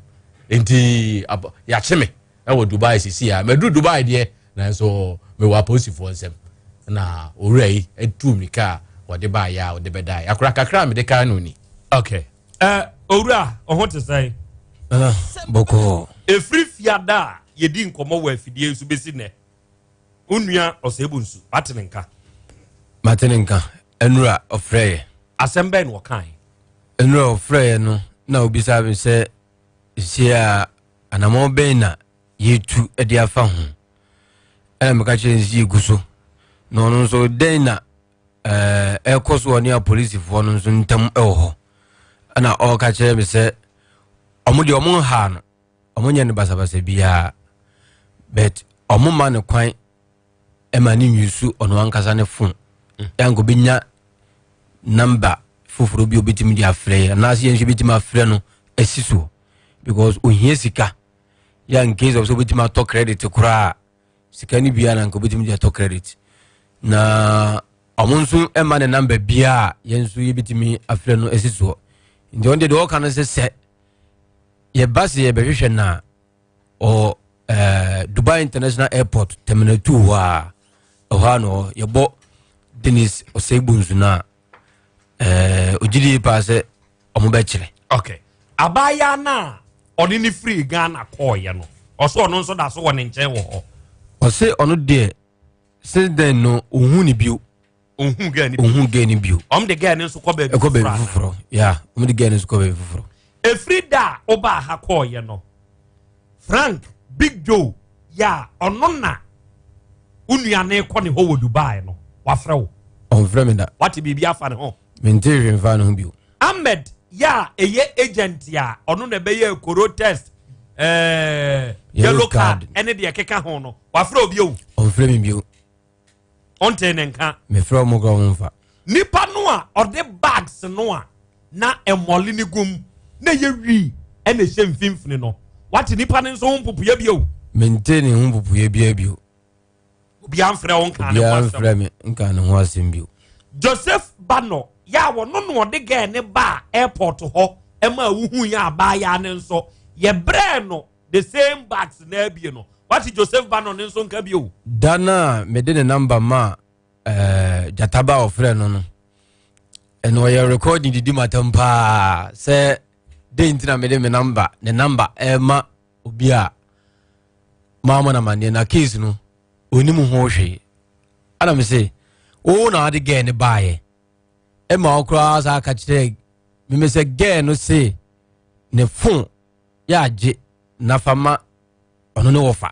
nti yɛakye me ɛwɔ Dubai sisi a mɛduru Dubai deɛ nanso mewɔ apolisifoɔ nsam na owura yi atu mmirika a wɔde baeɛ a wɔde bɛdaeɛ akora kakra a mede kaa no ni. Okay. Ɛ owura, ɔho te sɛn? Nana, bɔkɔɔ. Ɛfiri fiada a yɛdi nkɔmmɔ wɔ afidie yi so bɛsi nnɛ, wo nua Ɔsɛebu Nsu, wate ne nka? Mate ne nka. Ɛnura ɔfrɛeɛ. Asɛm bɛn na ɔkae? Nnora ɔfrɛeɛ no na obisa me sɛ sie a anammɔn bɛn na yɛtu de afa ho. Ɛna meka kyerɛ no sɛ yɛgu so. Na ɔno nso dɛn na ɛrekɔ so ɔne apolisifoɔ no nso ntam wɔ hɔ. Ɛna ɔreka kyerɛ me sɛ ɔmo deɛ ɔmo nhaa no, ɔmo nyɛ no basabasa biara. But ɔmo ma no kwan ɛma ne nyusu ɔno ankasa ne phone. Yɛ anka obɛnya number foforɔ bi a obɛtumi de afrɛ yɛ anaasɛ yɛn nso bɛtumi afrɛ no asi soɔ because ohia sika yɛ in case of sɛ obɛtumi atɔ credit koraa sika no biara na nka obɛtumi de atɔ credit na ɔmo nso ɛma ne number biara yɛn nso yɛbɛtumi afrɛ no asi soɔ. Nti ɔno deɛ deɛ ɔka no sɛ sɛ yɛba sɛ yɛbɛhwehwɛ no a ɔ Dubai International Airport Terminal 2 hɔ a ɛhɔ a na yɛbɔ Dennis Osei-Bonsu no a ɔgyidie paa sɛ ɔmo bɛkyerɛ. Okay. Abaayaa no a ɔne ne firi Ghana kɔɔyɛ no, ɔso ɔno nso da so wɔ ne nkyɛn wɔ hɔ. Ɔse ɔno deɛ since then no ɔnhu ne bio. Ɔnhu gɛɛ ne bio. Ɔnhu gɛɛ ne bio. Ɔmo de gɛɛ ne nso kɔ baabi foforɔ. Ɛkɔ baabi foforɔ. Yeah, ɔmo de gɛɛ ne nso kɔ baabi foforɔ. Efiri da a ɔbaa ha kɔɔyɛ no, Frank Big Joe yɛ a ɔno na wo nua ne kɔ ne hɔ wɔ Dubai no, wafrɛ wo? Ɔnfrɛ me da. Wate biribi afa ne ho? Mente hwee mfa ne ho bio. Ahmed yɛ a ɛyɛ agent a ɔno na ɛbɛyɛ koro test, yellow card ɛne deɛ ɛkeka ho no, wafrɛ obi o? Ɔnfrɛ me bio. Ɔnte ne nka. Mefrɛ ɔmo kora ɔmo mfa. Nipa no a ɔde bags no a na ɛmɔle ne gum na ɛyɛ wii ɛna ɛhyɛ mfimfini no, wate nipa no nso ho mpopoeɛ bio? Mente ne ho mpopoeɛ biara bio. Obiara mfrɛ wo nka ne ho asɛm? Obiara mfrɛ me nka ne ho asɛm bio. Joseph Bano yɛ a wɔno na ɔde gɛɛ ne baa airport hɔ ɛma wohu yɛ abaayaa ne nso yɛbrɛɛ no the same bags na abie no, wate Joseph Bano ne nso nka bio? Da no a mede ne number ma Gyataba a ɔfrɛ no no, ɛna ɔyɛ recording didi matam paa sɛ dɛn nti na mede me number ne number ɛma obi a maama no amanneɛ na case no ɔnim ho hwee. Ana me se wo na ade gɛɛ ne baeɛ ɛma wo koraa saa ka kyerɛ meme sɛ gɛɛ no se ne phone yɛ agye na fa ma ɔno ne wɔfa.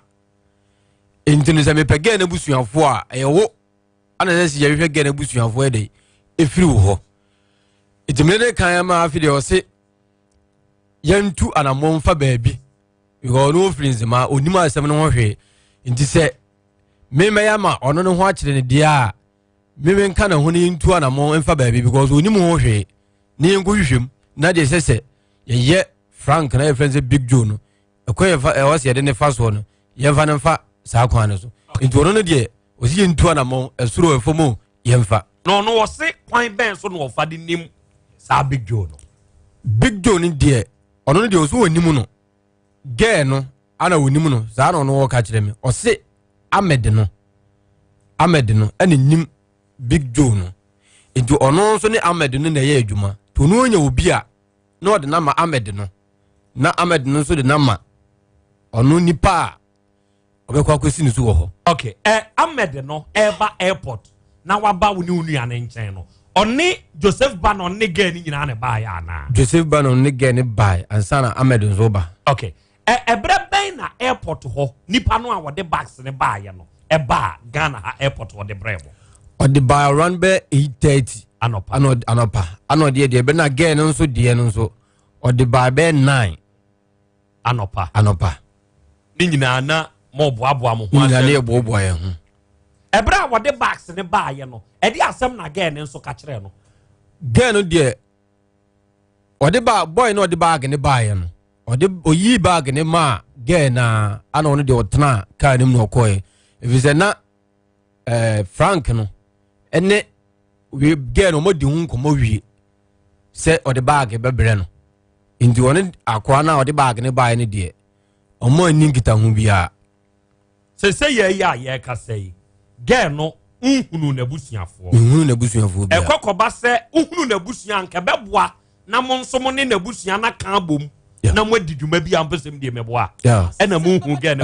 Nti no sɛ mepɛ gɛɛ no abusuafoɔ a ɛyɛ wo ana sɛ sɛ yɛhwehwɛ gɛɛ no abusuafoɔ ɛdɛ ɛfiri wo hɔ. Nti mene ne kan ma afe deɛ ɔse yɛntu anammɔ mfa baabi because ɔno ɔfiri nzema ɔnim asɛm no ho hwee. Nti sɛ memɛyɛ ama ɔno ne ho akyerɛ ne deɛ a memenka ne ho ne yɛntu anammɔ mfa baabi because ɔnim ho hwee ne yɛnkɔhwehwɛ mu na deɛ sɛ sɛ yɛyɛ Frank na yɛfrɛ no sɛ Big Joe no ɛkɔ yɛfa ɛwɔ sɛ yɛde ne fa soɔ no yɛmfa no mfa saa kwan no so. Nti ɔno no deɛ ɔsi yɛntu anammɔn ɛsoro ɛfam o yɛmfa. Na ɔno ɔse kwan bɛn so na ɔfa de nim saa Big Joe no? Big Joe no deɛ ɔno no deɛ ɔso ɔnim no gɛɛ no ana ɔnim no saa na ɔno ɔka kyerɛ me. Ɔse Ahmed no Ahmed no ɛna nim Big Joe no nti ɔno nso ne Ahmed no na ɛyɛ adwuma nti ɔno ɔnya obi a na ɔde no ama Ahmed no na Ahmed no nso de no ama ɔno nipa a ɔbɛkɔ akɔsi ne so wɔ hɔ. Okay, Ahmed no ɛreba airport na waba wo ne wo nua no nkyɛn no, ɔne Joseph Bannon ne girl no nyinaa na ɛbaeɛ anaa? Joseph Bannon ne girl no bae ansa na Ahmed nso ba. Okay, ɛberɛ bɛn na airport hɔ nipa no a wɔde bags no baeɛ no ɛbaa Ghana ha airport hɔ de brɛɛ mo? Ɔde baa around bɛ 8:30 anɔpa. Anɔpa. Ana ɔde deɛ bɛ na girl no nso deɛ no nso ɔde baa bɛ 9 anɔpa. Anɔpa. Ne nyinaa na mo boaboa mo ho Ne nyinaa asɛm. ne yɛ boaboa yɛn ho. Ɛberɛ a wɔde bags no baeɛ no, ɛde asɛm na girl no nso ka kyerɛɛ no? Girl no deɛ ɔde ba boy no ɔde bag ne baeɛ no ɔde oyii bag ne maa girl na ana ɔno deɛ ɔtena car no mu na ɔkɔɛ efisɛ na Frank no ɛne wie girl no ɔmo di ho nkɔmɔ wie sɛ ɔde bag bɛbrɛ no nti ɔne akoa no a ɔde bag ne baeɛ no deɛ ɔmo ani nkitaho biara. Sese yɛ yi a yɛrekasa yi girl no nhunu n'abusuafoɔ. Nhunu n'abusuafoɔ biara. Ɛkɔ kɔba sɛ wohunu n'abusua nka bɛboa na mo nso mo ne n'abusua na ka abom na mo adi dwuma bi a mpɛ sɛ mo deɛ mɛboa. Ɛna mo nhu girl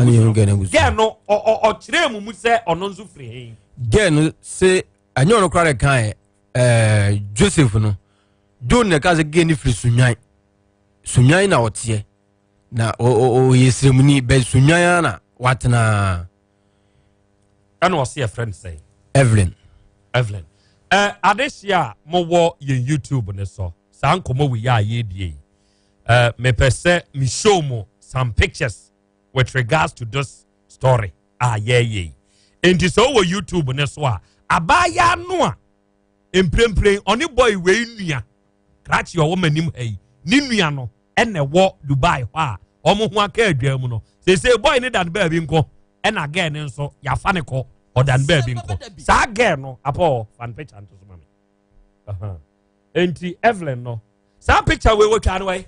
n'abusua. Girl no ɔkyerɛ mu mu sɛ ɔno nso firi he. Girl no se ɛnyɛ ɔno koraa de kan Joseph no. Joe na ɛka sɛ gay no firi Sunnwan. Sunnwan na ɔteɛ. Na ɔyɛ sremuni bɛ Sunnwan ara na watena. Ɛna ɔse yɛfrɛ no sɛn? Evelyn. Evelyn. Ɛ adehye a mowɔ yɛn YouTube ne so saa nkɔmmɔ wei a yɛredie yi. Ɛ mepɛ sɛ me show mo some pictures with regards to this story a yɛreyɛ yi. Enti sɛ wowɔ YouTube ne so a abaayaa no a mprempren ɔne boy wei nua krakye ɔwɔ m'anim ha yi ne nua no ɛna ɛwɔ Dubai hɔ a wɔn ho aka adwa mu no seesei boy ne da no baabi nko ɛna girl ne nso yafa ne kɔ ɔda no baabi nko saa girl no apɔ fa no picture nto so ma me nti Evelyn no saa picture wei wɔtwa no wai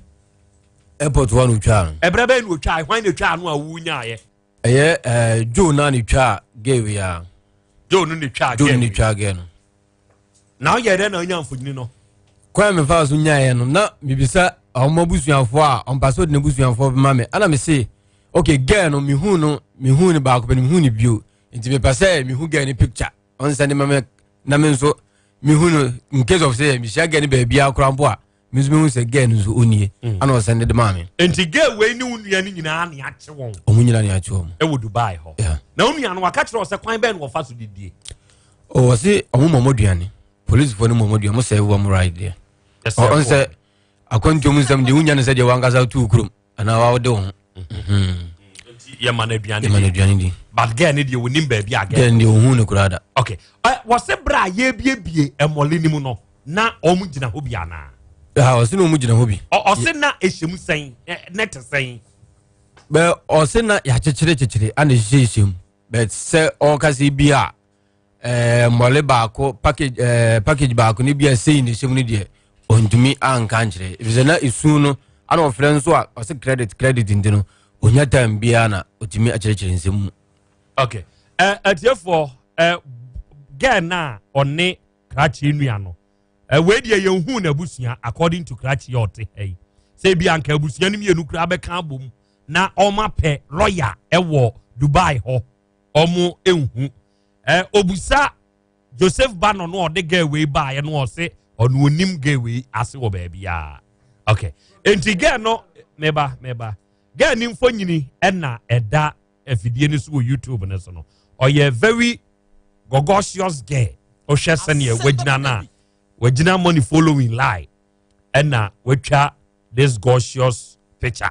airport hɔ na otwa no ɛbrɛ bɛyɛ na otwa hwan na otwa no a wunyaayɛ ɛyɛ ɛɛ Joe na ne twa girl wei a Joe no ne twa Joe no ne twa girl no na ɔyɛ dɛ na ɔnya mfonini no kwan a mefa so nyaeɛ no na mebisa ɔmo abusuafoɔ a ɔmpa sɛ ɔde n'abusuafoɔ bɛma me ana mese okay girl no mehu no mehu no baako pɛ no mehu no bio nti mepɛ sɛ mehu girl no picture ɔnsɛ ne ma me na me nso mehu no in case of sɛ mehyia girl no baabiara koraa mpo a me nso mehu sɛ girl no nso ɔnie mm. ana ɔsɛn de maa me nti girl wei ne wo nua no nyinaa ne akye wɔn ɔmo nyinaa ne akye wɔn ɛwɔ Dubai hɔ yeah. na wo nua no waka kyerɛ sɛ kwan bɛn na wɔfa so didie ɔwɔ se ɔmo mɔmɔ aduane polisifoɔ no mɔmɔ aduane mo sɛ wɔn right deɛ ɔn sɛ akwantuo mu nsɛm deɛ wonya no sɛ deɛ wankasa tu kurom anaa wawode wo ho mhm. yɛma no aduane yɛma no aduane di but girl ne deɛ wɔnim baabi a girl ne deɛ ɔhu no koraa da okay wɔse berɛ a yɛbiebie ɛmɔle no mu no na wɔn gyina hɔ bi anaa ɔse na wɔn gyina hɔ bi ɔse na ɛhyɛ mu sɛn ne te sɛn bɛ ɔse na yɛakyekyere kyekyere ana ɛhyehyɛ mu but sɛ ɔka sɛ bi a ɛɛ mmɔle baako package ɛɛ package baako ne bi a sei na ɛhyɛ mu no deɛ ɔntumi anka nkyerɛ efisɛ na esu no ana ɔfrɛ nso a ɔsɛ credit credit nti no onya time biara na ɔtumi akyerɛkyerɛ nsɛm mu. okay ɛ atiefoɔ ɛ girl na ɔne krakye nua no ɛ wei deɛ yɛn hu n'abusua according to krakye yɛ ɔte ha yi sɛ ebi anka abusua no mmienu koraa bɛka abom na wɔn apɛ lɔya ɛwɔ Dubai hɔ wɔn nhu ɛ obusa Joseph Bano no ɔde girl wei baayɛ no ɔse ɔno onim girl wei ase wɔ baabi a okay nti girl no meba meba girl ni mfonyini ɛna ɛda afidie no so wɔ YouTube no so no ɔyɛ very gogosious girl ɔhwɛ sɛnea wagyina no a wagyina money following lie ɛna watwa this gorgeous picture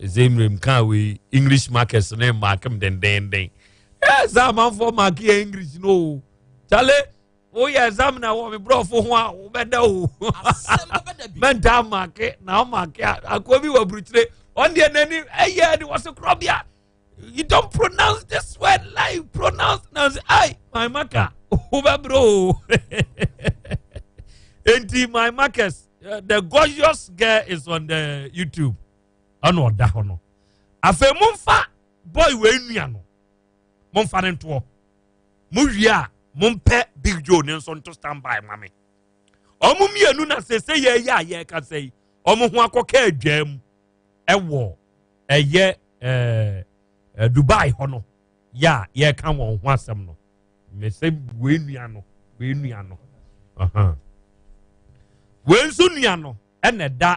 ɛsɛ mmerɛ kaa wei english markers ne maake m dendenden ɛ sɛ amanfoɔ maake yɛ english no o kyale woyɛ exam na wɔ me borɔfo ho a wobɛda o mɛntaa maake na womaake a akoa bi wɔ aburukyire ɔn deɛ n'ani ɛyɛ ne wɔ se korɔbea you don't pronounce this word like pronounce na say ai my marker wobɛbrɛ o enti my markers eh, the gorgeous girl is on the youtube ɛna ɔda hɔ no afei momfa boy wei nua no momfa no ntoɔ mowie a mompɛ big joe ne nso nto stand by ma me ɔmo mmienu na sese yɛyɛ a yɛrekasa yi ɔmo ho akɔka adwaa mu ɛwɔ ɛyɛ ɛɛ Dubai hɔ no yɛ a yɛreka wɔn ho asɛm no mɛsɛ wei nua no wei nua no wei nso nua no ɛna ɛda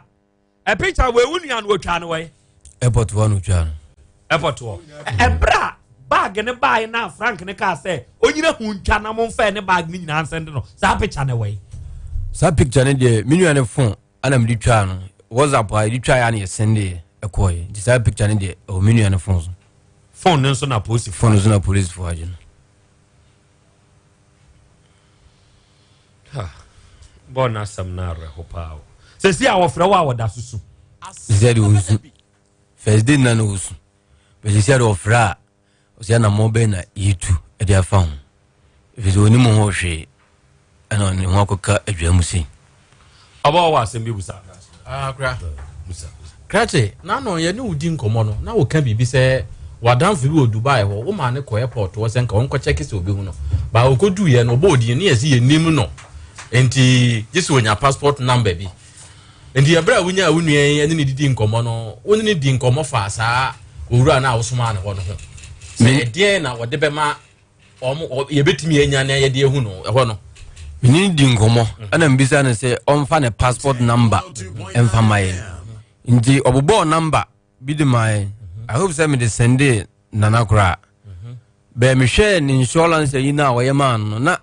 ɛpikya wei wo nua no otwa no wɔ airport hɔ na otwa no airport hɔ ɛbrɛ a baagi ne baagi na Frank ne kaa sɛ onyina ho ntwa na mo nfɛ ne baagi ne nyinaa nsɛn de no saa picture ne wɔ yi. Saa picture ne deɛ me nua ne phone ana mede twaa no whatsapp a yɛde twaa yɛ ana yɛsɛndeɛ ɛkɔɔyɛ nti saa picture no deɛ ɛwɔ me nua no phone so phone no nso na polisifoɔ phone no nso na polisifoɔ agye no bɔɔ no asɛm no awerɛho paa o sɛsi a wɔfrɛ wo a wɔda so su sɛsi a deɛ ɔnsu first day na na ɔsu bɛsɛsi a deɛ ɔfrɛ a Ɔsɛ anammɔn bɛn na yɛtu de afa ho? Ɛfiri sɛ ɔnim ho hwee ɛna ɔne ho akɔka adwa mu sei. Ɔba ɔwɔ asɛm bi busa. Ah, kra. Busa. Krakye, n'ano yɛne wo di nkɔmmɔ no, na woka biribi sɛ w'adamfo bi wɔ Dubai hɔ, wo maa no kɔ airport hɔ sɛ nka ɔnkɔkyɛke sɛ obehu no. Ba okoduiɛ no, ɔbɔɔ din no, yɛse yɛnnim no. Enti, gye sɛ onya passport number bi. Enti ɛberɛ a wonyaa wo nua yi ne no didii nkɔmmɔ no, wo ne no dii nkɔmmɔ faa saa owura no a wosomaa no hɔ no ho. Sɛ ɛdeɛn na wɔde bɛma wɔn, yɛbɛtumi anya na yɛde ahu no ɛhɔ no. Mene no di nkɔmmɔ ɛna mbisa no sɛ ɔmfa ne passport number ɛmfa ma yɛn. Nti ɔbobɔɔ number bi de maa yɛn. I hope sɛ mede sɛndee Nana koraa. Bɛɛ mehwɛɛ ne insurance ayi no a ɔyɛ maa no no na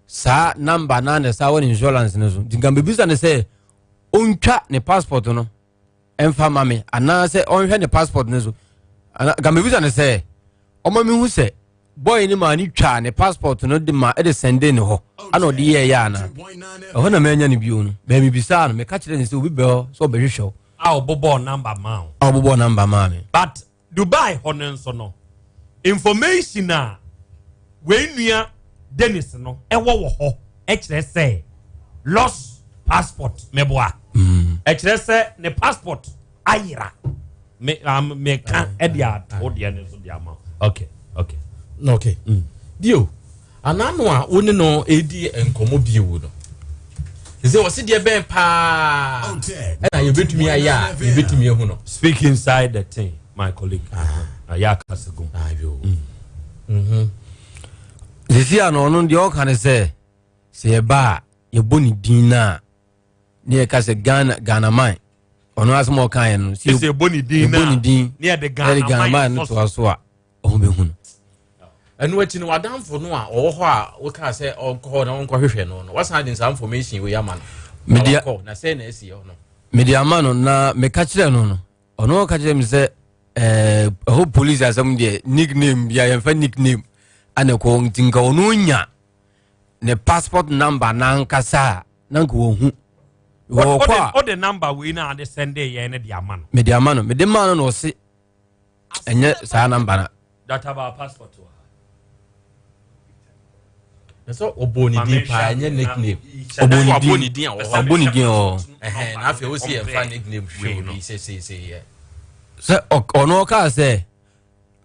saa number naa na ɛsa wɔ ne insurance no so. Nti nka mebisa no sɛ ɔntwa ne passport no ɛmfa ma me anaasɛ ɔnhwɛ ne passport no so. Ana nka mebisa no sɛ ɔma mehu sɛ boy no maa ne twaa ne passport no de ma de sɛnde ne hɔ ana ɔde yɛɛyɛ ana ɛhɔ na manya no bio no bɛɛ mebisaa no meka kyerɛ ne sɛ obi bɛhɔ sɛ ɔbɛhwehwɛ wo a ɔbobɔɔ number maa wo a ɔbobɔɔ number maa me. But Dubai hɔ no nso no information a wei nua Dennis no ɛwɔ wɔ hɔ ɛkyerɛ sɛ lost passport meboa ɛkyerɛ sɛ ne passport ayera. Me um, me ka ɛde ato deɛ ne so de ama. Okay, okay. Okay. Mm. Bio, anano a wo ne no edi nkɔmɔ bio no. Sɛ wɔsi deɛ bɛn paa ɛna yɛbɛtumi ayɛ a yɛbɛtumi ahu no. Speak inside the thing, my colleague. Ah, ayɛ akasa gum. Ayo. Mm. Sisi a no ɔno deɛ ɔka ne sɛ sɛ yɛba a yɛbɔ ne din no a ne yɛka sɛ Ghana Ghana man ɔno asɛm a ɔkaeɛ no sɛ yɛbɔ ne din yɛbɔ ne din ne yɛde yɛde Ghana man no toa so a ɔho bɛhu no. Ɛno akyi no w'adamfo no a ɔwɔ hɔ a wokaa sɛ ɔnkɔ hɔ na ɔnkɔhwehwɛ no no wasan de saa information wei ama no na wakɔ na sɛ na asi hɔ no. Mede ama no na meka kyerɛ no no ɔno ɔka kyerɛ me sɛ ɛhɔ police asɛm deɛ nickname bia yɛmfa nickname ana ɛkɔ nti nka ɔno nya ne passport number n'ankasa a na nka wɔhu wɔkɔ a ɔde number wei na ade sɛnde yɛn ne de ama no mede ama no mede maa no na ɔse ɛnyɛ saa number na data ba passport wɔ ha sɛ ɔbɔ ne din paa ɛnyɛ nickname ɔbɔ ne din ɔbɔ ne din ɔ ɛhɛn na afei wosi yɛn fa nickname hwɛ obi sɛ sɛ sɛ yɛ sɛ ɔno ɔkaa sɛ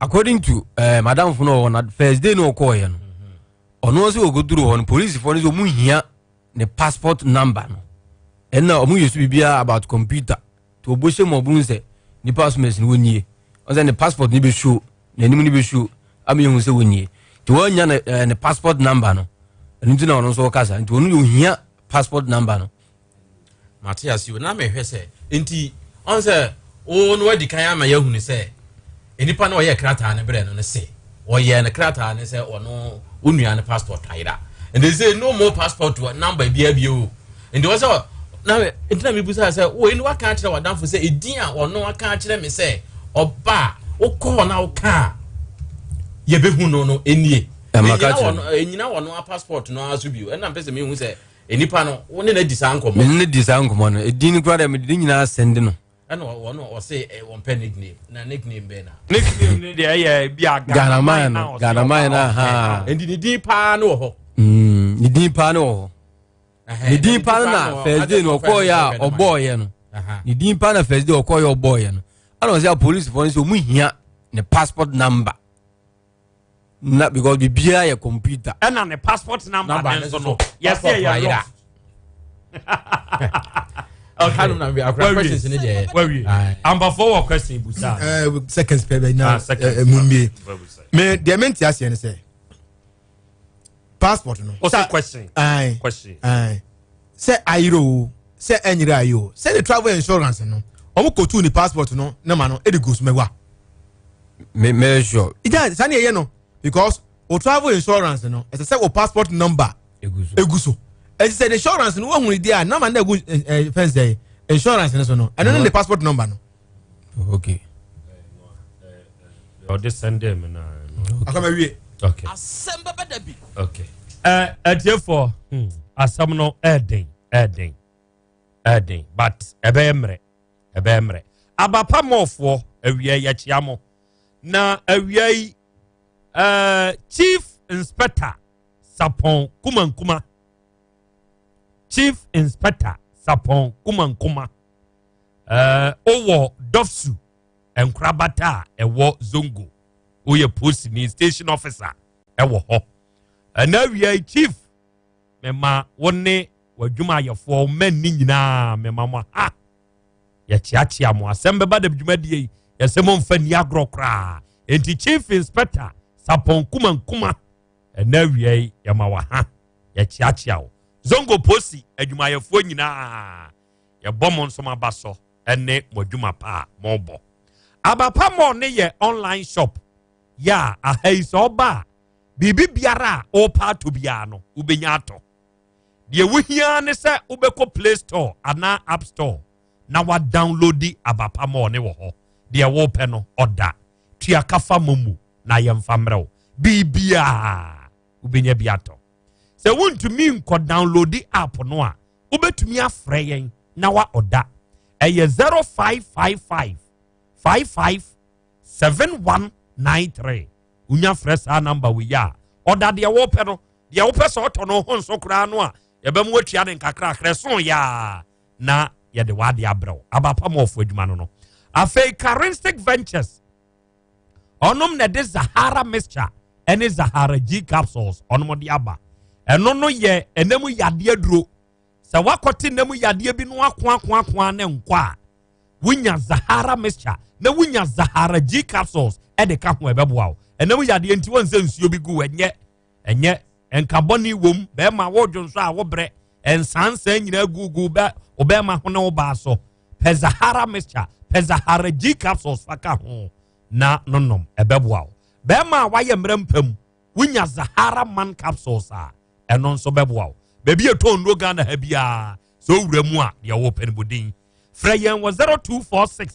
according to eh, madam fo no ɔwɔ na first day no ɔkɔɔyɛ no ɔno sɛ ɔkɔduru hɔ no polisifoɔ no sɛ ɔmu hia ne passport number no ɛna ɔmo yɛ so biribiara about computer nti ɔbɔ hyɛ mu ɔbɛhu sɛ nipa asomasi no wɔnie ɔsɛ ne passport no bɛsuo n'anim no bɛsuo ama yɛhu sɛ wɔnie nti wɔanya ne, eh, ne passport number no ɛno nti na ɔno nso ɔkasa nti ɔno yɛ ɔhia passport number no Mate ase o, na mehwɛ sɛ nti ɔn sɛ wo no wadi kan ama yɛahunu sɛ nnipa no ɔyɛ krataa no berɛ no no se ɔyɛ no krataa no sɛ ɔno wo nua no passport ayera nti sɛ no more passport number biara bio o nti wɔ sɛ na nti na mebusa sɛ wei no waka akyerɛ w'adamfo sɛ ɛdin a ɔno aka akyerɛ me sɛ ɔba a wokɔɔ na woka a yɛbɛhu no no ɛnie ɛnyina wɔno a passport no ara so bio ɛna mpɛ sɛ mehu sɛ Nnipa no, wo ne no adi saa nkɔmmɔ. Me ne no di saa nkɔmmɔ no. Edin no koraa deɛ mede ne nyinaa sɛnde no. Ɛna ɔno ɔse eh, wɔmpɛ nickname. Na nickname bɛn na? Nickname no deɛ ɛyɛ bi a Ghanaman no. Ghanaman no aha. Nti ne din paa no wɔ hɔ. Mm, ne din paa no wɔ hɔ. Ne din paa no na first day no ɔkɔɔyɛ a ɔbɔɔyɛ no. Ne din paa na first day ɔkɔɔyɛ ɔbɔɔyɛ no. Ɛna ɔsɛ apolisifoɔ no sɛ ɔmu hia ne passport number. na because biribiara yɛ computer. ɛna ne passport number ne nso no yɛsɛ yɛ lost. Okay. Wawie. Ampafo wɔ question busa. Eh, seconds pɛ bɛ na ah, mu mbie. Me deɛ me nti aseɛ ne sɛ passport no. Ɔsɛ question. Ayi. Question. Ayi. Sɛ ayerɛ o sɛ ɛnyerɛ ayi o sɛ ne travel insurance no wɔn kotu ne passport no ne ma no ɛde gu so mɛwa. Me me sure. Ìjà sani ɛyɛ no because o travel insurance no ɛsɛ sɛ o passport number egu so ɛsɛ sɛ insurance no wɔn hu di a number na egu ɛ fɛn sɛ insurance no so no ɛno ne ne passport number no. Okay. Ɔde sɛndɛ mi na. Akɔmɛ wie. Okay. Asɛm bɛbɛ da bi. Okay. Ɛ ɛtiɛfoɔ hmm, asɛm no ɛɛden ɛɛden ɛɛden but ɛbɛyɛ mmerɛ. ɛbɛyɛ mmerɛ abapa mɔɔfoɔ awia yi yɛkyea mo na awia yi uh, chief inspector sapɔn kumankuma chief inspector sapɔn kumankuma uh, owɔ dɔfsu nkorabata a ɛwɔ zongo woyɛ posini station officer ɛwɔ hɔ ɛna awia yi chief mema wo ne w'adwumayɛfoɔ mma nni nyinaa mema mo ha yɛkyeakyea mo asɛm bɛba dɛm dwumadie yi yɛsɛ momfa ni agorɔ koraa enti chief inspector sapɔn kuma nkuma ɛna awia yi yɛma wɔ ha yɛkyeakyea wo Zongo Posi adwumayɛfoɔ nyinaa, yɛbɔ mo nso mo aba so ne mo adwuma pa a mobɔ. Abapa Mall ne yɛ online shop yɛ a aha yi sɛ ɔba a biribi biara a ɔrepa atɔ biara no wobɛnya atɔ. Deɛ wohia ne sɛ wobɛkɔ Play Store anaa App Store na wadownloadi Abapa Mall ne wɔ hɔ. Deɛ wopɛ no ɔda tua ka fa momo na yɛmfa mmerɛ wo. Biribiara wobɛnya bi atɔ. Sɛ wontumi nkɔ downloadi app no a, wobɛtumi afrɛ yɛn na wa ɔda. Ɛyɛ 0555 55 7193. Wonya frɛ saa namba wei a, ɔda deɛ wopɛ no, deɛ wopɛ sɛ ɔtɔ no ho nso koraa no a, yɛbɛma watua ne nkakrakra so yaa na yɛde w'ade abrɛ wo. Aba pa ma ɔfo adwuma no no. Afei Karinstic Ventures, ɔnom na ɛde Zahara mixture ɛne Zahara G capsules ɔnom de aba. Ɛno no yɛ ɛnam yadeɛ duro. Sɛ wakɔte nam yadeɛ bi no akoakoakoa ne nkɔ a, wonya Zahara mixture na wonya Zahara G capsules ɛde ka ho ɛbɛboa wo. Ɛnam yadeɛ nti wɔn sɛ nsuo bi gu ɛnyɛ ɛnyɛ nka bɔne wom bɛrima wodwo nso a wobrɛ nsansan nyinaa gugu bɛ ɔbɛrima ho ne wo baa so. Pɛ Zahara mixture, pɛ Zahara G capsules fa ka ho na nonom ɛbɛboa wo. Bɛrima a wayɛ mmerɛ mpam wonya Zahara man capsules a ɛno nso bɛboa wo. Baabi a ɛtɔn nnuro Ghana ha biara sɛ owura mu a deɛ wɔpɛ no bɔdin. Frɛ yɛn wɔ 0246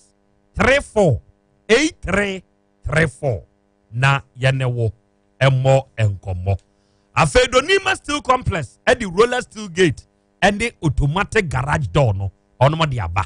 34 8334 na yɛne wo mmɔ nkɔmmɔ. Afei Donima Steel Complex de roller steel gate ne automatic garage door no ɔnom de aba.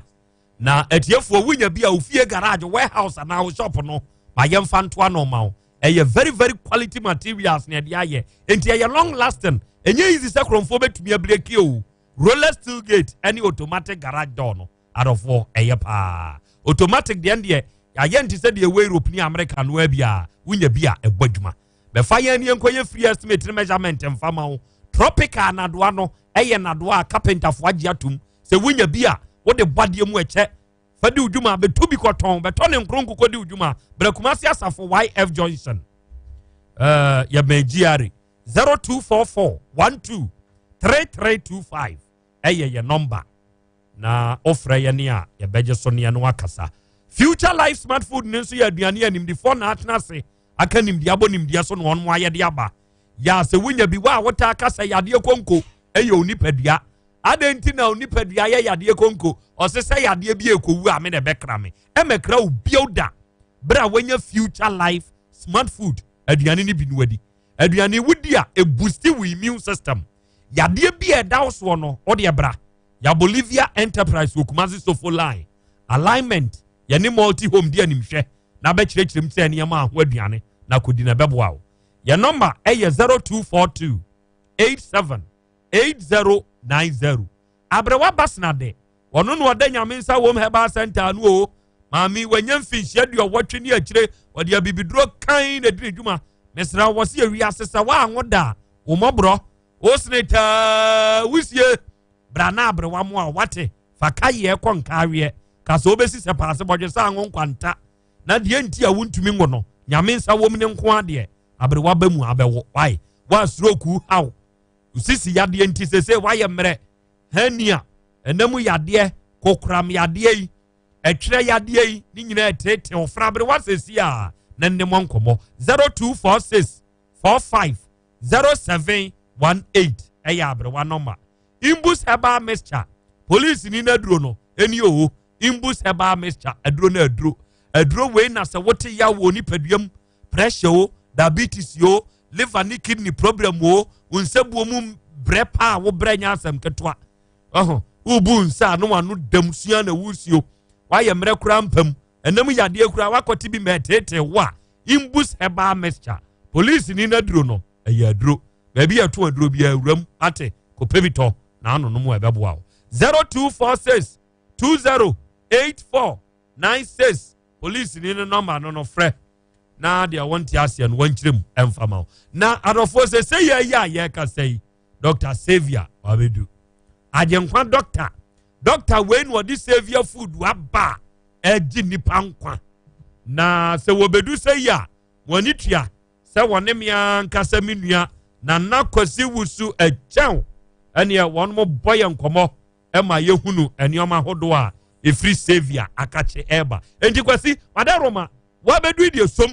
Na atiefoɔ wonya bi a ofie garage, warehouse anaa wo shop no ma yɛmfa ntoa no ma wo. Ɛyɛ very very quality materials na ɛde ayɛ. Nti ɛyɛ long lasting. Ɛnyɛ easy sɛ kurɔmfoɔ bɛtumi abireki o. Roller steel gate ne automatic garage door no adɔfoɔ ɛyɛ paa. Automatic deɛ deɛ yɛayɛ nti sɛ deɛ ɛwɔ Europe ne America no bi a wonya bi a ɛbɔ adwuma. Bɛfa yɛn ani nkɔyɛ free estimate ne measurement mfa ma wo. Tropical nadoa no ɛyɛ nadoa a carpenterfoɔ agye atom sɛ wonya bi a wode bɔ adeɛ mu ɛkyɛ fa di wo dwuma bɛtu bi kɔtɔn bɛtɔ ne nkronko kɔdi wo dwuma. Brɛ Kumasi Asafo YF Junction yɛbɛn GRA 0244 12 3325 ɛyɛ yɛ nɔmba na wofrɛ yɛ ne a yɛbɛgye so ne yɛno akasa. Future Life Smart Food ne nso yɛ aduane a nimdifoɔ na atena ase aka nimdeɛ abɔ nimdeɛ so na wɔn ayɛ de aba. Yɛ a sɛ wonya bi wɔ a wotaa kasa yadeɛ konko ɛyɛ onipadua. Adɛn nti na onipadua yɛ yadeɛ konko? Ɔse sɛ yadeɛ bi ɛkɔwu a me na ɛbɛkra me. Ɛmɛkra wo bio da. Berɛ a woanya Future Life Smart Food aduane no bi no adi. Aduane wodi a ɛbusti wo immune system. Yadeɛ bi a ɛda wo soɔ no wode ɛbra. Ya Bolivia Enterprise wɔ Kumasi Sofo Line. Alignment yɛne Multi Home di animhwɛ na bɛkyerɛkyerɛ mu sɛ nneɛma a ho aduane na kɔdi na ɛbɛboa wo. Yɛn nɔmba ɛyɛ 0242 87 8090. Aberewa Basena de, ɔno na ɔda Nyame nsa wom Herbal Center ano o. Maame wanya mfinhyia aduɔwɔtwe ne akyire, ɔde abibiduro kan na ɛdi ne dwuma. Mesrɛ wo, wɔse ewiase sɛ woanwo da a, wo mmɔborɔ, wo sene taa wusie. Bra na aberewa mo a wate, fa kayeɛ kɔ nkaaweɛ. Ka sɛ wobɛsi sɛ paase bɔdwe sɛ anwo nkwanta. Na deɛ nti a wontumi nwo no, Nyame nsa wom ne nko adeɛ. Aberewa ba mu abɛwo. Why? Wa stroke haw. Sisi yadeɛ nti sese wayɛ mmerɛ. Hernia, ɛnam yadeɛ, kokoram yadeɛ yi, ɛtwerɛ yadeɛ yi, ne nyinaa ɛtete ɔfra aberewa sesi a na ne mɔ nkɔmmɔ. 0246 45 0718 ɛyɛ aberewa nɔma. Imbus herbal mixture, polisi ni n'aduro no, ɛni o. Imbus herbal mixture, aduro no aduro. Aduro wei na sɛ wote yaw wɔ nipadua mu, pressure o, diabetes o, liver ne kidney problem o, wo nsabuo mu brɛ paa wo brɛ nyɛ asɛm ketewa. Ɔho, wobu nsa ano ano dam sua na wusuo. Wayɛ mmerɛ koraa mpam. Ɛnam yadeɛ koraa wakɔte bi ma ɛteetee wo a, Imbus herbal mixture. Polisi ni n'aduro no, ɛyɛ aduro. Baabi a ɛto aduro biara wuram ate kɔpɛ bi tɔ na ano nom a ɛbɛboa wo. 0246 20 84 96 polisi ni no nɔmba no no frɛ na deɛ wɔnte aseɛ no wɔnkyerɛ mu ɛmfa ma wo. Na adɔfoɔ sɛ sɛ yɛ yi a yɛrekasa yi, Dr. Xavier wabɛdu. Agyenkwa dɔkta. Dɔkta wei na ɔde Xavier food aba a ɛgye nnipa nkwa. Na sɛ wɔbɛdu sɛ yi a, wɔn ani tua sɛ wɔne me ankasa me nua Nana Kwasi Wusu Ɛkyɛw. Ɛneɛ wɔn mo bɔ yɛn nkɔmmɔ ɛma yɛhunu nneɛma ahodoɔ a ɛfiri Saviour akakye ɛreba. Enti Kwasi, Madaroma, wabɛduru deɛ som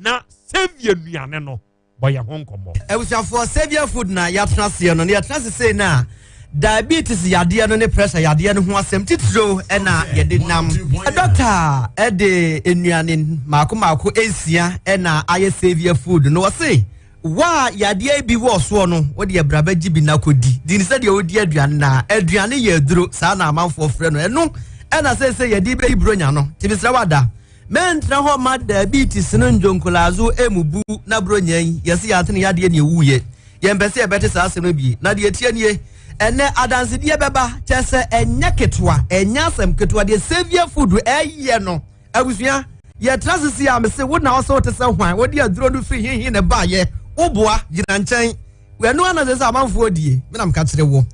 na Saviour nnuane no bɔ yɛn ho nkɔmmɔ. Abusuafoɔ, Saviour Food na yɛatena aseɛ no, na yɛtena ase sei no a, diabetes yadeɛ no ne pressure yadeɛ no ho asɛm titiriw na yɛde nam. Dɔkta de nnuane mmaako mmaako nsia na ayɛ Saviour Food no. Ɔse, wo a yadeɛ bi wɔ soɔ no, wo deɛ bra bɛgye bi na kɔdi. Di no sɛdeɛ wodi aduane na aduane yɛ aduro, saa na amanfoɔ frɛ no. Ɛno ɛna seesei yɛde bɛyi Buronya no. Nti mesrɛ wo ada, Mɛntena hɔ mma diabetes no ndwonkolazo mmubu na Buronya yi, yɛse yɛante ne yadeɛ ne ɛwuiɛ. Yɛmpɛ sɛ yɛbɛte saa asɛm no bie. Na deɛ ɛteɛ nie, ɛnnɛ adansedie bɛba, kyerɛ sɛ ɛnyɛ ketewa, ɛnyɛ asɛm ketewa, deɛ Saviour Food ɛyɛ no. Abusua, yɛtra ase sei a, mese wo na ɔsɛ wote sɛ hwan, wode aduro no firi hehe na ɛbaeɛ, woboa, gyina nkyɛn. Ɛno ara na ɛsɛ sɛ amanfoɔ die, me na meka kyerɛ wo.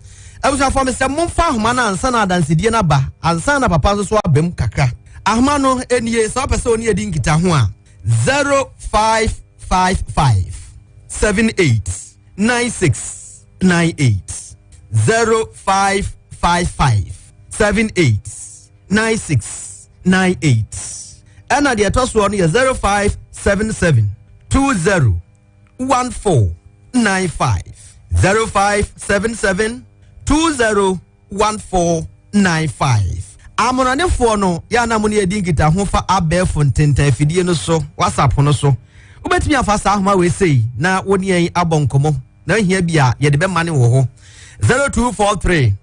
Abusuafoɔ mesrɛ momfa ahoma no ansa na adansedie no aba, ansa na papa nso so aba mu kakra. Ahoma no nie, sɛ wopɛ sɛ wo ne yɛdi nkitaho a, 0555 78 96 98, 0555 78 96 98. Ɛna deɛ ɛtɔ soɔ no yɛ 0577 20 1495 0577 201495. Amonɔnefoɔ no yɛ a na mo ne yɛdi nkitaho fa abɛɛfo ntentan afidie no so, WhatsApp no so. Wobɛtumi afa saa ahoma wei sei na wo ne yɛn abɔ nkɔmmɔ na ahia bi a yɛde bɛma ne wɔ hɔ. 0243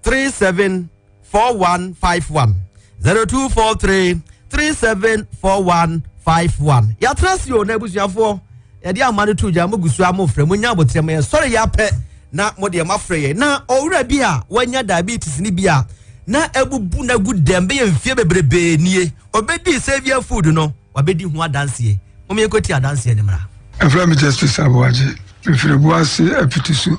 37 4151 0243 374151 yɛatena ase o na abusuafoɔ yɛde ama no to gya mo gu so a mofrɛ mo nya abotrɛ mo yɛn sɔre yɛ apɛ na mo deɛ moafrɛ yɛn na ɔwura bi a wanya diabetes ne bi a na abubu na gu dɛm bɛyɛ mfie bebrebee nie ɔbɛdii saviour food no wabɛdi ho adanseɛ mom yɛnkɔti adanseɛ no mmra. Ɛfrɛ me Justice Aboagye. Mefiri Boase Apitisu.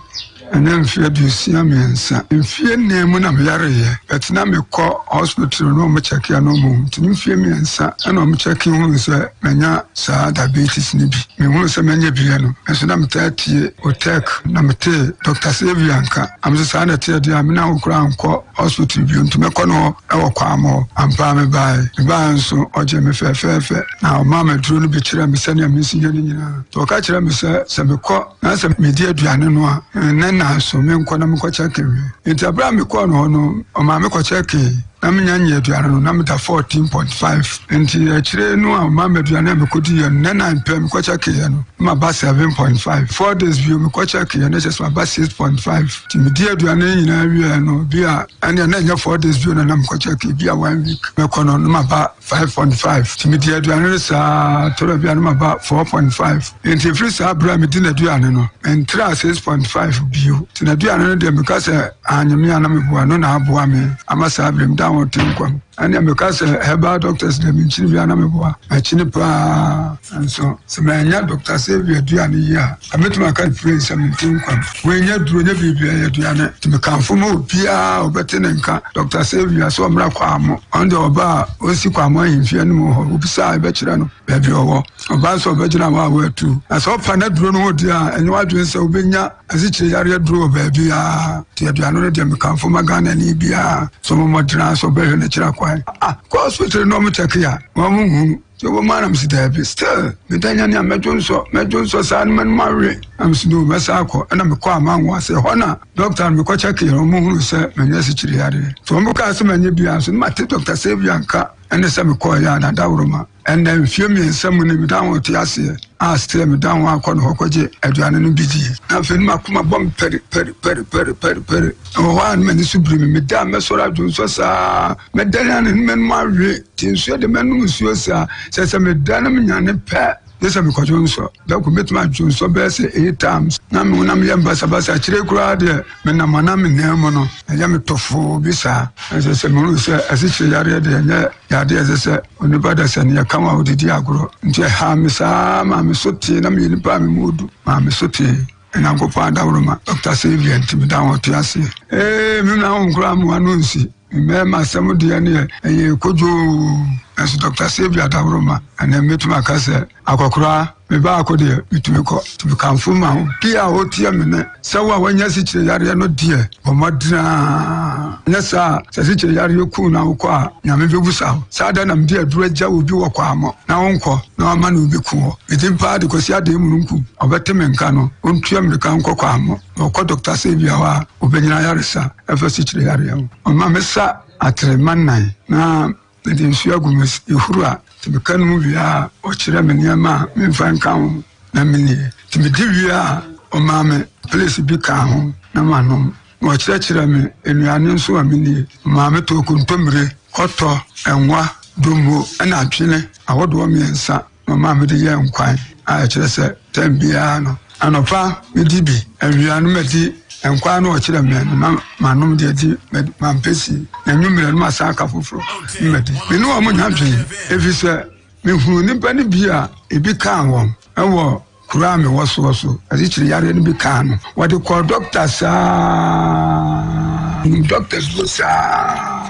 Manya mfeɛ 63. Mfeɛ nnan mu na meyareeɛ but na mekɔ hospital na wɔn kyɛke a na wɔn hu. Nti mfeɛ mmiɛnsa ɛna wɔn kyɛke hunu sɛ manya saa diabetes no bi. Mehunu sɛ manya bi no nso na metaa tie Otec na metee Doctor Saviour nka. Na mese saa na ɛteɛ deɛ a me na wo koraa nkɔ hospital bio nti mɛkɔ no hɔ wɔ Kwamo hɔ. Ampa ara mebaeɛ. Mebaeɛ nso ɔgyee me fɛfɛɛfɛ na ɔmaa me aduro no bi kyerɛɛ me sɛnea mensi nyɛ ne nyinaa. Nti ɔka kyerɛɛ me sɛ sɛ mekɔ na sɛ medi aduane no a, ne nnan so menkɔ na menkɔkyɛke nwie. Nti berɛ a mekɔɔ no hɔ no, ɔmaa me kɔkyɛkee na menya nyɛ aduane no na meda 14.5. Nti akyire no a ɔmaa me aduane a mekɔdiiɛ no, ne nnan pɛ mekɔkyɛkeeɛ no, na maba 7.5. 4 days bio mekɔkyɛkeeɛ no, kyerɛ sɛ maba 6.5. Nti medi aduane no nyinaa wieɛ no, bi a ɛnneɛ na ɛnyɛ 4 days bio na na mekɔkyɛke, bi a one week mɛkɔ no na maba 5.5. Nti medi aduane no saa tɔrɔ bi a na maba 4.5. Nti ɛfiri saa berɛ a medi n'aduane no, mentraa 6.5 bio. Nti n'aduane no deɛ meka sɛ anyɛ me a na meboa no na aboa me ama saa berɛ meda ho te nkwa mu. Ɛnneɛ meka sɛ herbal doctors deɛ menkyini biara na meboa. Makyini paa nso sɛ manya Dr. Saviour aduane yi a, mɛtumi aka plain sɛ mente nkwa mu. Wei nyɛ duro nyɛ biribiara, ɛyɛ aduane. Nti mekamfo ma obiara a ɔbɛte ne nka Dr. Saviour sɛ ɔmmra Kwamo. Ɔno deɛ ɔba a ɔnsi Kwamo ahemfie anim hɔ, wobisa a ɛbɛkyerɛ no baabi ɔwɔ. Ɔbaa sɛ ɔbɛgyina hɔ a watu. Na sɛ ɔpa n'aduro no ho deɛ a, ɛnyɛ w'adwene sɛ wobɛnya asikyire yareɛ duro wɔ baabiara. Nti aduane no deɛ mekamfo ma Ghanani biara sɛ ɔmmɔ mmɔden ara sɛ ɔbɛhwɛ n'akyiri akwan. Ah, kɔ hospital na ɔmo kyɛke a, wɔn nhunu. Sɛ wɔn mu anam si daabi still meda nyane a mɛdwo nsɔ mɛdwo nsɔ saa no mɛnom awe na mesi no mɛsa akɔ ɛna mekɔ amango ase hɔ na dɔkta no mekɔ kyɛke yɛn wɔn hunu sɛ manya sikyiri yareɛ nti wɔn kaa sɛ manya bia nso no mate dɔkta Saviour nka ɛne sɛ mekɔɔ yɛ a na daworo ma ɛnɛ mfie mmiɛnsa mu no meda ho te aseɛ a still meda ho akɔ no hɔ kɔgye aduane no bi die na afei no makoma bɔ me pɛri pɛri pɛri pɛri pɛri pɛri ɛwɔ hɔ a no m'ani so biri me meda mɛsɔre adwo nsɔ saa mɛda ne mɛnom awe Nti nsuo de mɛnom nsuo saa. Sɛ sɛ meda na menyane pɛ gye sɛ mekɔdwo nsɔ. Da koro mɛtumi adwo nsɔ bɛyɛ sɛ eight times na me honam yɛ basabasa. Akyire koraa deɛ menam a na me nan mu no ɛyɛ me tɔfoo bi saa. Ɛsɛ sɛ mehunu sɛ asikyire yareɛ deɛ ɛnyɛ yadeɛ ɛsɛ sɛ onipa da sɛ neɛ ka ho a wode di agorɔ. Nti ɛhaa me saa maa me so tee na meyɛ nipa a me mu ɔdu maa me so tee. Nyankopɔn adaworoma Dr. Saviour nti meda ho te aseɛ. Ee me na ho koraa mo ano nsi. Mmarima asɛm deɛ neɛ ɛyɛ kodwoo. Nanso Dr. Saviour adaworoma ɛnɛ mɛtumi aka sɛ akɔkora. Me baako deɛ, metumi kɔ. Nti mekamfo ma obi a ɔretie me nnɛ sɛ wo a woanya asikyire yareɛ no deɛ, bɔ mmɔden ara. Anyɛ saa a, sɛ asikyire yareɛ ku wo na wokɔ a, Nyame bɛbusa wo. Saa da na mede aduro agya obi wɔ Kwaamɔ na wonkɔ na wama ne obi ku hɔ. Me din paa de Kwasi Adei Mununkum. Ɔbɛte me nka no, ɔntua mmirika nkɔ Kwaamɔ na ɔkɔ Dɔkta Saviour hɔ a, ɔbɛnya ayaresa afa asikyire yareɛ ho. Ɔma mesa atrema nnan na Mede nsuo agu me ehuru a, nti meka no mu wie a, ɔkyerɛ me nneɛma a memfa nka ho na mennie. Nti medi wie a, ɔmaa me place bi kaa ho na manom. Na ɔkyerɛkyerɛ me nnuane nso a mennie. Ɔmaa me too kontommire, kɔtɔ, nwa, dombo ɛna adwene ahodoɔ mmiɛnsa. na ɔmaa mede yɛɛ nkwan a ɛkyerɛ sɛ tɛm biara no, anɔpa medi bi, awia no madi nkwan no ɔkyerɛ me no na manom deɛ di mampɛsi, na anwummerɛ no masan aka foforɔ no madi. Me ne wɔn nya dwen, ɛfiri sɛ mehunuu nnipa no bi a ebi kaa wɔn wɔ kuro a mewɔ soɔ so, asikyire yareɛ no bi kaa no. Wɔde kɔɔ dɔkta saa, dɔkta duro saa.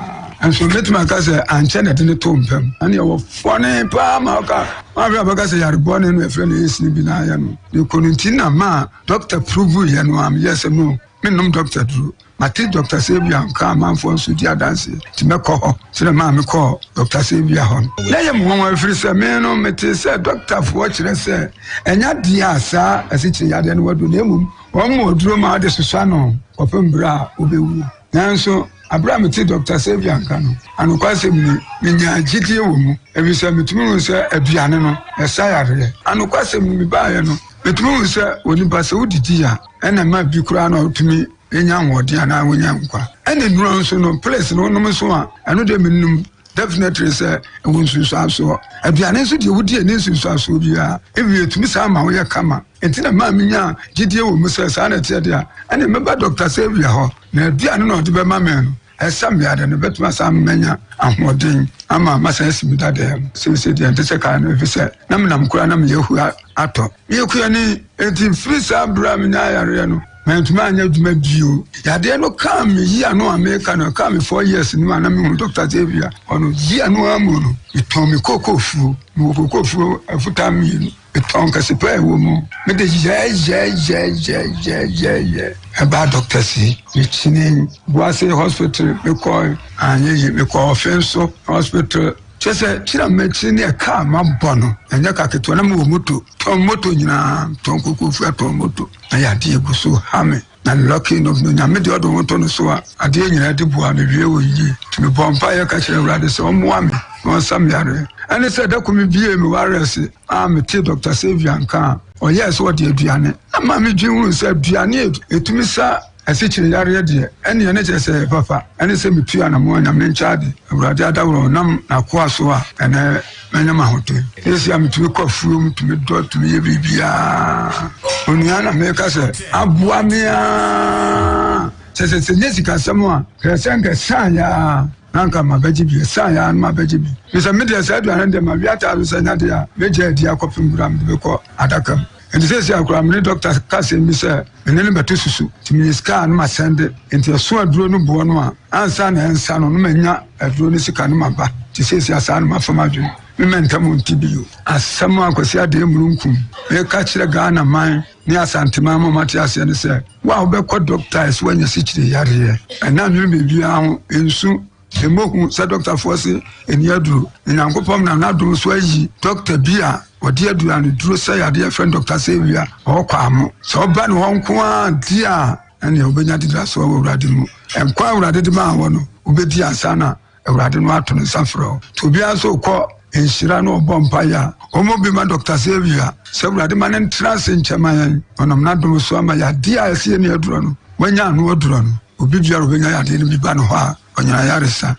Nso mɛtumi aka sɛ ankyɛ na ɛde no too mpa mu. Ɛne ɛwɔ fɔne paa ma ɔka wahwɛ a bɛka sɛ yare bɔne no ɛfrɛ no AIDS no bi na ayɛ no. Mekɔ no nti na maa dɔkta prove yɛ no a meyɛ sɛ no mennom dɔkta duro. Mate dɔkta Sabia nka amanfoɔ nso di adanseɛ nti mɛkɔ hɔ. Sɛdeɛ maa mekɔɔ dɔkta Sabia hɔ no na ɛyɛ me nwanwa ɛfiri sɛ me no metee sɛ dɔktafoɔ kyerɛ sɛ ɛnyɛ adeɛ a saa asikyire yadeɛ no waduro na mmom wɔn mu aduro ma wɔde sosɔ ano kɔpem berɛ a wobɛwuo. Nanso, bere a metee Dɔkta Xavier nka no, anokwasɛm ni, minyaa gyidie wɔ mu, efisɛ mitumi hu sɛ aduane no, ɛsa yareɛ. Anokwasɛm ni, mebaeɛ no, mitumi hu sɛ onipa sɛ wodidi a, ɛna ɛma bi koraa na ɔtumi nya ahoɔden anaa wonya nkwa. Ɛna nnuro nso no, pills no wonom nso a, ɛno deɛ menim definitely sɛ ɛwɔ nsunsuansoɔ. Aduane nso deɛ wodi ɛni nsunsuansoɔ biara. Ewie etumi saa ma woyɛ kama. Enti na maa minyaa gyidie wɔ mu sɛ saa na ɛteɛ deɛ a, ɛnneɛ mɛba Dɔkta Xavier hɔ, na aduane no a ɔde bɛma me no, ɛsɛ me ade no, ɛbɛtumi asan ama manya ahoɔden ama masan asi me dadaa mu. Seesei deɛ ɛnte sɛ kan no, ɛfiri sɛ na menam koraa na meyɛ hua atɔ. Meyɛ kuani, enti firi saa berɛ a menyaa yareɛ no, mantumi anyɛ adwuma bio. Yadeɛ no kaa me yi ano a meka no, ɛkaa me 4 years no mu a na mehu Dɔkta Xavier hɔ no, yi ano ara mu no, metɔn me kookoo fuo. Mewɔ kookoo fuo afuta mmienu. Metɔn kɛse paa ɛwɔ mu. Mede yɛyɛyɛyɛyɛyɛ ɛbaa doctors yi. Mekyini Boase hospital mekɔe anyɛ yie. Mekɔɔ Ɔfenso hospital. Kyerɛ sɛ kyini a makyini ne ɛka a mabɔ no ɛnyɛ ka ketewa. Na mewɔ moto. Tɔn moto nyinaa. Tɔn kokofu tɔn moto. Na yadeɛ gu so ha me. Na lucky enough no Nyame deɛ ɔde wo to no so a adeɛ nyinaa di boa me wie wɔ yie. Nti mebɔɔ mpaeɛ ka kyerɛɛ Awurade sɛ ɔmmoa me na ɔnsa me yareɛ. Ɛne sɛ da ko me biee me wireless a metee Doctor Saviour nka a ɔyɛɛ sɛ ɔde aduane ama me dwen huu sɛ aduane a ɛtumi sa asikyire yareɛ deɛ ɛneɛ ne kyerɛ sɛ ɛyɛ papa. Ɛne sɛ metuu anamɔn Nyame nkyɛ ade Awurade adaworɔ ɔnam n'akoa so a ɛnɛ manya m'ahotɔ yi. Seesei a metumi kɔ afuom, metumi dɔ, tumi yɛ biribiara. Onua na meka sɛ aboa me ara. Sɛ sɛ sɛ nyɛ sikasɛm a, kɛyɛ sɛ nka san yɛ ara na nka mabɛgye bi. San yɛ ara na mabɛgye bi. Mesɛ me deɛ saa aduane no deɛ mawe ataa so sɛ nya deɛ a mɛgya adi akɔpem berɛ a mede bɛkɔ adaka mu. Enti seesei koraa me ne dɔkta ka asɛm bi sɛ me ne no bɛto susu. Nti menya sika a na masɛnde. Enti ɛso aduro no boɔ no a, ansa na ɛnsa no na manya aduro no sika no maba. Nti seesei saa na mafa m'adwene. Me mɛntam nte bio. Asɛm a Kwasi Adee Mununkum reka kyerɛ Ghana man ne Asanteman ma wɔate aseɛ ne sɛ, wo a wobɛkɔ dɔkta a ɛsɛ woanya sikyire yareɛ, ɛnna nwene biribiara ho, nsu. Mmɔ hu sɛ dɔktafoɔ se ɛnni aduro. Na Nyankopɔn nam n'adom so ayi dɔkta bi a ɔde aduaneduro sɛ yadeɛ yɛfrɛ no Dɔkta Sewia, ɔwɔ Kwamo. Sɛ ɔba ne hɔ nko ara di a, ɛnneɛ wobɛnya dedasoɔ wɔ Awurade mu. Nkwa a Awurade de maa wɔ no, wobɛdi ansa na Awurade no ato ne nsa frɛ wo. Nti obiara nso rekɔ nhyira na ɔbɔ mpaeɛ a, ɔmmɔ bi ma Dɔkta Sewia sɛ Awurade ma no ntena ase nkyɛ ma yɛn. Ɔnam n'adom so ama yadeɛ a ɛsɛ yɛnni aduro no, wanya ano aduro no. Obi biara a ɔbɛnya yadeɛ no bi ba ne hɔ a, ɔnya ayaresa.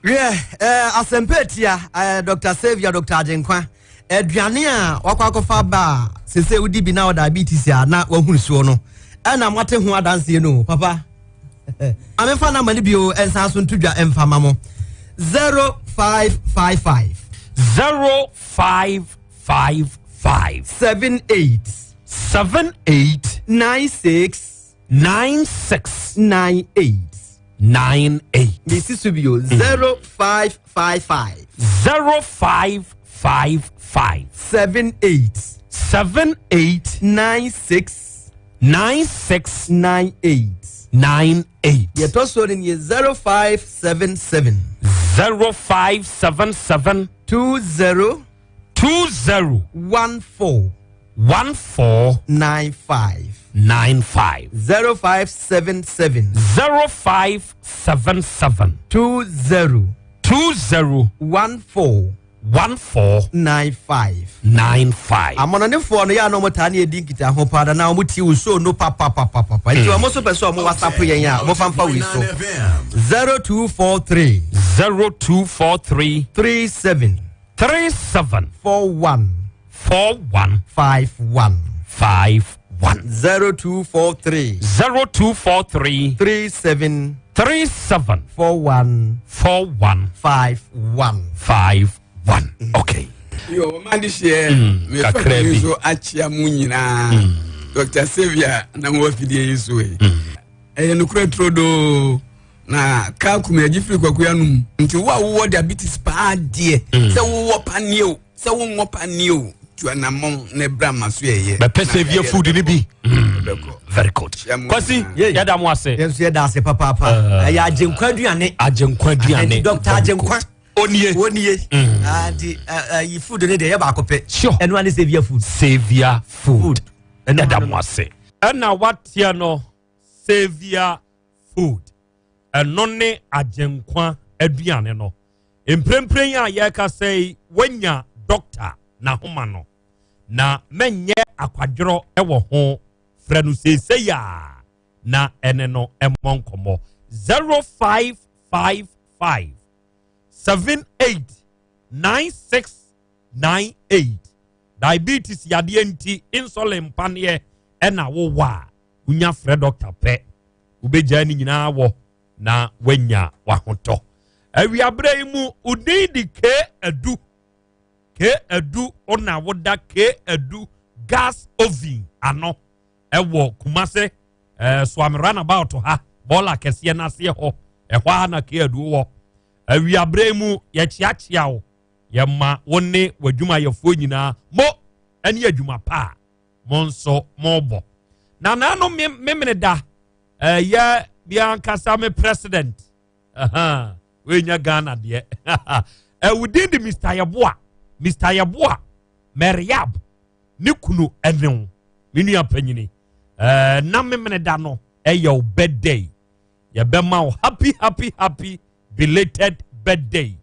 Wiɛ, eh, asɛmpa atia, eh, Dr. Saviour, Dr. Agyenkwa, aduane a wakɔ akɔfa ba a sese wodi bi na wɔ diabetes a na wahunu soɔ no, ɛna moate ho adanseɛ no, papa. Amefa namba no bio ɛnsan so nto dwa ɛmfa ma mo. 0555 0555 78 78 96 96 98 98. Mesi so bio 0555 0555. 55. 78. 78. 96. 96. 98. 98. Deɛ ɛtɔ soɔ no nie 0577. 0577. 20. 20. 14. 14. 95. 95. 0577. 0577. 20. 20. 14. 14. 95. 95. Amanɔnefoɔ no yɛ a na wɔn taa ne yɛdi nkitaho paa da na wɔn tie wo show no papapapapa nti wɔn nso pɛ sɛ wɔn whatsapp yɛn a wɔn fa mfa wei so 0243 0243 37 37 41 41 51 51 0243 0243 37 37 41 41 51 51. Okay. Yo, ɔma de hyeɛ mefa kakra bi bi. so akyea mu nyinaa Dr. Savia na mowɔ afidie yi so yi ɛyɛ nokorɛ turodoo na kaa kum agye firi kwakoa no mu nti wo a wowɔ diabetes paa deɛ sɛ wowɔ paneɛ o sɛ wonwɔ paneɛ o tu anammɔn na ɛbra ma so ɛyɛ Bɛpɛ Saviour food no bi. Very good. Kwasi, yɛda mo ase. Yɛn nso yɛda ase papaapa. Ɛyɛ agyenkwa aduane. Agyenkwa aduane. Nti Dr. Agyenkwa. Onie. Onie. Nti yi food ne deɛ ɛyɛ baako pɛ. Sure. Ɛno ane Saviour food. Saviour food. Yɛda mo ase. Ɛna wateɛ no Saviour food. Ɛno ne agyenkwa aduane no. Mprempren a yɛrekasa yi, woanya dɔkta n'ahoma no, na mɛnyɛ akwadworɔ wɔ ho. Frɛ no seesei a na ɛne no mmɔ nkɔmmɔ. 0555 78 9698. Diabetes yadeɛ nti, insulin mpaneɛ ɛna wowɔ a, wonya frɛ dɔkta pɛ. Wobɛgyaa ne nyinaa wɔ na woanya w'ahotɔ. Awiaberɛ yi mu, wo din de K Adu. K Adu, wo na woda K Adu gas oven ano ɛwɔ Kumase eh, Suame runabout ha, bɔɔla kɛseɛ no aseɛ hɔ, ɛhɔ ara na K Adu wɔ. Awiaberɛ yi mu, yɛkyeakyea wo, yɛma wo ne w'adwumayɛfoɔ nyinaa mo ɛne adwuma pa a mo nso mobɔ. Na naano memene da ɛyɛ bi ankasa me president wei nya Ghana deɛ ɛwodin de Mr. Yeboah, Mr. Yeboah Mariab ne kunu ɛne wo me nua panyini ɛɛ na memene da no ɛyɛ wo birthday, yɛbɛma wo happy happy happy belated birthday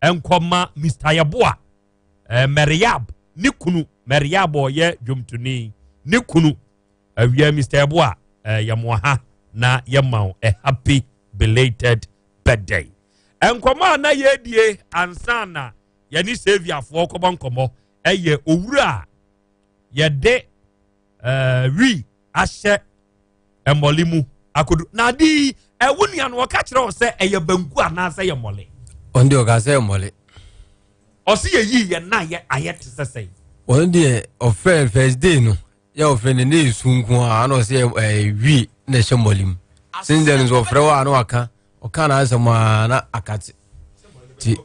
ɛnkɔma Mr. Yeboah ɛɛ Mariab ne kunu Mariab ɔyɛ dwomtoni ne kunu awia Mr. Yeboah ɛɛ yɛmoa ha na yɛma wo a happy belated birthday. Nkɔmɔ a na yɛdie ansa na yɛne Saviorfoɔ kɔbɔ nkɔmɔ ɛyɛ owura a yɛde ɛɛ wi ahyɛ mmɔle mu akodu na ade yi ɛwo nua no ɔka kyerɛ wo sɛ ɛyɛ banku anaasɛ yɛ mmɔle. Ɔno deɛ ɔka sɛ mmɔle. Ɔsi yɛ yi yɛ na yɛ ayɛ te sɛ sɛn. Ɔno deɛ ɔfrɛ first day no yɛ ɔfrɛ no ne esu nko a ana ɔsɛ ɛɛ wi na ɛhyɛ mmɔle mu. Since then nso ɔfrɛ wɔ a na waka ɔka n'asɛm a na akate. Ti.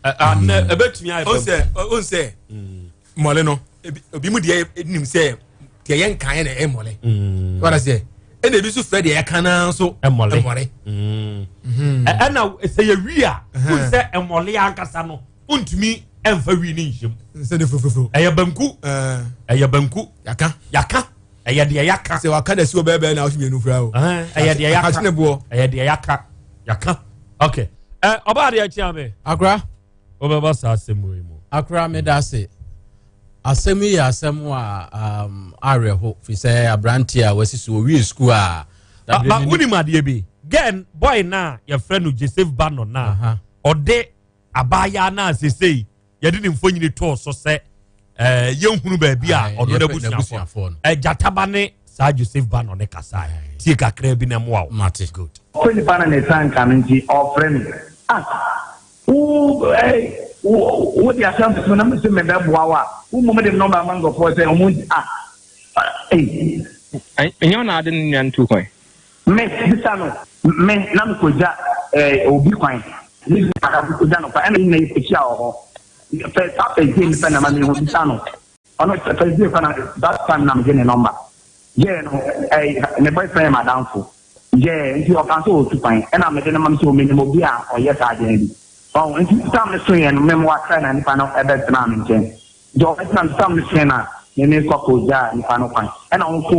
Ɛbɛtumi ayɛ banku. Ɔnsɛ mmɔle no obi mu deɛ nim sɛ deɛ yɛ nkan na ɛyɛ mmɔle. Wala sɛ ɛna ebi nso fɛ deɛ yɛka naa nso mmɔle. Mmɔle. Ɛna sɛ yɛ wi a n sɛ mmɔle ankasa no ntumi ɛnfa wi ne nhyɛm. Nsɛ ne fofofo. Ɛyɛ banku. Ɛyɛ banku. Yaka. Yaka. Ɛyɛ deɛ yaka. Sɛ waka na si wɔ bɛɛ bɛɛ na ɔsi mmienu fura o. Ɛyɛ deɛ yaka. Akasi ne boɔ. Ɛyɛ deɛ yaka. Yaka. Okay. Ɛ ɔbaa deɛ kyɛn mi. Akora. Wobɛba saa asɛm yi mu. Akora meda ase. Asɛm yi yɛ asɛm a um, awerɛho firi sɛ aberanteɛ a wasi so owie sukuu a. Ba wonim adeɛ bi. Girl boy na yɛfrɛ no Joseph Bannon na ɔde abaayaa na sesei yɛde ne mfonyini too so sɛ ɛɛ yɛnhunu baabi a ɔno n'abusuafoɔ ɛgyataba ne saa Joseph Bannon ne kasa tie kakra bi na ɛmoa wo. Mate. Good. Ɔpɛ nipa na ne nsa nka no nti ɔfrɛ me. Ah, wo eh, wo wo de asɛm to na mese mebɛboa wo a, wo mmom de me nɔmba ama nkurɔfoɔ sɛ ɔmo nti ah, eh. Ɛnyɛ wo na ade ne nua no tuu kwan? Me, bisa no, me na mekɔgya eh, obi kwan. Me bisa no, mekɔgya no kwan, ɛna yɛn nyinaa yɛkɔhyia wɔ hɔ. Fɛ saa first day no pɛ na ma mehu bisa no. Ɔno first day kora na that time na megye ne number. Girl no ɛy ne boyfriend yɛ m'adamfo. Girl nti ɔka sɛ ɔretu kwan ɛna mede no ma me sɛ menim obi a ɔyɛ saa adeɛ no bi. Ɔho nti time no soeɛ no me mewɔ na nipa no ɛbɛtenaa me nkyɛn. Nti ɔbɛtena me time no soeɛ na me mekɔ kɔgyaa nipa no kwan. Ɛna ɔno nso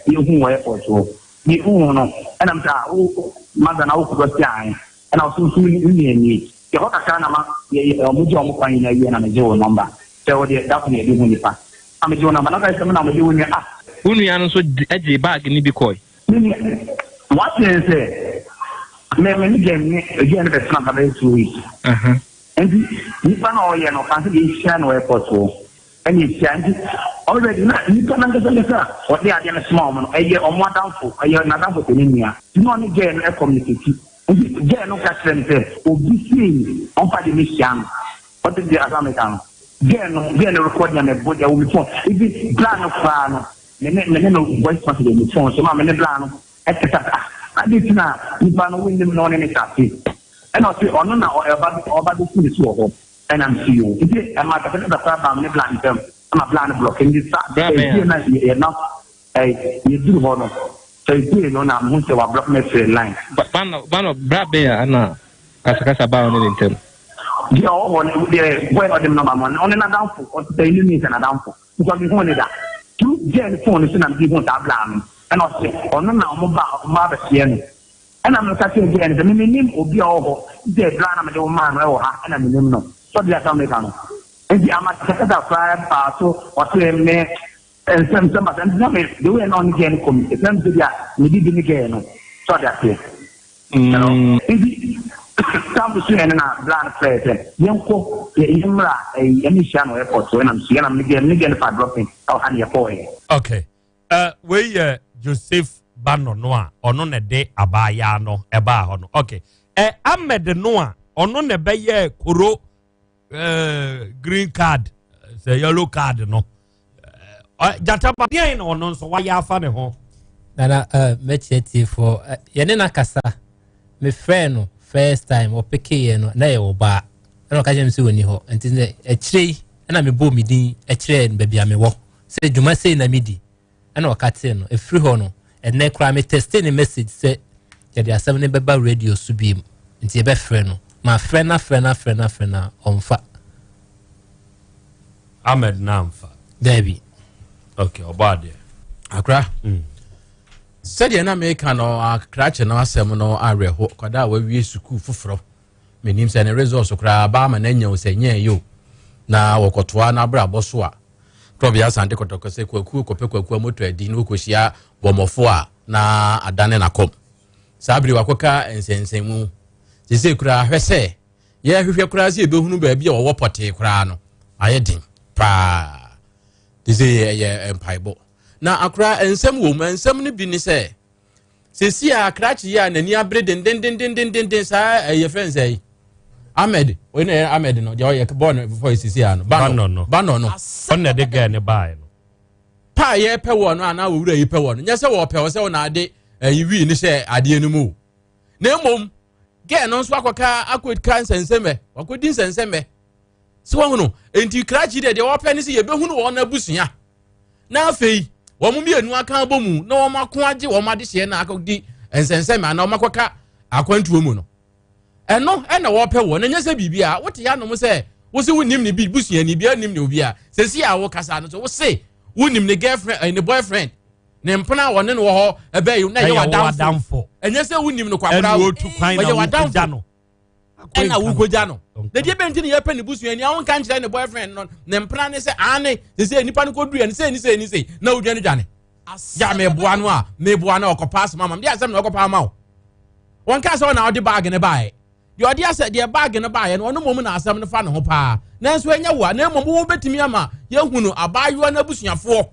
yɛhuu wɔ airport hɔ. Mehuu no ɛna me sɛ ah wo mother na wokɔ bɛsi ahe. Ɛna ɔse nso me nua nie. Nti ɛhɔ kakra na ma yɛ ɔmo gye ɔmo kwan nyinaa wie na me gye wo number sɛ wo deɛ da ko na yɛde hu nipa na me gye wo number na ɔka sɛ me na me de wo nua ah. Wo nua no nso gyee bag no bi kɔe. Me nua w'asɛn sɛ me me ne gɛn ne gɛn no bɛ tena nka bɛyɛ 2 weeks nti nipa na ɔyɛ no ɔka sɛ yɛ hyia no airport hɔ ɛna ehyia nti already na nipa nankasa nkasa a ɔde adeɛ no soma wɔn no ɛyɛ wɔn adamfo ɛyɛ n'adamfo sɛ ne nua nti na ɔne gɛn no ɛcommunicate. Nti girl no ka kyerɛ no sɛ obi sei ɔmfa de me hyia no ɔte deɛ asɛm a meka no girl no girl no record na mebɔ deɛ wɔ me phone even bra no koraa no me ne me ne no voice message wɔ me phone so ma me ne bra no ɛkasa sɛ ah ade ti na nipa no wonnim na ɔne ne kase ɛna ɔse ɔno na ɔba ɔba bɛsi ne so wɔ hɔ ɛna msi yo nti ɛma kasakasa koraa baa me ne bra no ntam ɛma bra no blɔke nti sa ɛdie na yɛ nam Ɛy yɛduru hɔ no, Thursday no na mehu sɛ wablɔk me afiri line. Ba no, bra bɛn a na kasakasa baa wo ne ne ntam? Deɛ ɔwɔ hɔ no, deɛ boy no ɔde me nɔma ma no, ɔne n'adamfo, ɔte sɛ ɛno ni sɛ n'adamfo, because mehu ne da. Through girl no phone no so na mede hu saa bra no, ɛna ɔse ɔno na ɔmo ba ɔmo ba abɛsoɛ no. Ɛna meka kyerɛɛ girl no sɛ me mennim obi a ɔwɔ hɔ, sɛ bra na mede wo maa no ɛwɔ ha ɛna menim no. So ɔde asɛm meka no. Nti ama kasakasa koraa baa so, ɔse me Nsɛm nsɛm basa nti na me the way na ɔne girl no communicate na me sɛ bi a me bibi ne girl no so ɔde aseɛ. Hello nti tam so yɛn na bra no frɛ sɛ yɛn kɔ yɛn mmra ɛyi yɛn nhyia no airport so ɛna so yɛn na me girl me girl no fa dropping ɛwɔ ha ne yɛ kɔɔ yɛ. Okay uh, wei yɛ Joseph Bano no a ɔno na ɛde abaayaa no ɛbaa hɔ no okay uh, Ahmed no a ɔno na ɛbɛyɛ koro Eh, green card sɛ yellow card no eh, gyata ba deɛn na ɔno nso wayɛ afa ne ho. Nana uh, mɛkyerɛ tiefoɔ uh, yɛne no akasa mefrɛ no first time ɔpekeeɛ no na yɛ ɔbaa ɛna ɔka kyerɛ me sɛ ɔni hɔ nti sɛ akyire yi ɛna mebɔɔ me din kyerɛɛ no baabi a mewɔ sɛ dwuma sei na medi ɛna ɔka tee no ɛfiri hɔ no ɛnɛ koraa me teste ne message sɛ yɛde asɛm no bɛba radio so bi mu nti yɛbɛfrɛ no mafrɛ no afrɛ no afrɛ no afrɛ no a ɔmfa Ahmed na amfa daabi ok ɔbɔ adeɛ akora mm. sɛdeɛ na meka no akrakye no asɛm no awerɛho kwadaa a wawie sukuu foforɔ menim sɛ ne results koraa baa ma no anya o sɛ nyɛ yɛ o na wɔkɔtoa no abrabɔ so a Trɔbea Asante Kɔtɔkɔ sɛ Kwaku kɔpɛ Kwaku a moto adi na ɔkɔhyia bɔmmɔfo a na adane n'akɔm. Saa bere wakɔka nsɛnsɛnmu. Sesei koraa hwɛ sɛ yɛhwehwɛ koraa sɛ yɛbɛhunu baabi a wɔwɔ pɔtee koraa no ayɛ den paa. Te sɛ ɛyɛ mpaebɔ. Na akora nsɛm wɔ mu. Nsɛm no bi ne sɛ sɛsi a krakye yi a n'ani abere dendendendendenden saa ɛyɛ fɛn sɛ yi ahmed oyi na ɛyɛ ahmed no deɛ ɔyɛ bɔɔl no fɔ sisi a no banɔ no banɔ no ɔno na ɛde gɛɛ ne baeɛ no paa yɛ pɛ wɔ no anaa wɔwura yi pɛ wɔ no nyɛ sɛ wɔpɛ wɔ sɛ wɔn ade ɛyi wii ne hyɛ adeɛ no mu na mmom gɛɛ no nso akɔka akɔka nsɛnsɛmɛ wakɔdi nsɛnsɛmɛ sɛ wɔn no nti krakye deɛ deɛ wɔpɛ ne sɛ yɛbɛhunu wɔn abusua na afei wɔn mmienu aka abɔ mu na wɔn ako agye wɔn adehyeɛ na akɔdi nsɛnsɛm anaa wɔn akɔka akwantuo mu no ɛno ɛna wɔpɛ wɔ na nyɛ sɛ biribi a wote anom sɛ wose wonim ne bi busuani bi anim ne obi a sɛsi a wokasa no so wose wonim ne girlfriend eh, ne boyfriend ne mpena a wɔne no wɔ hɔ ɛbɛyi na ɛyɛ wadamfo ɛnyɛ sɛ wonim no kwakora ɔyɛ wadamfo ɛna wokogya no na deɛ bɛnti ne yɛpɛ ne busuani a wonka nkyerɛ ne boyfriend no ne mpena ne sɛ aane sɛ sɛ nipa no kɔduɛ no sɛ ni sɛ ni sɛ na wodwane dwane gya meboa no a meboa no ɔkɔpa asɛm ama deɛ asɛm na ɔkɔpa ama wo wɔnka sɛ ɔna ɔde baage no baeɛ deɛ ɔde asɛ deɛ baage no baeɛ no ɔno mmom na asɛm no fa ne ho paa nanso ɛnyɛ wo a na mmom wobɛtumi ama yɛhunu abaayewa no abusuafoɔ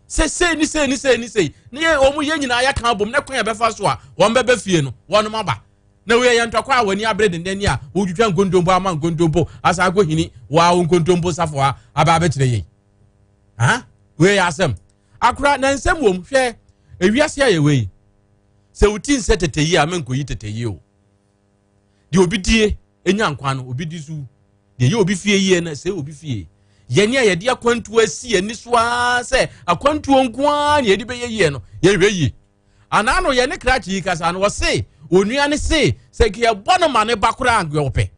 sɛ sei ne sei ne sei ne sei ne yɛ wɔn yɛ nyinaa yɛka abom na kwan a bɛfa so a wɔn bɛbɛ fie no wɔnom aba Na wei yɛ ntɔkwa a w'ani abere denden a wotwitwa nkontompo ama nkontompo asan akɔhini waa wo nkontompo safoa aba abɛkyerɛ yei. Ha? Wei yɛ asɛm. Akora na nsɛm wom hwɛ ewiase a yɛwɔ yi. Sɛ wo ti nsɛ tete yi a menkɔyi tete yi o. Deɛ obi die enya nkwa no obi di so. Deɛ ɛyɛ obi fie yie no, ɛsɛe obi fie. Yɛne a yɛde akwantuo asi yɛn ani so ara sɛ akwantuo nko ara na yɛde bɛyɛ yie no, yɛnhwɛ yie. Anaa no yɛne krakye yi kasa no, ɔse onua no se sɛ nka yɛbɔ no ma ne ba koraa nka ɔpɛ.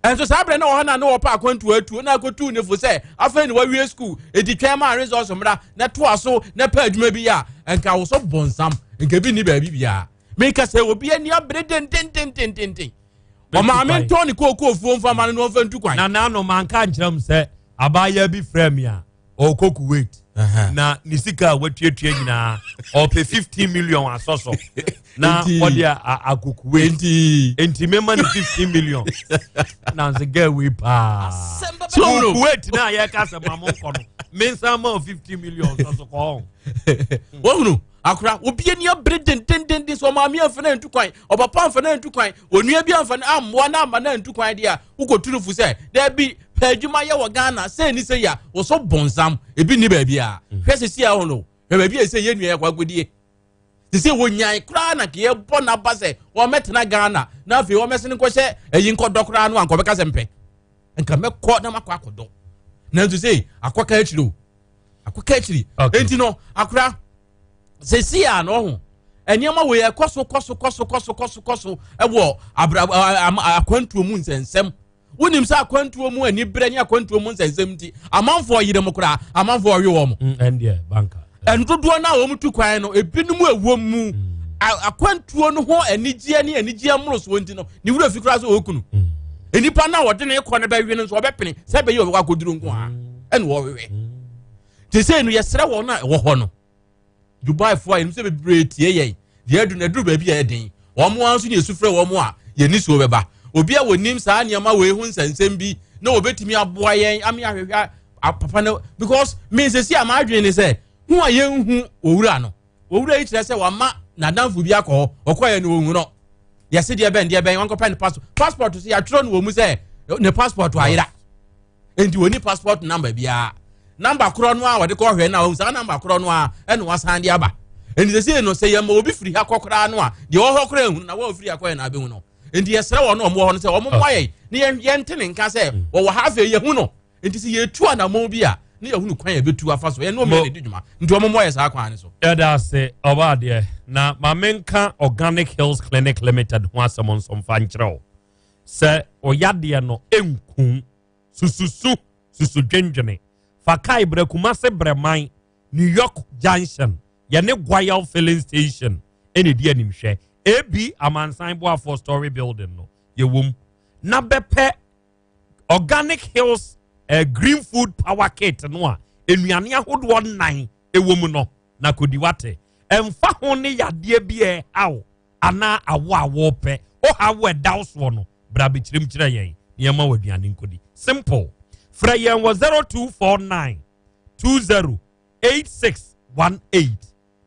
Ɛnso saa berɛ na ɔhɔ na ne ɔpɛ akwantuo atuo na akɔtuu ne fo sɛ afei na wawie sukuu, enti twɛn ma results mmra na toa so na pɛ adwuma bi yɛ a, nka wo so bonsam, nka bi nni baabi biara. Meka sɛ obi ani abere dendendendendenden. Ɔmaame ntɔn ne kookoofuo mfa ma no na ɔmfa ntu kwan. Na naano manka ankyerɛ m sɛ abaayewa bi frɛ me a ɔrekɔ Kuwait na ne sika a watuatua nyinaa ɔpɛ 15 million asɔ so na ɔde akɔ Kuwait nti mema no 15 million na nse girl wei paa Kuwait na yɛka sɛ ma mo nkɔ no mensan ma 15 million sɔ so kɔ hɔ. Wɔhunu akora obi ani abere dendendenden sɛ ɔmaame amfa no antu kwan ɔpapa amfa no antu kwan onua bi amfa no ammoa no amma no antu kwan deɛ a wokɔtu no fo sɛ daabi pɛ adwuma yɛ wɔ Ghana sɛ ni sɛ yɛ a wɔsɔ bɔnsam ebi nni baabi a mm. hwɛ sisi a hɔ no hwɛ baabi a ɛsɛ yɛ nua yɛ kɔ akɔdie te sɛ wɔnyan koraa na kɛ yɛbɔ n'aba sɛ wɔmɛtena Ghana na afei wɔmɛsene nkɔhyɛ ɛyi nkɔdɔ koraa no a nkɔbɛka sɛ mpɛ nka mɛkɔ na makɔ akɔdɔ nanso sei akɔka akyire o akɔka akyiri enti no akora sɛsi a na ɔho nneɛma wei ɛkɔ so kɔ so kɔ so kɔ so kɔ so kɔ so ɛwɔ abra akwantuo mu nsɛnsɛm wonim sɛ akwantuo mu aniberɛ ne akwantuo mu nsɛnsɛm nti amanfoɔ yere mu koraa amanfoɔ ɔwe wɔn mm, ɛndodoɔ no a wɔn tu kwan no ebinom ɛwɔ mu mm. akwantuo no ho anigyeɛ ne anigyeɛ mmorosoɔ nti no ne wura fi koraa sɛ ɔkunu mm. nnipa no a wɔde ne kɔ no bɛwe no nso ɔbɛpene sɛ ɛbɛyɛ ɔbɛkɔ akɔduru nko a ɛna wɔwewe te sɛ no yɛsrɛ wɔn a ɛwɔ hɔ no dubaifoɔ a yɛnim sɛ bebree tie yɛn deɛ adu no aduru baabi a ɛden wɔn ara nso ne yɛsu frɛ wɔn a yɛn nisuo bɛba obi a wɔnim saa nneɛma wei ho nsɛnsɛm bi na wɔbɛtumi aboa yɛn ame ahwehwɛ papa no because me nsɛsi a m'adwene ne sɛ hu a yɛnhu owura no owura yi kyerɛ sɛ wama n'adamfo bi akɔ hɔ ɔkɔɛ no ɔnhu no yɛse deɛ bɛn deɛ bɛn wankɔpɛ ne passport passport so yɛatwerɛ no wɔ mu sɛ ne passport ayera nti wɔni passport number biara number korɔ no a wɔde kɔhwɛ no a wɔn saa number korɔ no a ɛna wasan de aba nti sɛ sei no sɛ yɛma obi firi ha kɔ koraa no a deɛ ɔwɔ hɔ koraa ehunu na wɔn firi ha kɔ yɛ na abɛhu no nti yɛsrɛ wɔn a wɔn wɔ hɔ no sɛ wɔn mmoa yɛn ne yɛn yɛnte ne nka sɛ mm. wɔwɔ ha afei yɛhu no nti sɛ yɛtu anamɔn bi a ne yɛhunu kwan yɛbɛtu afa so yɛne wɔn yɛ ne di dwuma nti wɔn mmoa yɛ saa kwan no so. Yɛda ase ɔba adeɛ na maame nka Organic Hills Clinic Limited ho asɛm nso mfa nkyerɛ wo. Sɛ ɔyadeɛ no nku sususu susu dwendwene fa kae brɛ Kumase Brɛman New York Junction yɛne Guayel Filling Station ɛna ɛdi animhwɛ AB Amansan Boafoɔ Story Building no yɛwom na bɛpɛ Organic Hills eh, Green Food Power Kit no a nnuane ahodoɔ nnan ɛwɔ mu no na kɔdi wate ɛmfa ho ne yadeɛ bi a ɛhaw anaa awo a wɔpɛ ɔhaw a ɛda wo soɔ no bra bɛkyerɛm kyerɛ yɛn na yɛma wɔ aduane nkɔdi simple frɛ yɛn wɔ 0249 20 8618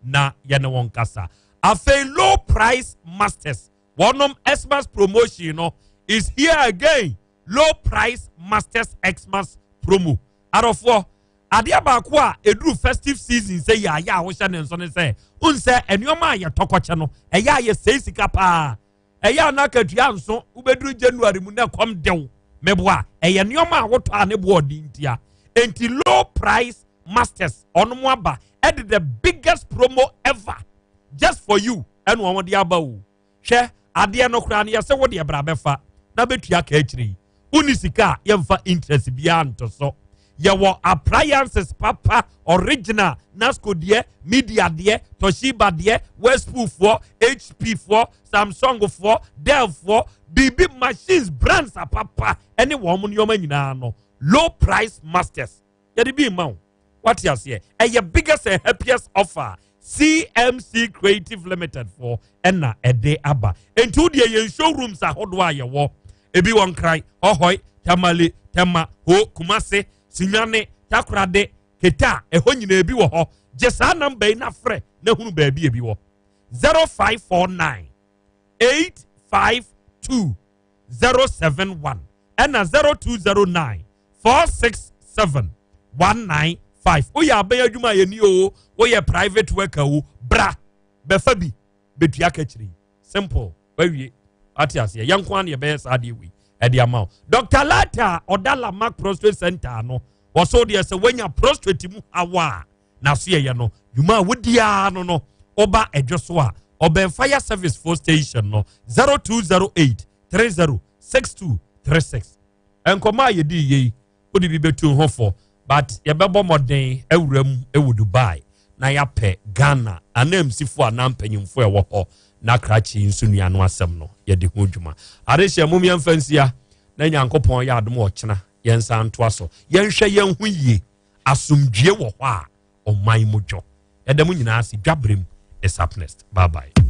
na yɛne wɔn kasa afei low price masters wɔnom xmas promotion no is here again low price masters xmas promo Adɔfoɔ, adeɛ baako a ɛduru festive season sɛ yɛ ayɛ a wohyɛ ne nso ne sɛ, wohu sɛ nneɛma a yɛtɔ kɔkyɛ no, ɛyɛ a yɛsɛe sika paa. Ɛyɛ a na akatua nso, wobɛduru January mu na ɛkɔm dew. Meboa, ɛyɛ nneɛma a wotɔ a ne boɔ ɔden ntia. Enti low price masters, ɔnom aba ɛde the biggest promo ever just for you ɛna wɔn de aba o. Hwɛ, adeɛ no koraa no yɛsɛ wo deɛ bra bɛfa na bɛtua ka akyire yi. Wonni sika a yɛmfa interest biara nto so. Yɛwɔ appliances papa, original, Nasco deɛ, Media deɛ, Toshiba deɛ, Whirlpool foɔ, HP foɔ, Samsung foɔ, Dell foɔ, biribi machines, brands apapa ɛne wɔn nneɛma nyinaa no. Low price masters. Yɛde bi ma wo. Wate aseɛ? Ɛyɛ biggest and happiest offer CMC Creative Limited foɔ ɛna ɛde aba. Nti wo deɛ yɛn showrooms ahodoɔ a yɛwɔ ebi wɔ Nkran, Hɔhɔe, Tamale, Tema, Ho, Kumase, Sunyani, Takorade, Keta, ɛhɔ nyinaa ebi wɔ hɔ. Gye saa namba yi na frɛ na hunu baabi ebi wɔ. 0549 852 071 ɛna 0209 467 195 woyɛ aban adwuma a yɛni o woyɛ private worker o bra bɛfa bi bɛtua ka kyerɛ yi simple wawie ate aseɛ yɛn nko ara na yɛbɛyɛ saa adeɛ wei ɛde ama wo. Dr. Lata a ɔda Lamarck Prostate Center no, wɔso deɛ sɛ woanya prostate mu haw a, n'aso yɛyɛ no dwuma a wodi ara no no, woba ɛdwo so a, ɔbɛn fire service fo station no 0208 30 6236. Nkɔmmɔ a yɛdii yei, wode bi bɛtu ho fo, but yɛbɛbɔ mmɔden awura mu wɔ Dubai na yɛapɛ Ghana anamsifo anaa mpanyimfo a ɛwɔ hɔ na krakye nso nua no asɛm no yɛde ho dwuma. Adehyɛ mom yɛmfa nsia na Nyankopɔn yɛ adom ɔkyena yɛnsan ntoa so. Yɛnhwɛ yɛn ho yie. Asomdwie wɔ hɔ a ɔman mu dwo. Yɛda mo nyinaa ase. Dwaberem is up next. Bye bye.